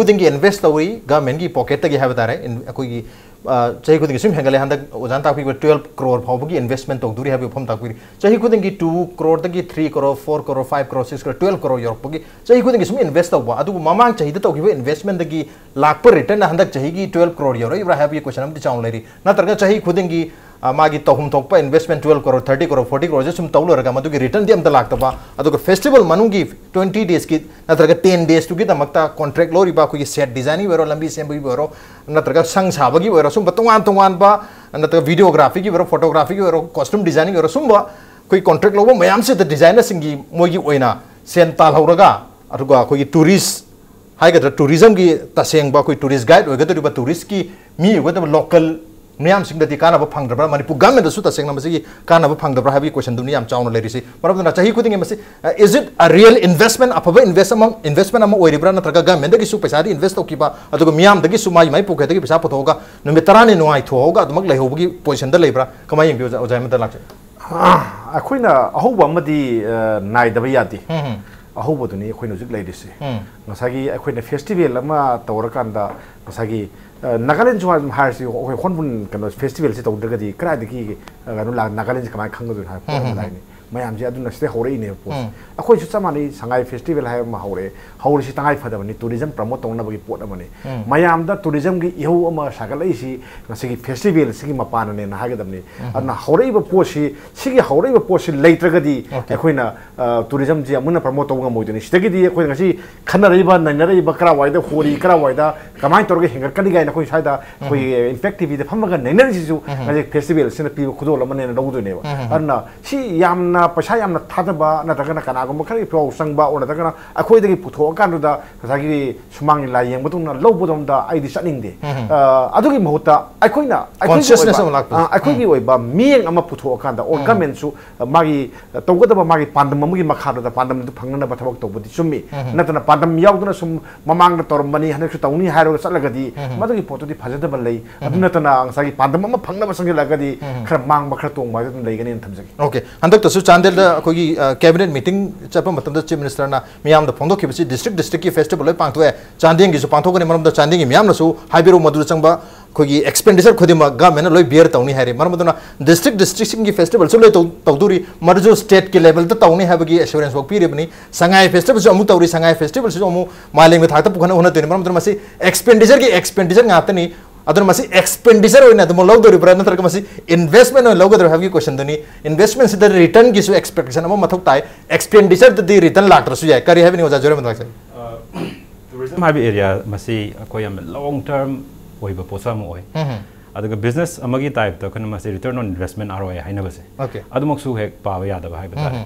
ꯑꯩꯈꯣꯏꯅ ꯑꯍꯧꯕ ꯑꯃꯗꯤ ꯑ, ꯅꯥꯏꯗꯕ ꯌꯥꯗꯦ꯫ ꯎꯝ, ꯎꯝ꯫ ꯑꯍꯧꯕꯗꯨꯅꯤ ꯑꯩꯈꯣꯏꯅ ꯍꯧꯖꯤꯛ ꯂꯩꯔꯤꯁꯦ꯫ ꯎꯝ꯫ ꯉꯁꯥꯏꯒꯤ ꯑꯩꯈꯣꯏꯅ ꯐꯦꯁꯇꯤꯚꯦꯜ ꯑꯃ ꯇꯧꯔꯀꯥꯟꯗ ꯉꯁꯥꯏꯒꯤ, ꯑ, ꯅꯥꯒꯥꯂꯦꯟꯁꯨ ꯍꯥꯏꯔꯤꯁꯤ ꯑꯩꯈꯣꯏ ꯍꯣꯔꯟꯕꯨꯜ ꯀꯩꯅꯣ ꯐꯦꯁꯇꯤꯚꯦꯜꯁꯤ ꯇꯧꯗ꯭ꯔꯒꯗꯤ ꯀꯗꯥꯏꯗꯒꯤ, ꯑ, ꯀꯩꯅꯣ ꯂꯥꯛ-, ꯅꯥꯒꯥꯂꯦꯟꯁꯤ ꯀꯃꯥꯏꯅ ꯈꯪꯒꯗꯣꯏꯅꯣ ꯍꯥꯏꯕ ꯄꯣꯠ ꯑꯃ ꯎꯝ, ꯎꯝ, ꯂꯥꯛꯏꯅꯤ꯫ ꯃꯌꯥꯝꯁꯦ ꯑꯗꯨꯅ ꯁꯤꯗꯩ ꯍꯧꯔꯛꯏꯅꯦꯕ ꯄꯣꯠꯁꯦ꯫ ꯎꯝ꯫ ꯑꯩꯈꯣꯏꯁꯨ ꯆꯞ ꯃꯥꯟꯅꯩ, ꯁꯉꯥꯏ ꯐꯦꯁꯇꯤꯚꯦꯜ ꯍꯥꯏꯕ ꯑꯃ ꯍꯧꯔꯛꯑꯦ꯫ ꯍꯧꯔꯤꯁꯤ ꯇꯉꯥꯏ ꯐꯗꯕꯅꯤ, ꯇꯨꯔꯤꯖꯝ ꯄ꯭ꯔꯃꯣꯠ ꯇꯧꯅꯕꯒꯤ ꯄꯣꯠ ꯑꯃꯅꯤ꯫ ꯎꯝ꯫ ꯃꯌꯥꯝꯗ ꯇꯨꯔꯤꯖꯝꯒꯤ ꯏꯍꯧ ꯑꯃ ꯁꯥꯒꯠꯂꯛꯏꯁꯤ ꯉꯁꯤꯒꯤ ꯐꯦꯁꯇꯤꯚꯦꯜꯁꯤꯒꯤ ꯃꯄꯥꯟꯅꯅꯦꯅ ꯍꯥꯏꯒꯗꯕꯅꯤ꯫ ꯑꯗꯨꯅ ꯍꯧꯔꯛꯏꯕ ꯄꯣꯠꯁꯤ, ꯁꯤꯒꯤ ꯍꯧꯔꯛꯏꯕ ꯄꯣꯠꯁꯤ ꯂꯩꯇ꯭ꯔꯒꯗꯤ Okay. ꯑꯩꯈꯣꯏꯅ, ꯑ, ꯇꯨꯔꯤꯖꯝꯁꯤ ꯑꯃꯨꯛ ꯍꯟꯅ ꯄ꯭ꯔꯃꯣꯠ ꯇꯧꯕ ꯉꯝꯃꯣꯏꯗꯣꯏꯅꯤ꯫ ꯁꯤꯗꯒꯤꯗꯤ ꯑꯩꯈꯣꯏ ꯉꯁꯤ ꯈꯟꯅꯔꯛꯏꯕ, ꯅꯩꯅꯔꯛꯏꯕ, ꯀꯔꯥꯏꯋꯥꯏꯗ ꯍꯣꯔꯤ, ꯀꯔꯥꯏꯋꯥꯏꯗ ꯀꯃꯥꯏꯅ ꯇꯧꯔꯒ ꯍꯦꯟꯒꯠꯀꯅꯤ ꯀꯥꯏꯅ ꯑꯩꯈꯣꯏ ꯁ꯭ꯋꯥꯏꯗ ꯑꯩꯈꯣꯏꯒꯤ ꯏꯝꯄꯦꯛ ꯇꯤꯚꯤꯗ ꯐꯝꯃꯒ ꯅꯩꯅꯔꯤꯁꯤꯁꯨ ꯉꯁꯤ ꯐꯦꯁꯇꯤꯚꯦꯜꯁꯤꯅ ꯄꯤꯕ ꯈꯨꯗꯣꯜ ꯑꯃꯅꯦꯅ ꯂꯧꯗꯣꯏꯅꯦꯕ꯫ ꯑꯗꯨꯅ ꯁꯤ ꯌꯥꯝꯅ ꯑ, ꯄꯩꯁꯥ ꯌꯥꯝꯅ ꯊꯥꯗꯕ ꯅꯠꯇ꯭ꯔꯒꯅ ꯀꯅꯥꯒꯨꯝꯕ ꯈꯔꯒꯤ ꯐꯤꯔꯥꯎ ꯆꯪꯕ ꯑꯣꯔ ꯅꯠꯇ꯭ꯔꯒꯅ ꯑꯩꯈꯣꯏꯗꯒꯤ ꯄꯨꯊꯣꯛꯑꯀꯥꯟꯗꯨꯗ ꯉꯁꯥꯏꯒꯤ ꯁꯨꯃꯥꯡ ꯂꯤꯂꯥ ꯌꯦꯡꯕꯗꯧꯅ ꯂꯧꯕꯗꯣꯝꯗ ꯑꯩꯗꯤ ꯆꯠꯅꯤꯡꯗꯦ꯫ ꯑ, ꯑꯗꯨꯒꯤ ꯃꯍꯨꯠꯇ ꯑꯩꯈꯣꯏꯅ ꯑꯩꯈꯣꯏꯒꯤ Consciousness ꯑꯣꯏꯕ, ꯑꯃ ꯂꯥꯛꯄꯗꯣ꯫ ꯑ, ꯑꯩꯈꯣꯏꯒꯤ ꯑꯣꯏꯕ ꯃꯤꯠꯌꯦꯡ ꯑꯃ ꯄꯨꯊꯣꯛꯑꯀꯥꯟꯗ ꯑꯣꯔ ꯒꯃꯦꯟꯁꯨ ꯃꯥꯒꯤ ꯇꯧꯒꯗꯕ ꯃꯥꯒꯤ ꯄꯥꯟꯗꯝ ꯑꯃꯒꯤ ꯃꯈꯥꯗ ꯄꯥꯟꯗꯝꯗꯨ ꯐꯪꯅꯅꯕ ꯊꯕꯛ ꯇꯧꯕꯗꯤ ꯆꯨꯝꯃꯤ꯫ ꯅꯠꯇꯅ ꯄꯥꯟꯗꯝ ꯌꯥꯎꯗꯅ ꯁꯨꯝ ꯃꯃꯥꯡꯗ ꯇꯧꯔꯝꯕꯅꯤ, ꯍꯟꯗꯛꯁꯨ ꯇꯧꯅꯤ ꯍꯥꯏꯔꯒ ꯆꯠꯂꯒꯗꯤ ꯃꯗꯨꯒꯤ ꯄꯣꯠꯇꯨꯗꯤ ꯐꯖꯗꯕ ꯂꯩ꯫ ꯑꯗꯨ ꯅꯠꯇꯅ ꯉꯁꯥꯏꯒꯤ ꯄꯥꯟꯗꯝ ꯑꯃ ꯐꯪꯅꯕ ꯆꯪꯁꯤꯜꯂꯛꯑꯒꯗꯤ ꯈꯔ ꯃꯥꯡꯕ ꯈꯔ ꯇꯣꯡꯕ ꯍꯥꯏꯗꯨ ꯑꯗꯨꯝ ꯂꯩꯒꯅꯤꯅ ꯊꯝꯖꯒꯦ꯫ ꯑꯣꯀꯦ, ꯍꯟꯗꯛꯇꯁꯨ ꯆꯥꯟꯗꯦꯜꯗ ꯑꯩꯈꯣꯏꯒꯤ ꯀꯦꯕꯤꯅꯦꯠ ꯃꯤꯇꯤꯡ ꯆꯠꯄ ꯃꯇꯝꯗ ꯆꯤꯐ ꯃꯤꯅꯤꯁꯇꯔꯅ ꯃꯤꯌꯥꯝꯗ ꯐꯣꯡꯗꯣꯛꯈꯤꯕꯁꯤ ꯗꯤꯁꯇ꯭ꯔꯤꯛ ꯗꯤꯁꯇ꯭ꯔꯤꯛꯀꯤ ꯐꯦꯁꯇꯤꯚꯦꯜ ꯂꯣꯏ ꯄꯥꯡꯊꯣꯛꯑꯦ, ꯆꯥꯟꯗꯦꯜꯒꯤꯁꯨ ꯄꯥꯡꯊꯣꯛꯀꯅꯤ꯫ ꯃꯔꯝꯗ ꯆꯥꯟꯗꯦꯜꯒꯤ ꯃꯤꯌꯥꯝꯅꯁꯨ ꯍꯥꯏꯕꯤꯔꯛꯎ, ꯃꯗꯨꯗ ꯆꯪꯕ ꯑꯩꯈꯣꯏꯒꯤ ꯑꯦꯛꯁꯄꯦꯟꯗꯤꯆꯔ ꯈꯨꯗꯤꯡꯃꯛ ꯒꯃꯦꯟꯅ ꯂꯣꯏ ꯕꯤꯌꯔ ꯇꯧꯅꯤ ꯍꯥꯏꯔꯤ꯫ ꯃꯔꯝ ꯑꯗꯨꯅ ꯗꯤꯁꯇ꯭ꯔꯤꯛ ꯗꯤꯁꯇ꯭ꯔꯤꯛꯁꯤꯡꯒꯤ ꯐꯦꯁꯇꯤꯚꯦꯜꯁꯨ ꯂꯣꯏ ꯇꯧ- ꯇꯧꯗꯣꯔꯤ, ꯃꯗꯨꯁꯨ ꯁ꯭ꯇꯦꯠꯀꯤ ꯂꯦꯚꯦꯜꯗ ꯇꯧꯅꯤ ꯍꯥꯏꯕꯒꯤ ꯑꯦꯁꯨꯔꯦꯟꯁ ꯐꯥꯎ ꯄꯤꯔꯤꯕꯅꯤ꯫ ꯁꯉꯥꯏ ꯐꯦꯁꯇꯤꯚꯦꯜꯁꯨ ꯑꯃꯨꯛ ꯇꯧꯔꯤ, ꯁꯉꯥꯏ ꯐꯦꯁꯇꯤꯚꯦꯜꯁꯤꯁꯨ ꯑꯃꯨꯛ ꯃꯥꯂꯦꯝꯒꯤ ꯊꯥꯛꯇ ꯄꯨꯈꯠꯅ ꯍꯣꯠꯅꯗꯣꯏꯅꯤ꯫ ꯃꯔꯝ ꯑꯗꯨꯅ ꯃꯁꯤ ꯑꯦꯛꯁꯄꯦꯟꯗꯤꯆꯔꯒꯤ ꯑꯦꯛꯁꯄꯦꯟꯗꯤꯆꯔ ꯉꯥꯛꯇꯅꯤ꯫ ꯑꯗꯨꯅ ꯃꯁꯤ ꯑꯦꯛꯁꯄꯦꯟꯗꯤꯆꯔ ꯑꯣꯏꯅ ꯑꯗꯨꯃꯛ ꯂꯧꯗꯣꯔꯤꯕ꯭ꯔꯥ ꯅꯠꯇ꯭ꯔꯒ ꯃꯁꯤ ꯏꯟꯚꯦꯁꯃꯦꯟ ꯑꯣꯏꯅ ꯂꯧꯒꯗꯧꯔꯤꯕ꯭ꯔꯥ ꯍꯥꯏꯕꯒꯤ ꯀꯣꯏꯁꯟꯗꯨꯅꯤ꯫ ꯏꯟꯚꯦꯁꯃꯦꯟꯁꯤꯗ ꯔꯤꯇꯔꯟꯒꯤꯁꯨ ꯑꯦꯛꯁꯄꯦꯛꯇꯦꯁꯟ ꯑꯃ ꯃꯊꯧ ꯇꯥꯏ, ꯑꯦꯛꯁꯄꯦꯟꯗꯤꯆꯔꯗꯗꯤ ꯔꯤꯇꯔꯟ ꯂꯥꯛꯇ꯭ꯔꯁꯨ ꯌꯥꯏ꯫ ꯀꯔꯤ ꯍꯥꯏꯕꯅꯤ ꯑꯣꯖꯥ ꯖꯣꯏꯔꯝꯕ ꯂꯥꯛꯆꯩ? ꯇꯨꯔꯤꯖꯝ ꯍꯥꯏꯕ ꯑꯦꯔꯤꯌꯥ ꯃꯁꯤ ꯑꯩꯈꯣꯏ ꯌꯥꯝꯅ ꯂꯣꯡ ꯇꯔꯝ ꯑꯣꯏꯕ ꯄꯣꯠꯁꯛ ꯑꯃ ꯑꯣꯏ꯫ ꯑꯗꯨꯒ ꯕꯤꯖꯤꯅꯦꯁ ꯑꯃꯒꯤ ꯇꯥꯏꯞꯇ ꯑꯩꯈꯣꯏꯅ ꯃꯁꯤ ꯔꯤꯇꯔꯟ ꯑꯣꯟ ꯏꯟꯚꯦꯁꯃꯦꯟ, ꯑꯥꯔ ꯑꯣ ꯑꯥꯏ, ꯍꯥꯏꯅꯕꯁꯦ, ꯑꯣꯀꯦ꯫ ꯑꯗꯨꯃꯛꯁꯨ ꯍꯦꯛ ꯄꯥꯕ ꯌꯥꯗꯕ ꯍꯥꯏꯕ ꯇꯥꯔꯦ꯫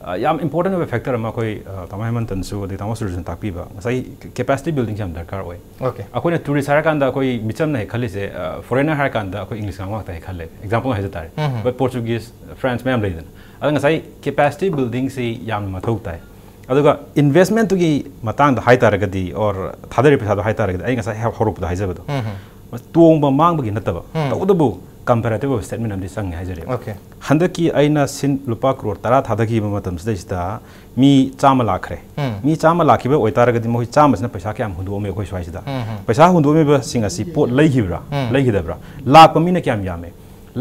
ꯑ, ꯌꯥꯝ ꯏꯝꯄꯣꯔꯇꯦꯟ ꯑꯣꯏꯕ ꯐꯦꯛꯇꯔ ꯑꯃ ꯑꯩꯈꯣꯏ, ꯑ, ꯇꯥꯃꯣ ꯍꯦꯃꯟꯇꯟꯁꯨ ꯑꯗꯩ ꯇꯥꯃꯣ ꯁꯨꯔꯖꯟ ꯇꯥꯛꯄꯤꯕ ꯉꯁꯥꯏ ꯀꯦꯄꯥꯁꯤꯇꯤ ꯕꯤꯜꯗꯤꯡꯁꯦ ꯌꯥꯝ ꯗꯔꯀꯥꯔ ꯑꯣꯏ꯫ ꯑꯣꯀꯦ꯫ ꯑꯩꯈꯣꯏꯅ ꯇꯨꯔꯤꯁ ꯍꯥꯏꯔꯀꯥꯟꯗ ꯑꯩꯈꯣꯏ ꯃꯤꯆꯝꯅ ꯍꯦꯛ ꯈꯜꯂꯤꯁꯦ, ꯑ, ꯐꯣꯔꯦꯟꯅꯔ ꯍꯥꯏꯔꯀꯥꯟꯗ ꯑꯩꯈꯣꯏ ꯏꯪꯂꯤꯁ ꯉꯥꯡꯕ ꯉꯥꯛꯇ ꯍꯦꯛ ꯈꯜꯂꯦ꯫ ꯑꯦꯛꯖꯥꯝꯄꯜ ꯍꯥꯏꯖ ꯇꯥꯔꯦ, ꯑꯩꯈꯣꯏ ꯄꯣꯔꯆꯨꯒꯤꯁ, ꯐ꯭ꯔꯦꯟꯁ ꯃꯌꯥꯝ ꯂꯩꯗꯅ꯫ ꯑꯗ ꯉꯁꯥꯏ ꯀꯦꯄꯥꯁꯤꯇꯤ ꯕꯤꯜꯗꯤꯡꯁꯤ ꯌꯥꯝꯅ ꯃꯊꯧ ꯇꯥꯏ꯫ ꯑꯗꯨꯒ ꯏꯟꯚꯦꯁꯃꯦꯟꯇꯨꯒꯤ ꯃꯇꯥꯡꯗ ꯍꯥꯏꯇꯥꯔꯒꯗꯤ, ꯑꯣꯔ ꯊꯥꯗꯔꯤꯕ ꯄꯩꯁꯥꯗꯣ ꯍꯥꯏꯇꯥꯔꯒꯗꯤ, ꯑꯩ ꯉꯁꯥꯏ ꯍꯧꯔꯛꯄꯗ ꯍꯥꯏꯖꯕꯗꯣ, ꯇꯣꯡꯕ ꯃꯥꯡꯕꯒꯤ ꯅꯠꯇꯕ, ꯇꯧꯕꯇꯕꯨ ꯀꯝꯄꯦꯔꯦꯇꯤꯚ ꯑꯣꯏꯕ ꯁ꯭ꯇꯦꯠꯃꯦꯟ ꯑꯃꯗꯤ ꯆꯪꯉꯦ ꯍꯥꯏꯖꯔꯤꯕ꯫ ꯑꯣꯀꯦ꯫ ꯍꯟꯗꯛꯀꯤ ꯑꯩꯅ ꯁꯤꯟ ꯂꯨꯄꯥ ꯀ꯭ꯔꯣꯔ ꯇꯔꯥ ꯊꯥꯗꯈꯤꯕ ꯃꯇꯝꯁꯤꯗꯩꯁꯤꯗ ꯃꯤ ꯆꯥꯝꯃ ꯂꯥꯛꯈ꯭ꯔꯦ꯫ ꯃꯤ ꯆꯥꯝꯃ ꯂꯥꯛꯈꯤꯕ ꯑꯣꯏꯇꯥꯔꯒꯗꯤ ꯃꯈꯣꯏ ꯆꯥꯝꯃꯁꯤꯅ ꯄꯩꯁꯥ ꯀꯌꯥꯝ ꯍꯨꯟꯗꯣꯛꯑꯝꯃꯤ ꯑꯩꯈꯣꯏ ꯁ꯭ꯋꯥꯏꯁꯤꯗ? ꯄꯩꯁꯥ ꯍꯨꯟꯗꯣꯛꯑꯝꯃꯤꯕꯁꯤꯡ ꯑꯁꯤ ꯄꯣꯠ ꯂꯩꯈꯤꯕ꯭ꯔꯥ, ꯂꯩꯈꯤꯗꯕ꯭ꯔꯥ? ꯂꯥꯛꯄ ꯃꯤꯅ ꯀꯌꯥꯝ ꯌꯥꯝꯃꯦ?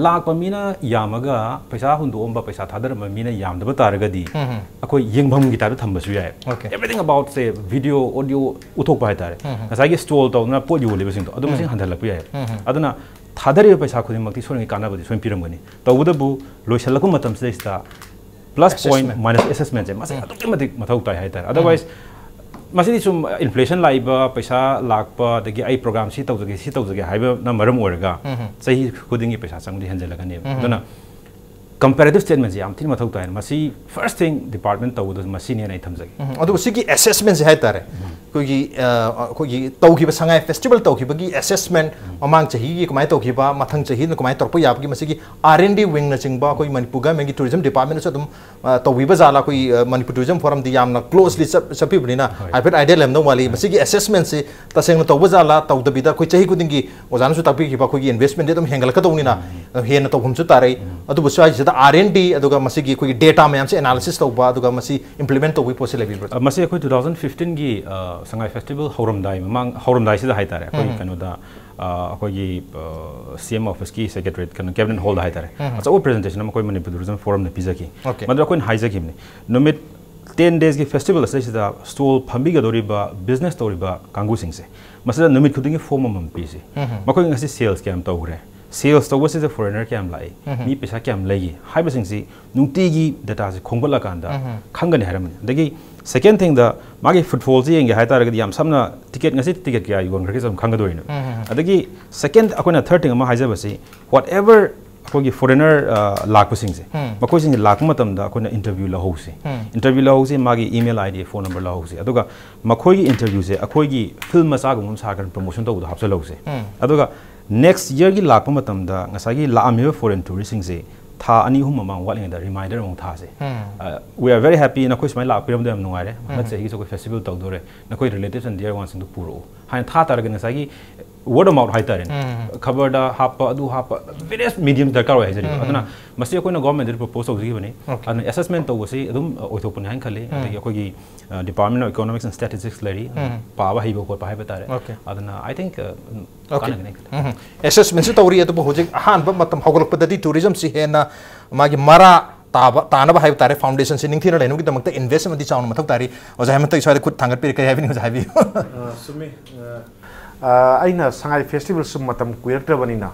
ꯂꯥꯛꯄ ꯃꯤꯅ ꯌꯥꯝꯃꯒ ꯄꯩꯁꯥ ꯍꯨꯟꯗꯣꯛꯑꯝꯕ, ꯄꯩꯁꯥ ꯊꯥꯗꯔꯝꯕ ꯃꯤꯅ ꯌꯥꯝꯗꯕ ꯇꯥꯔꯒꯗꯤ ꯑꯩꯈꯣꯏ ꯌꯦꯡꯐꯝꯒꯤ ꯇꯥꯏꯞꯇ ꯊꯝꯕꯁꯨ ꯌꯥꯏ꯫ Okay. Everything about say video, audio ꯎꯠꯊꯣꯛꯄ ꯍꯥꯏꯇꯥꯔꯦ꯫ ꯉꯁꯥꯏꯒꯤ ꯁ꯭ꯇꯣꯜ ꯇꯧꯗꯅ ꯄꯣꯠ ꯌꯣꯜꯂꯤꯕꯁꯤꯡꯗꯣ ꯑꯗꯨ ꯃꯁꯤꯡ ꯍꯟꯊꯍꯜꯂꯛꯄ ꯌꯥꯏ꯫ ꯑꯗꯨꯅ ꯊꯥꯗꯔꯤꯕ ꯄꯩꯁꯥ ꯈꯨꯗꯤꯡꯃꯛꯇꯤ ꯁꯣꯏꯗꯅ ꯀꯥꯟꯅꯕꯗꯤ ꯁꯣꯏꯅ ꯄꯤꯔꯝꯒꯅꯤ꯫ ꯇꯧꯕꯇꯕꯨ ꯂꯣꯏꯁꯤꯜꯂꯛꯄ ꯃꯇꯝꯁꯤꯗꯩꯁꯤꯗ ꯄ꯭ꯂꯁ ꯄꯣꯏꯟ, Assessment. ꯃꯥꯏꯅꯁ ꯑꯦꯁꯦꯁꯃꯦꯟꯁꯦ ꯃꯁꯤ ꯑꯗꯨꯛꯀꯤ ꯃꯇꯤꯛ ꯃꯊꯧ ꯇꯥꯏ ꯍꯥꯏꯇꯥꯔꯦ꯫ ꯑꯗꯔꯋꯥꯏꯁ ꯃꯁꯤꯗꯤ ꯁꯨꯝ ꯏꯟꯐ꯭ꯂꯦꯁꯟ ꯂꯥꯛꯏꯕ, ꯄꯩꯁꯥ ꯂꯥꯛꯄ, ꯑꯗꯒꯤ ꯑꯩ ꯄ꯭ꯔꯣꯒ꯭ꯔꯥꯝ ꯁꯤ ꯇꯧꯖꯒꯦ, ꯁꯤ ꯇꯧꯖꯒꯦ ꯍꯥꯏꯕꯅ ꯃꯔꯝ ꯑꯣꯏꯔꯒ ꯆꯍꯤ ꯈꯨꯗꯤꯡꯒꯤ ꯄꯩꯁꯥ ꯆꯪꯕꯗꯤ ꯍꯦꯟꯖꯜꯂꯛꯀꯅꯦꯕ꯫ ꯑꯗꯨꯅ Comparative statement ꯁꯦ ꯌꯥꯝ ꯊꯤꯅ ꯃꯊꯧ ꯇꯥꯏ꯫ ꯃꯁꯤ first thing department ꯇꯧꯒꯗꯕ ꯃꯁꯤꯅꯦꯅ ꯑꯩ ꯊꯝꯖꯒꯦ꯫ ꯎꯝ, ꯑꯗꯨꯒ ꯁꯤꯒꯤ assessment ꯁꯦ ꯍꯥꯏꯇꯥꯔꯦ, ꯑꯩꯈꯣꯏꯒꯤ ꯑ, ꯑꯩꯈꯣꯏꯒꯤ ꯇꯧꯈꯤꯕ ꯁꯉꯥꯏ festival ꯇꯧꯈꯤꯕꯒꯤ assessment, ꯃꯃꯥꯡ ꯆꯍꯤꯒꯤ ꯀꯃꯥꯏꯅ ꯇꯧꯈꯤꯕ, ꯃꯊꯪ ꯆꯍꯤꯅ ꯀꯃꯥꯏꯅ ꯇꯧꯔꯛꯄ ꯌꯥꯕꯒꯤ, ꯃꯁꯤꯒꯤ R and D wing ꯅꯆꯤꯡꯕ ꯑꯩꯈꯣꯏ ꯃꯅꯤꯄꯨꯔ government ꯀꯤ tourism department ꯅꯁꯨ ꯑꯗꯨꯝ ꯑ, ꯇꯧꯕꯤꯕ ꯖꯥꯠꯂ? ꯑꯩꯈꯣꯏ ꯑ, ꯃꯅꯤꯄꯨꯔ tourism forum ꯗꯤ ꯌꯥꯝꯅ closely ꯆꯠ- ꯆꯠꯄꯤꯕꯅꯤꯅ ꯍꯣꯏ꯫ ꯍꯥꯏꯐꯦꯠ idea ꯂꯩꯔꯝꯗꯧ ꯃꯥꯜꯂꯤ꯫ ꯃꯁꯤꯒꯤ assessment ꯁꯦ ꯇꯁꯦꯡꯅ ꯇꯧꯕ ꯖꯥꯠꯂ? ꯇꯧꯗꯕꯤꯗ ꯑꯩꯈꯣꯏ ꯆꯍꯤ ꯈꯨꯗꯤꯡꯒꯤ ꯑꯣꯖꯥꯅꯁꯨ ꯇꯥꯛꯄꯤꯈꯤꯕ ꯑꯩꯈꯣꯏꯒꯤ investment ꯗꯤ ꯑꯗꯨꯝ ꯍꯦꯟꯒꯠꯂꯛꯀꯗꯧꯅꯤꯅ, ꯑ, ꯍꯦꯟꯅ ꯇꯧꯐꯝꯁꯨ ꯇꯥꯔꯛꯏ꯫ ꯑꯗꯨꯕꯨ ꯁ꯭ꯋꯥꯏꯁꯤꯗ R and D ꯑꯗꯨꯒ ꯃꯁꯤꯒꯤ ꯑꯩꯈꯣꯏꯒꯤ data ꯃꯌꯥꯝꯁꯦ analysis ꯇꯧꯕ ꯑꯗꯨꯒ ꯃꯁꯤ implement ꯇꯧꯕꯒꯤ ꯄꯣꯠꯁꯤ ꯂꯩꯕꯤꯕ꯭ꯔꯥ? ꯑ, ꯃꯁꯤ ꯑꯩꯈꯣꯏ two thousand fifteen ꯒꯤ, ꯑ, ꯁꯉꯥꯏ festival ꯍꯧꯔꯝꯗꯥꯏ ꯃꯃꯥꯡ, ꯍꯧꯔꯝꯗꯥꯏꯁꯤꯗ ꯍꯥꯏꯇꯥꯔꯦ, ꯑꯩꯈꯣꯏ ꯀꯩꯅꯣꯗ, ꯑ, ꯑꯩꯈꯣꯏꯒꯤ, ꯑ, C M office ꯀꯤ secretariat, ꯀꯩꯅꯣ, cabinet hall ꯗ ꯍꯥꯏꯇꯥꯔꯦ, ꯑꯆꯧꯕ presentation ꯑꯃ ꯑꯩꯈꯣꯏ ꯃꯅꯤꯄꯨꯔ tourism forum ꯅ ꯄꯤꯖꯈꯤ꯫ Okay. ꯃꯗꯨꯗ ꯑꯩꯈꯣꯏꯅ ꯍꯥꯏꯖꯈꯤꯕꯅꯤ, ꯅꯨꯃꯤꯠ ten days ꯒꯤ festival ꯑꯁꯤꯗꯩꯁꯤꯗ stall ꯐꯝꯕꯤꯒꯗꯧꯔꯤꯕ, business ꯇꯧꯔꯤꯕ ꯀꯥꯡꯕꯨꯁꯤꯡꯁꯦ, ꯃꯁꯤꯗ ꯅꯨꯃꯤꯠ ꯈꯨꯗꯤꯡꯒꯤ form ꯑꯃꯃꯝ ꯄꯤꯁꯤ꯫ ꯃꯈꯣꯏ ꯉꯁꯤ sales ꯀꯌꯥꯝ ꯇꯧꯈ꯭ꯔꯦ, sales ꯇꯧꯕꯁꯤꯗ foreigner ꯀꯌꯥꯝ ꯂꯥꯛꯏ, ꯃꯤ ꯄꯩꯁꯥ ꯀꯌꯥꯝ ꯂꯩꯒꯦ ꯍꯥꯏꯕꯁꯤꯡꯁꯤ ꯅꯨꯡꯇꯤꯒꯤ data ꯁꯦ ꯈꯣꯝꯒꯠꯂꯀꯥꯟꯗ ꯈꯪꯒꯅꯤ ꯍꯥꯏꯔꯝꯕꯅꯤ꯫ ꯑꯗꯒꯤ second thing ꯗ ꯃꯥꯒꯤ footfall ꯁꯦ ꯌꯦꯡꯒꯦ ꯍꯥꯏꯇꯥꯔꯒꯗꯤ, ꯌꯥꯝ ꯁꯝꯅ ticket, ꯉꯁꯤ ticket ꯀꯌꯥ ꯌꯣꯟꯈ꯭ꯔꯒꯦꯁꯨ ꯑꯗꯨꯝ ꯈꯪꯒꯗꯣꯏꯅꯦ꯫ ꯑꯗꯒꯤ second, ꯑꯩꯈꯣꯏꯅ third thing ꯑꯃ ꯍꯥꯏꯖꯕꯁꯤ, whatever ꯑꯩꯈꯣꯏꯒꯤ foreigner, ꯑ, ꯂꯥꯛꯄꯁꯤꯡꯁꯦ, ꯃꯈꯣꯏꯁꯤꯡꯁꯦ ꯂꯥꯛꯄ ꯃꯇꯝꯗ ꯑꯩꯈꯣꯏꯅ interview ꯂꯧꯍꯧꯁꯤ꯫ Interview ꯂꯧꯍꯧꯁꯤ, ꯃꯥꯒꯤ email I D, phone number ꯂꯧꯍꯧꯁꯤ꯫ ꯑꯗꯨꯒ ꯃꯈꯣꯏꯒꯤ interview ꯁꯦ ꯑꯩꯈꯣꯏꯒꯤ film ꯃꯆꯥꯒꯨꯝꯕ ꯑꯃ ꯁꯥꯔꯒ promotion ꯇꯧꯕꯗ ꯍꯥꯞꯆꯜꯍꯧꯁꯤ꯫ ꯑꯗꯨꯒ next year ꯒꯤ ꯂꯥꯛꯄ ꯃꯇꯝꯗ ꯉꯁꯥꯏꯒꯤ ꯂꯥꯛꯑꯝꯃꯤꯕ foreign tourist ꯁꯤꯡꯁꯦ ꯊꯥ ꯑꯅꯤ ꯑꯍꯨꯝ ꯃꯃꯥꯡ ꯋꯥꯠꯂꯤꯉꯩꯗ reminder ꯑꯃꯨꯛ ꯊꯥꯁꯦ꯫ ꯑ, "We are very happy, ꯅꯈꯣꯏ ꯁꯨꯃꯥꯏꯅ ꯂꯥꯛꯄꯤꯔꯝꯕꯗꯣ ꯌꯥꯝ ꯅꯨꯡꯉꯥꯏꯔꯦ, ꯍꯟꯗꯛ ꯆꯍꯤꯒꯤꯁꯨ ꯑꯩꯈꯣꯏ festival ꯇꯧꯗꯣꯔꯦ, ꯅꯈꯣꯏ relatives and dear ones ꯁꯤꯡꯗꯨ ꯄꯨꯔꯛꯎ" ꯍꯥꯏꯅ ꯊꯥ ꯇꯥꯔꯒꯗꯤ ꯉꯁꯥꯏꯒꯤ word of mouth ꯍꯥꯏꯇꯥꯔꯦꯅꯦ, ꯈꯕꯔꯗ ꯍꯥꯞꯄ, ꯑꯗꯨ ꯍꯥꯞꯄ, various medium ꯗꯔꯀꯥꯔ ꯑꯣꯏ ꯍꯥꯏꯖꯔꯤꯕ꯫ ꯑꯗꯨꯅ ꯃꯁꯤ ꯑꯩꯈꯣꯏꯅ government ꯗ propose ꯇꯧꯖꯈꯤꯕꯅꯤ꯫ ꯑꯗꯨꯅ assessment ꯇꯧꯕꯁꯤ ꯑꯗꯨꯝ, ꯑ, ꯑꯣꯏꯊꯣꯛꯄꯅꯤ ꯍꯥꯏꯅ ꯈꯜꯂꯤ꯫ ꯑꯗꯒꯤ ꯑꯩꯈꯣꯏꯒꯤ, ꯑ, Department of Economics and Statistics ꯂꯩꯔꯤ, ꯄꯥꯕ ꯍꯩꯕ ꯈꯣꯠꯄ ꯍꯥꯏꯕ ꯇꯥꯔꯦ꯫ Okay. ꯑꯗꯨꯅ I think, ꯑ, ꯑꯗꯨꯝ Okay. ꯀꯥꯟꯅꯒꯅꯤ ꯈꯜꯂꯤ꯫ Assessment ꯁꯨ ꯇꯧꯔꯤ, ꯑꯗꯨꯕꯨ ꯍꯧꯖꯤꯛ ꯑꯍꯥꯟꯕ ꯃꯇꯝ ꯍꯧꯒꯠꯂꯛꯄꯗꯗꯤ tourism ꯁꯤ ꯍꯦꯟꯅ ꯃꯥꯒꯤ ꯃꯔꯥ ꯇꯥꯕ, ꯇꯥꯅꯕ ꯍꯥꯏꯕ ꯇꯥꯔꯦ, foundation ꯁꯤ ꯅꯤꯡꯊꯤꯅ ꯂꯩꯅꯕꯒꯤꯗꯃꯛꯇ investment ꯗꯤ ꯆꯥꯎꯅ ꯃꯊꯧ ꯇꯥꯔꯤ꯫ ꯑꯣꯖꯥ ꯍꯦꯃꯟꯇꯒꯤ ꯁ꯭ꯋꯥꯏꯗ ꯈꯨꯠ ꯊꯥꯡꯒꯠꯄꯤꯔꯦ, ꯀꯔꯤ ꯍꯥꯏꯕꯤꯅꯤꯡꯕ, ꯑꯣꯖꯥ ꯍꯥꯏꯕꯤꯌꯨ꯫ ꯑ, ꯆꯨꯝꯃꯤ꯫ ꯑ, ꯑ, ꯑꯩꯅ ꯁꯉꯥꯏ festival ꯁꯨ ꯃꯇꯝ ꯀꯨꯏꯔꯛꯇ꯭ꯔꯕꯅꯤꯅ,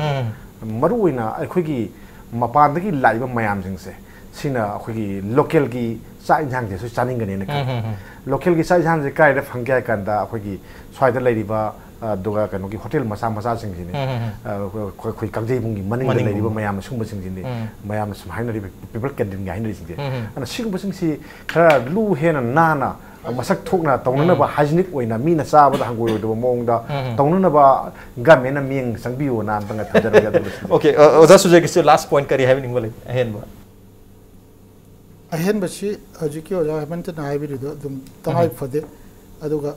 ꯃꯔꯨꯑꯣꯏꯅ ꯑꯩꯈꯣꯏꯒꯤ ꯃꯄꯥꯟꯗꯒꯤ ꯂꯥꯛꯏꯕ ꯃꯌꯥꯝꯁꯤꯡꯁꯦ, ꯁꯤꯅ ꯑꯩꯈꯣꯏꯒꯤ local ꯒꯤ ꯆꯥꯛ ꯏꯟꯁꯥꯡꯁꯦꯁꯨ ꯆꯥꯅꯤꯡꯒꯅꯦꯅ ꯈꯜꯂꯤ꯫ Local ꯒꯤ ꯆꯥꯛ ꯏꯟꯁꯥꯡꯁꯦ ꯀꯥꯏꯗ ꯐꯪꯒꯦ ꯍꯥꯏ ꯀꯥꯟꯗ, ꯑꯩꯈꯣꯏꯒꯤ ꯁ꯭ꯋꯥꯏꯗ ꯂꯩꯔꯤꯕ, ꯑꯗꯨꯒ ꯀꯩꯅꯣꯒꯤ ꯍꯣꯇꯦꯜ ꯃꯆꯥ ꯃꯆꯥꯁꯤꯡꯁꯤꯅꯤ꯫ ꯑꯩꯈꯣꯏ ꯀꯥꯡꯖꯩꯕꯨꯡꯒꯤ ꯃꯅꯤꯡꯗ ꯂꯩꯔꯤꯕ ꯃꯌꯥꯝꯅ ꯁꯨꯝꯕꯁꯤꯡꯁꯤꯅꯤ꯫ ꯃꯌꯥꯝꯅ ꯁꯨꯝ ꯍꯥꯏꯅꯔꯤꯕ ꯄꯤꯄꯜ ꯀꯦꯟꯇꯤꯟꯒ ꯍꯥꯏꯅꯔꯤꯁꯤꯡꯁꯦ꯫ ꯑꯗꯨꯅ ꯁꯤꯒꯨꯝꯕꯁꯤꯡꯁꯤ ꯈꯔ ꯂꯨ ꯍꯦꯟꯅ ꯅꯥꯟꯅ ꯃꯁꯛ ꯊꯣꯛꯅ ꯇꯧꯅꯅꯕ, ꯍꯥꯏꯖꯤꯅꯤꯛ ꯑꯣꯏꯅ ꯃꯤꯅ ꯆꯥꯕꯗ ꯍꯪꯒꯣꯏꯔꯣꯏꯗꯕ ꯃꯑꯣꯡꯗ ꯇꯧꯅꯅꯕ ꯒꯃꯦꯟꯅ ꯃꯤꯠꯌꯦꯡ ꯆꯪꯕꯤꯌꯣꯅ ꯑꯝꯇꯪꯒ ꯊꯝꯖꯔꯒꯦ꯫ ꯑꯗꯨꯒ ꯑꯣꯀꯦ, ꯑ, ꯑꯣꯖꯥ ꯁꯨꯖꯦꯒꯤꯁꯦ ꯂꯥꯁ ꯄꯣꯏꯟꯠ ꯀꯔꯤ ꯍꯥꯏꯕꯤꯅꯤꯡꯕ ꯂꯩ ꯑꯍꯦꯟꯕ? ꯑꯍꯦꯟꯕꯁꯤ ꯍꯧꯖꯤꯛꯀꯤ ꯑꯣꯖꯥ ꯍꯦꯃꯟꯇꯅ ꯍꯥꯏꯕꯤꯔꯤꯗꯣ ꯑꯗꯨꯝ ꯇꯉꯥꯏ ꯐꯗꯦ꯫ ꯑꯗꯨꯒ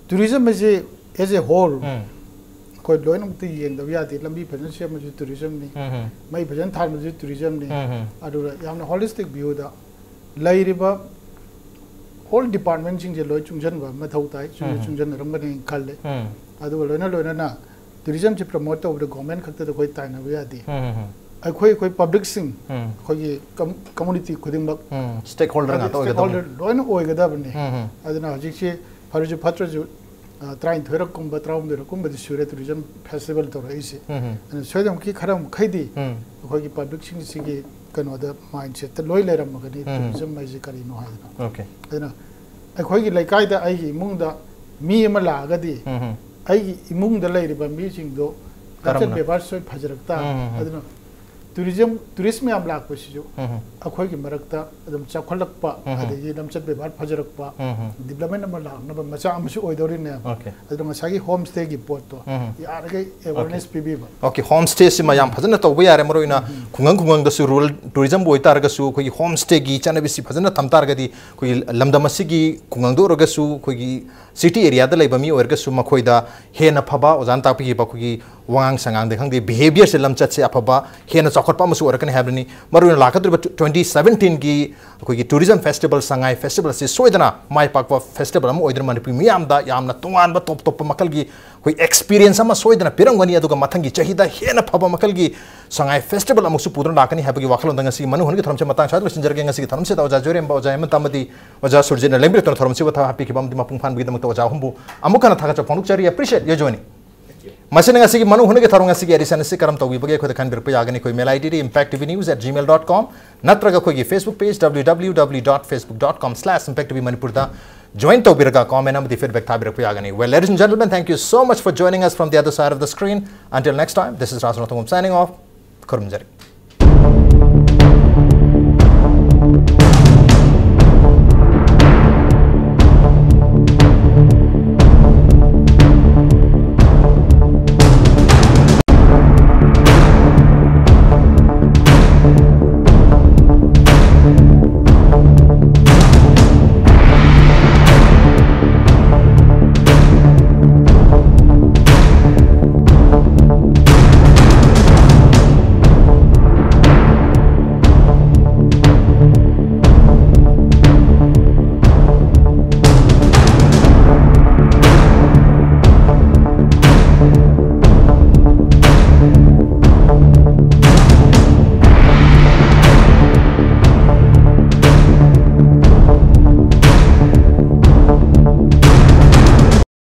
ꯇꯨꯔꯤꯖꯝ ꯑꯁꯤ as a whole ꯑꯩꯈꯣꯏ ꯂꯣꯏꯅꯃꯛꯇ ꯌꯦꯡꯗꯕ ꯌꯥꯗꯦ꯫ ꯂꯝꯕꯤ ꯐꯖꯅ ꯁꯦꯝꯕꯁꯨ ꯇꯨꯔꯤꯖꯝꯅꯤ, ꯃꯩ ꯐꯖꯅ ꯊꯥꯟꯕꯁꯨ ꯇꯨꯔꯤꯖꯝꯅꯤ꯫ ꯑꯗꯨꯒ ꯌꯥꯝꯅ ꯍꯣꯂꯤꯁꯇꯤꯛ ꯚ꯭ꯌꯨꯗ ꯂꯩꯔꯤꯕ ꯑꯣꯜ ꯗꯤꯄꯥꯔꯠꯃꯦꯟꯁꯤꯡꯁꯦ ꯂꯣꯏ ꯆꯨꯡꯁꯤꯟꯕ ꯃꯊꯧ ꯇꯥꯏ꯫ ꯆꯨꯡꯁꯨ ꯆꯨꯡꯁꯤꯟꯅꯔꯝꯒꯅꯤ ꯈꯜꯂꯦ꯫ ꯑꯗꯨꯒ ꯂꯣꯏꯅ ꯂꯣꯏꯅꯅ ꯇꯨꯔꯤꯖꯝꯁꯤ ꯄ꯭ꯔꯃꯣꯠ ꯇꯧꯕꯗ ꯒꯣꯔꯃꯦꯟ ꯈꯛꯇꯗ ꯑꯩꯈꯣꯏ ꯇꯥꯏꯅꯕ ꯌꯥꯗꯦ꯫ ꯑꯩꯈꯣꯏ ꯑꯩꯈꯣꯏ ꯄꯕ꯭ꯂꯤꯛꯁꯤꯡ, ꯑꯩꯈꯣꯏꯒꯤ ꯀꯝ-, ꯀꯝꯃꯨꯅꯤꯇꯤ ꯈꯨꯗꯤꯡꯃꯛ ꯁ꯭ꯇꯦꯛ ꯍꯣꯜꯗꯔ ꯉꯥꯛꯇ ꯑꯣꯏꯒꯗꯕꯅꯤ꯫ ꯁ꯭ꯇꯦꯛ ꯍꯣꯜꯗꯔ ꯂꯣꯏꯅ ꯑꯣꯏꯒꯗꯕꯅꯤ꯫ ꯑꯗꯨꯅ ꯍꯧꯖꯤꯛꯁꯤ ꯐꯔꯁꯨ ꯐꯠꯇ꯭ꯔꯁꯨ, ꯑ, ꯇꯔꯥꯅꯤꯊꯣꯏꯔꯛꯀꯨꯝꯕ, ꯇꯔꯥꯍꯨꯝꯗꯣꯏꯔꯛꯀꯨꯝꯕꯗꯤ ꯁꯨꯔꯦ ꯇꯨꯔꯤꯖꯝ ꯐꯦꯁꯇꯤꯚꯦꯜ ꯇꯧꯔꯛꯏꯁꯦ꯫ ꯑꯗꯨꯅ ꯁꯣꯏꯗꯅꯃꯛꯀꯤ ꯈꯔ ꯃꯈꯩꯗꯤ ꯑꯩꯈꯣꯏꯒꯤ ꯄꯕ꯭ꯂꯤꯛꯁꯤꯡꯁꯤꯒꯤ ꯀꯩꯅꯣꯗ, ꯃꯥꯏꯟꯁꯦꯠꯇ ꯂꯣꯏ ꯂꯩꯔꯝꯃꯒꯅꯤ, ꯇꯨꯔꯤꯖꯝ ꯍꯥꯏꯁꯦ ꯀꯔꯤꯅꯣ ꯍꯥꯏꯗꯅ꯫ ꯑꯣꯀꯦ꯫ ꯑꯗꯨꯅ ꯑꯩꯈꯣꯏꯒꯤ ꯂꯩꯀꯥꯏꯗ ꯑꯩꯒꯤ ꯏꯃꯨꯡꯗ ꯃꯤ ꯑꯃ ꯂꯥꯛꯑꯒꯗꯤ ꯑꯩꯒꯤ ꯏꯃꯨꯡꯗ ꯂꯩꯔꯤꯕ ꯃꯤꯁꯤꯡꯗꯣ ꯂꯝꯆꯠ ꯀꯔꯝꯅ? ꯕꯦꯕꯥꯔ ꯁꯣꯏ ꯐꯖꯔꯛ ꯇꯥꯔꯦ꯫ ꯑꯗꯨꯅ ꯇꯨꯔꯤꯖꯝ, ꯇꯨꯔꯤꯁ ꯃꯌꯥꯝ ꯂꯥꯛꯄꯁꯤꯁꯨ ꯑꯩꯈꯣꯏꯒꯤ ꯃꯔꯛꯇ ꯑꯗꯨꯝ ꯆꯥꯎꯈꯠꯂꯛꯄ, ꯑꯗꯒꯤ ꯂꯝꯆꯠ ꯕꯦꯕꯥꯔ ꯐꯖꯔꯛꯄ, ꯗꯤꯕ꯭ꯂꯞꯃꯦꯟ ꯑꯃ ꯂꯥꯛꯅꯕ ꯃꯆꯥꯛ ꯑꯃꯁꯨ ꯑꯣꯏꯗꯧꯔꯤꯅꯦ꯫ ꯑꯣꯀꯦ꯫ ꯑꯗꯨꯅ ꯉꯁꯥꯏꯒꯤ ꯍꯣꯝ ꯁ꯭ꯇꯦꯒꯤ ꯄꯣꯠꯇꯣ ꯌꯥꯔꯤꯈꯩ ꯑꯦꯋꯦꯔꯅꯦꯁ ꯄꯤꯕꯤꯕ꯫ ꯑꯣꯀꯦ, ꯍꯣꯝ ꯁ꯭ꯇꯦꯁꯤꯃ ꯌꯥꯝ ꯐꯖꯅ ꯇꯧꯕ ꯌꯥꯔꯦ꯫ ꯃꯔꯨꯑꯣꯏꯅ ꯈꯨꯡꯒꯪ ꯈꯨꯡꯒꯪꯗꯁꯨ ꯔꯨꯔꯦꯜ ꯇꯨꯔꯤꯖꯝꯕꯨ ꯑꯣꯏꯇꯥꯔꯒꯁꯨ ꯑꯩꯈꯣꯏꯒꯤ ꯍꯣꯝ ꯁ꯭ꯇꯦꯒꯤ ꯆꯠꯅꯕꯤꯁꯤ ꯐꯖꯅ ꯊꯝ ꯇꯥꯔꯒꯗꯤ ꯑꯩꯈꯣꯏꯒꯤ ꯂꯝꯗꯝ ꯑꯁꯤꯒꯤ ꯈꯨꯡꯒꯪꯗ ꯑꯣꯏꯔꯒꯁꯨ, ꯑꯩꯈꯣꯏꯒꯤ ꯁꯤꯇꯤ ꯑꯦꯔꯤꯌꯥꯗ ꯂꯩꯕ ꯃꯤ ꯑꯣꯏꯔꯒꯁꯨ, ꯃꯈꯣꯏꯗ ꯍꯦꯟꯅ ꯐꯕ, ꯑꯣꯖꯥꯅ ꯇꯥꯛꯄꯤꯈꯤꯕ ꯑꯩꯈꯣꯏꯒꯤ ꯋꯥꯉꯥꯡ ꯁꯉꯥꯡꯗ ꯈꯪꯗꯦ, ꯕꯤꯍꯦꯕꯤꯌꯔꯁꯦ, ꯂꯝꯆꯠꯁꯦ ꯑꯐꯕ ꯍꯦꯟꯅ ꯆꯥꯎꯈꯠꯄ ꯑꯃꯁꯨ ꯑꯣꯏꯔꯛꯀꯅꯤ ꯍꯥꯏꯕꯅꯤ꯫ ꯃꯔꯨꯑꯣꯏꯅ ꯂꯥꯛꯀꯗꯧꯔꯤꯕ ꯇ꯭ꯋꯦꯟꯇꯤ ꯁꯕꯦꯟꯇꯤꯟꯒꯤ ꯑꯩꯈꯣꯏꯒꯤ ꯇꯨꯔꯤꯖꯝ ꯐꯦꯁꯇꯤꯚꯦꯜ, ꯁꯉꯥꯏ ꯐꯦꯁꯇꯤꯚꯦꯜ ꯑꯁꯤ ꯁꯣꯏꯗꯅ ꯃꯥꯏ ꯄꯥꯛꯄ ꯐꯦꯁꯇꯤꯚꯦꯜ ꯑꯃ ꯑꯣꯏꯗꯨꯅ ꯃꯅꯤꯄꯨꯔꯤ ꯃꯤꯌꯥꯝꯗ ꯌꯥꯝꯅ ꯇꯣꯉꯥꯟꯕ ꯇꯣꯞ ꯇꯣꯞꯄ ꯃꯈꯜꯒꯤ ꯑꯩꯈꯣꯏ ꯑꯦꯛꯁꯄꯤꯔꯤꯌꯦꯟꯁ ꯑꯃ ꯁꯣꯏꯗꯅ ꯄꯤꯔꯝꯒꯅꯤ꯫ ꯑꯗꯨꯒ ꯃꯊꯪꯒꯤ ꯆꯍꯤꯗ ꯍꯦꯟꯅ ꯐꯕ ꯃꯈꯜꯒꯤ ꯁꯉꯥꯏ ꯐꯦꯁꯇꯤꯚꯦꯜ ꯑꯃꯨꯛꯁꯨ ꯄꯨꯗꯨꯅ ꯂꯥꯛꯀꯅꯤ ꯍꯥꯏꯕꯒꯤ ꯋꯥꯈꯜꯂꯣꯟꯗ ꯉꯁꯤꯒꯤ ꯃꯅꯨꯡ ꯍꯨꯠꯅꯒꯤ ꯊꯧꯔꯝꯁꯦ ꯃꯇꯥꯡ ꯁ꯭ꯋꯥꯏꯗ ꯂꯣꯏꯁꯤꯟꯖꯔꯒꯦ꯫ ꯉꯁꯤꯒꯤ ꯊꯧꯔꯝꯁꯤꯗ ꯑꯣꯖꯥ ꯖꯣꯏꯔꯦꯝꯕ, ꯑꯣꯖꯥ ꯍꯦꯃꯟꯇ ꯑꯃꯗꯤ ꯑꯣꯖꯥ ꯁꯨꯔꯖꯤꯠꯅ ꯂꯦꯡꯕꯤꯔꯛꯇꯨꯅ ꯊꯧꯔꯝꯁꯤꯕꯨ ꯊꯥ ꯍꯥꯞꯄꯤꯈꯤꯕ ꯑꯃꯗꯤ ꯃꯄꯨꯡ ꯐꯥꯍꯟꯕꯒꯤꯗꯃꯛꯇ ꯑꯣꯖꯥ ꯑꯍꯨꯝꯕꯨ ꯑꯃꯨꯛ ꯍꯟꯅ ꯊꯥꯒꯠꯆꯕ ꯐꯣꯡꯗꯣꯛꯆꯔꯤ꯫ Appreciate your joining꯫ ꯃꯁꯤꯅ ꯉꯁꯤꯒꯤ ꯃꯅꯨꯡ ꯍꯨꯠꯅꯒꯤ ꯊꯧꯔꯝ ꯉꯁꯤꯒꯤ ꯑꯦꯗꯤꯁꯟ ꯑꯁꯤ ꯀꯔꯝ ꯇꯧꯕꯤꯕꯒꯦ ꯑꯩꯈꯣꯏꯗ ꯈꯟꯕꯤꯔꯛꯄ ꯌꯥꯒꯅꯤ꯫ ꯑꯩꯈꯣꯏ ꯃꯦꯜ ꯑꯥꯏ ꯗꯤꯗꯤ impact T V news at gmail dot com ꯅꯠꯇ꯭ꯔꯒ ꯑꯩꯈꯣꯏꯒꯤ Facebook page W W W dot facebook dot com slash impact T V ꯃꯅꯤꯄꯨꯔꯗ join ꯇꯧꯕꯤꯔꯒ comment ꯑꯃꯗꯤ feedback ꯊꯥꯕꯤꯔꯛꯄ ꯌꯥꯒꯅꯤ. Well, ladies and gentlemen, thank you so much for joining us from the other side of the screen. Until next time, this is Rajan Rathangam signing off. ꯈꯨꯔꯨꯝꯖꯔꯤ.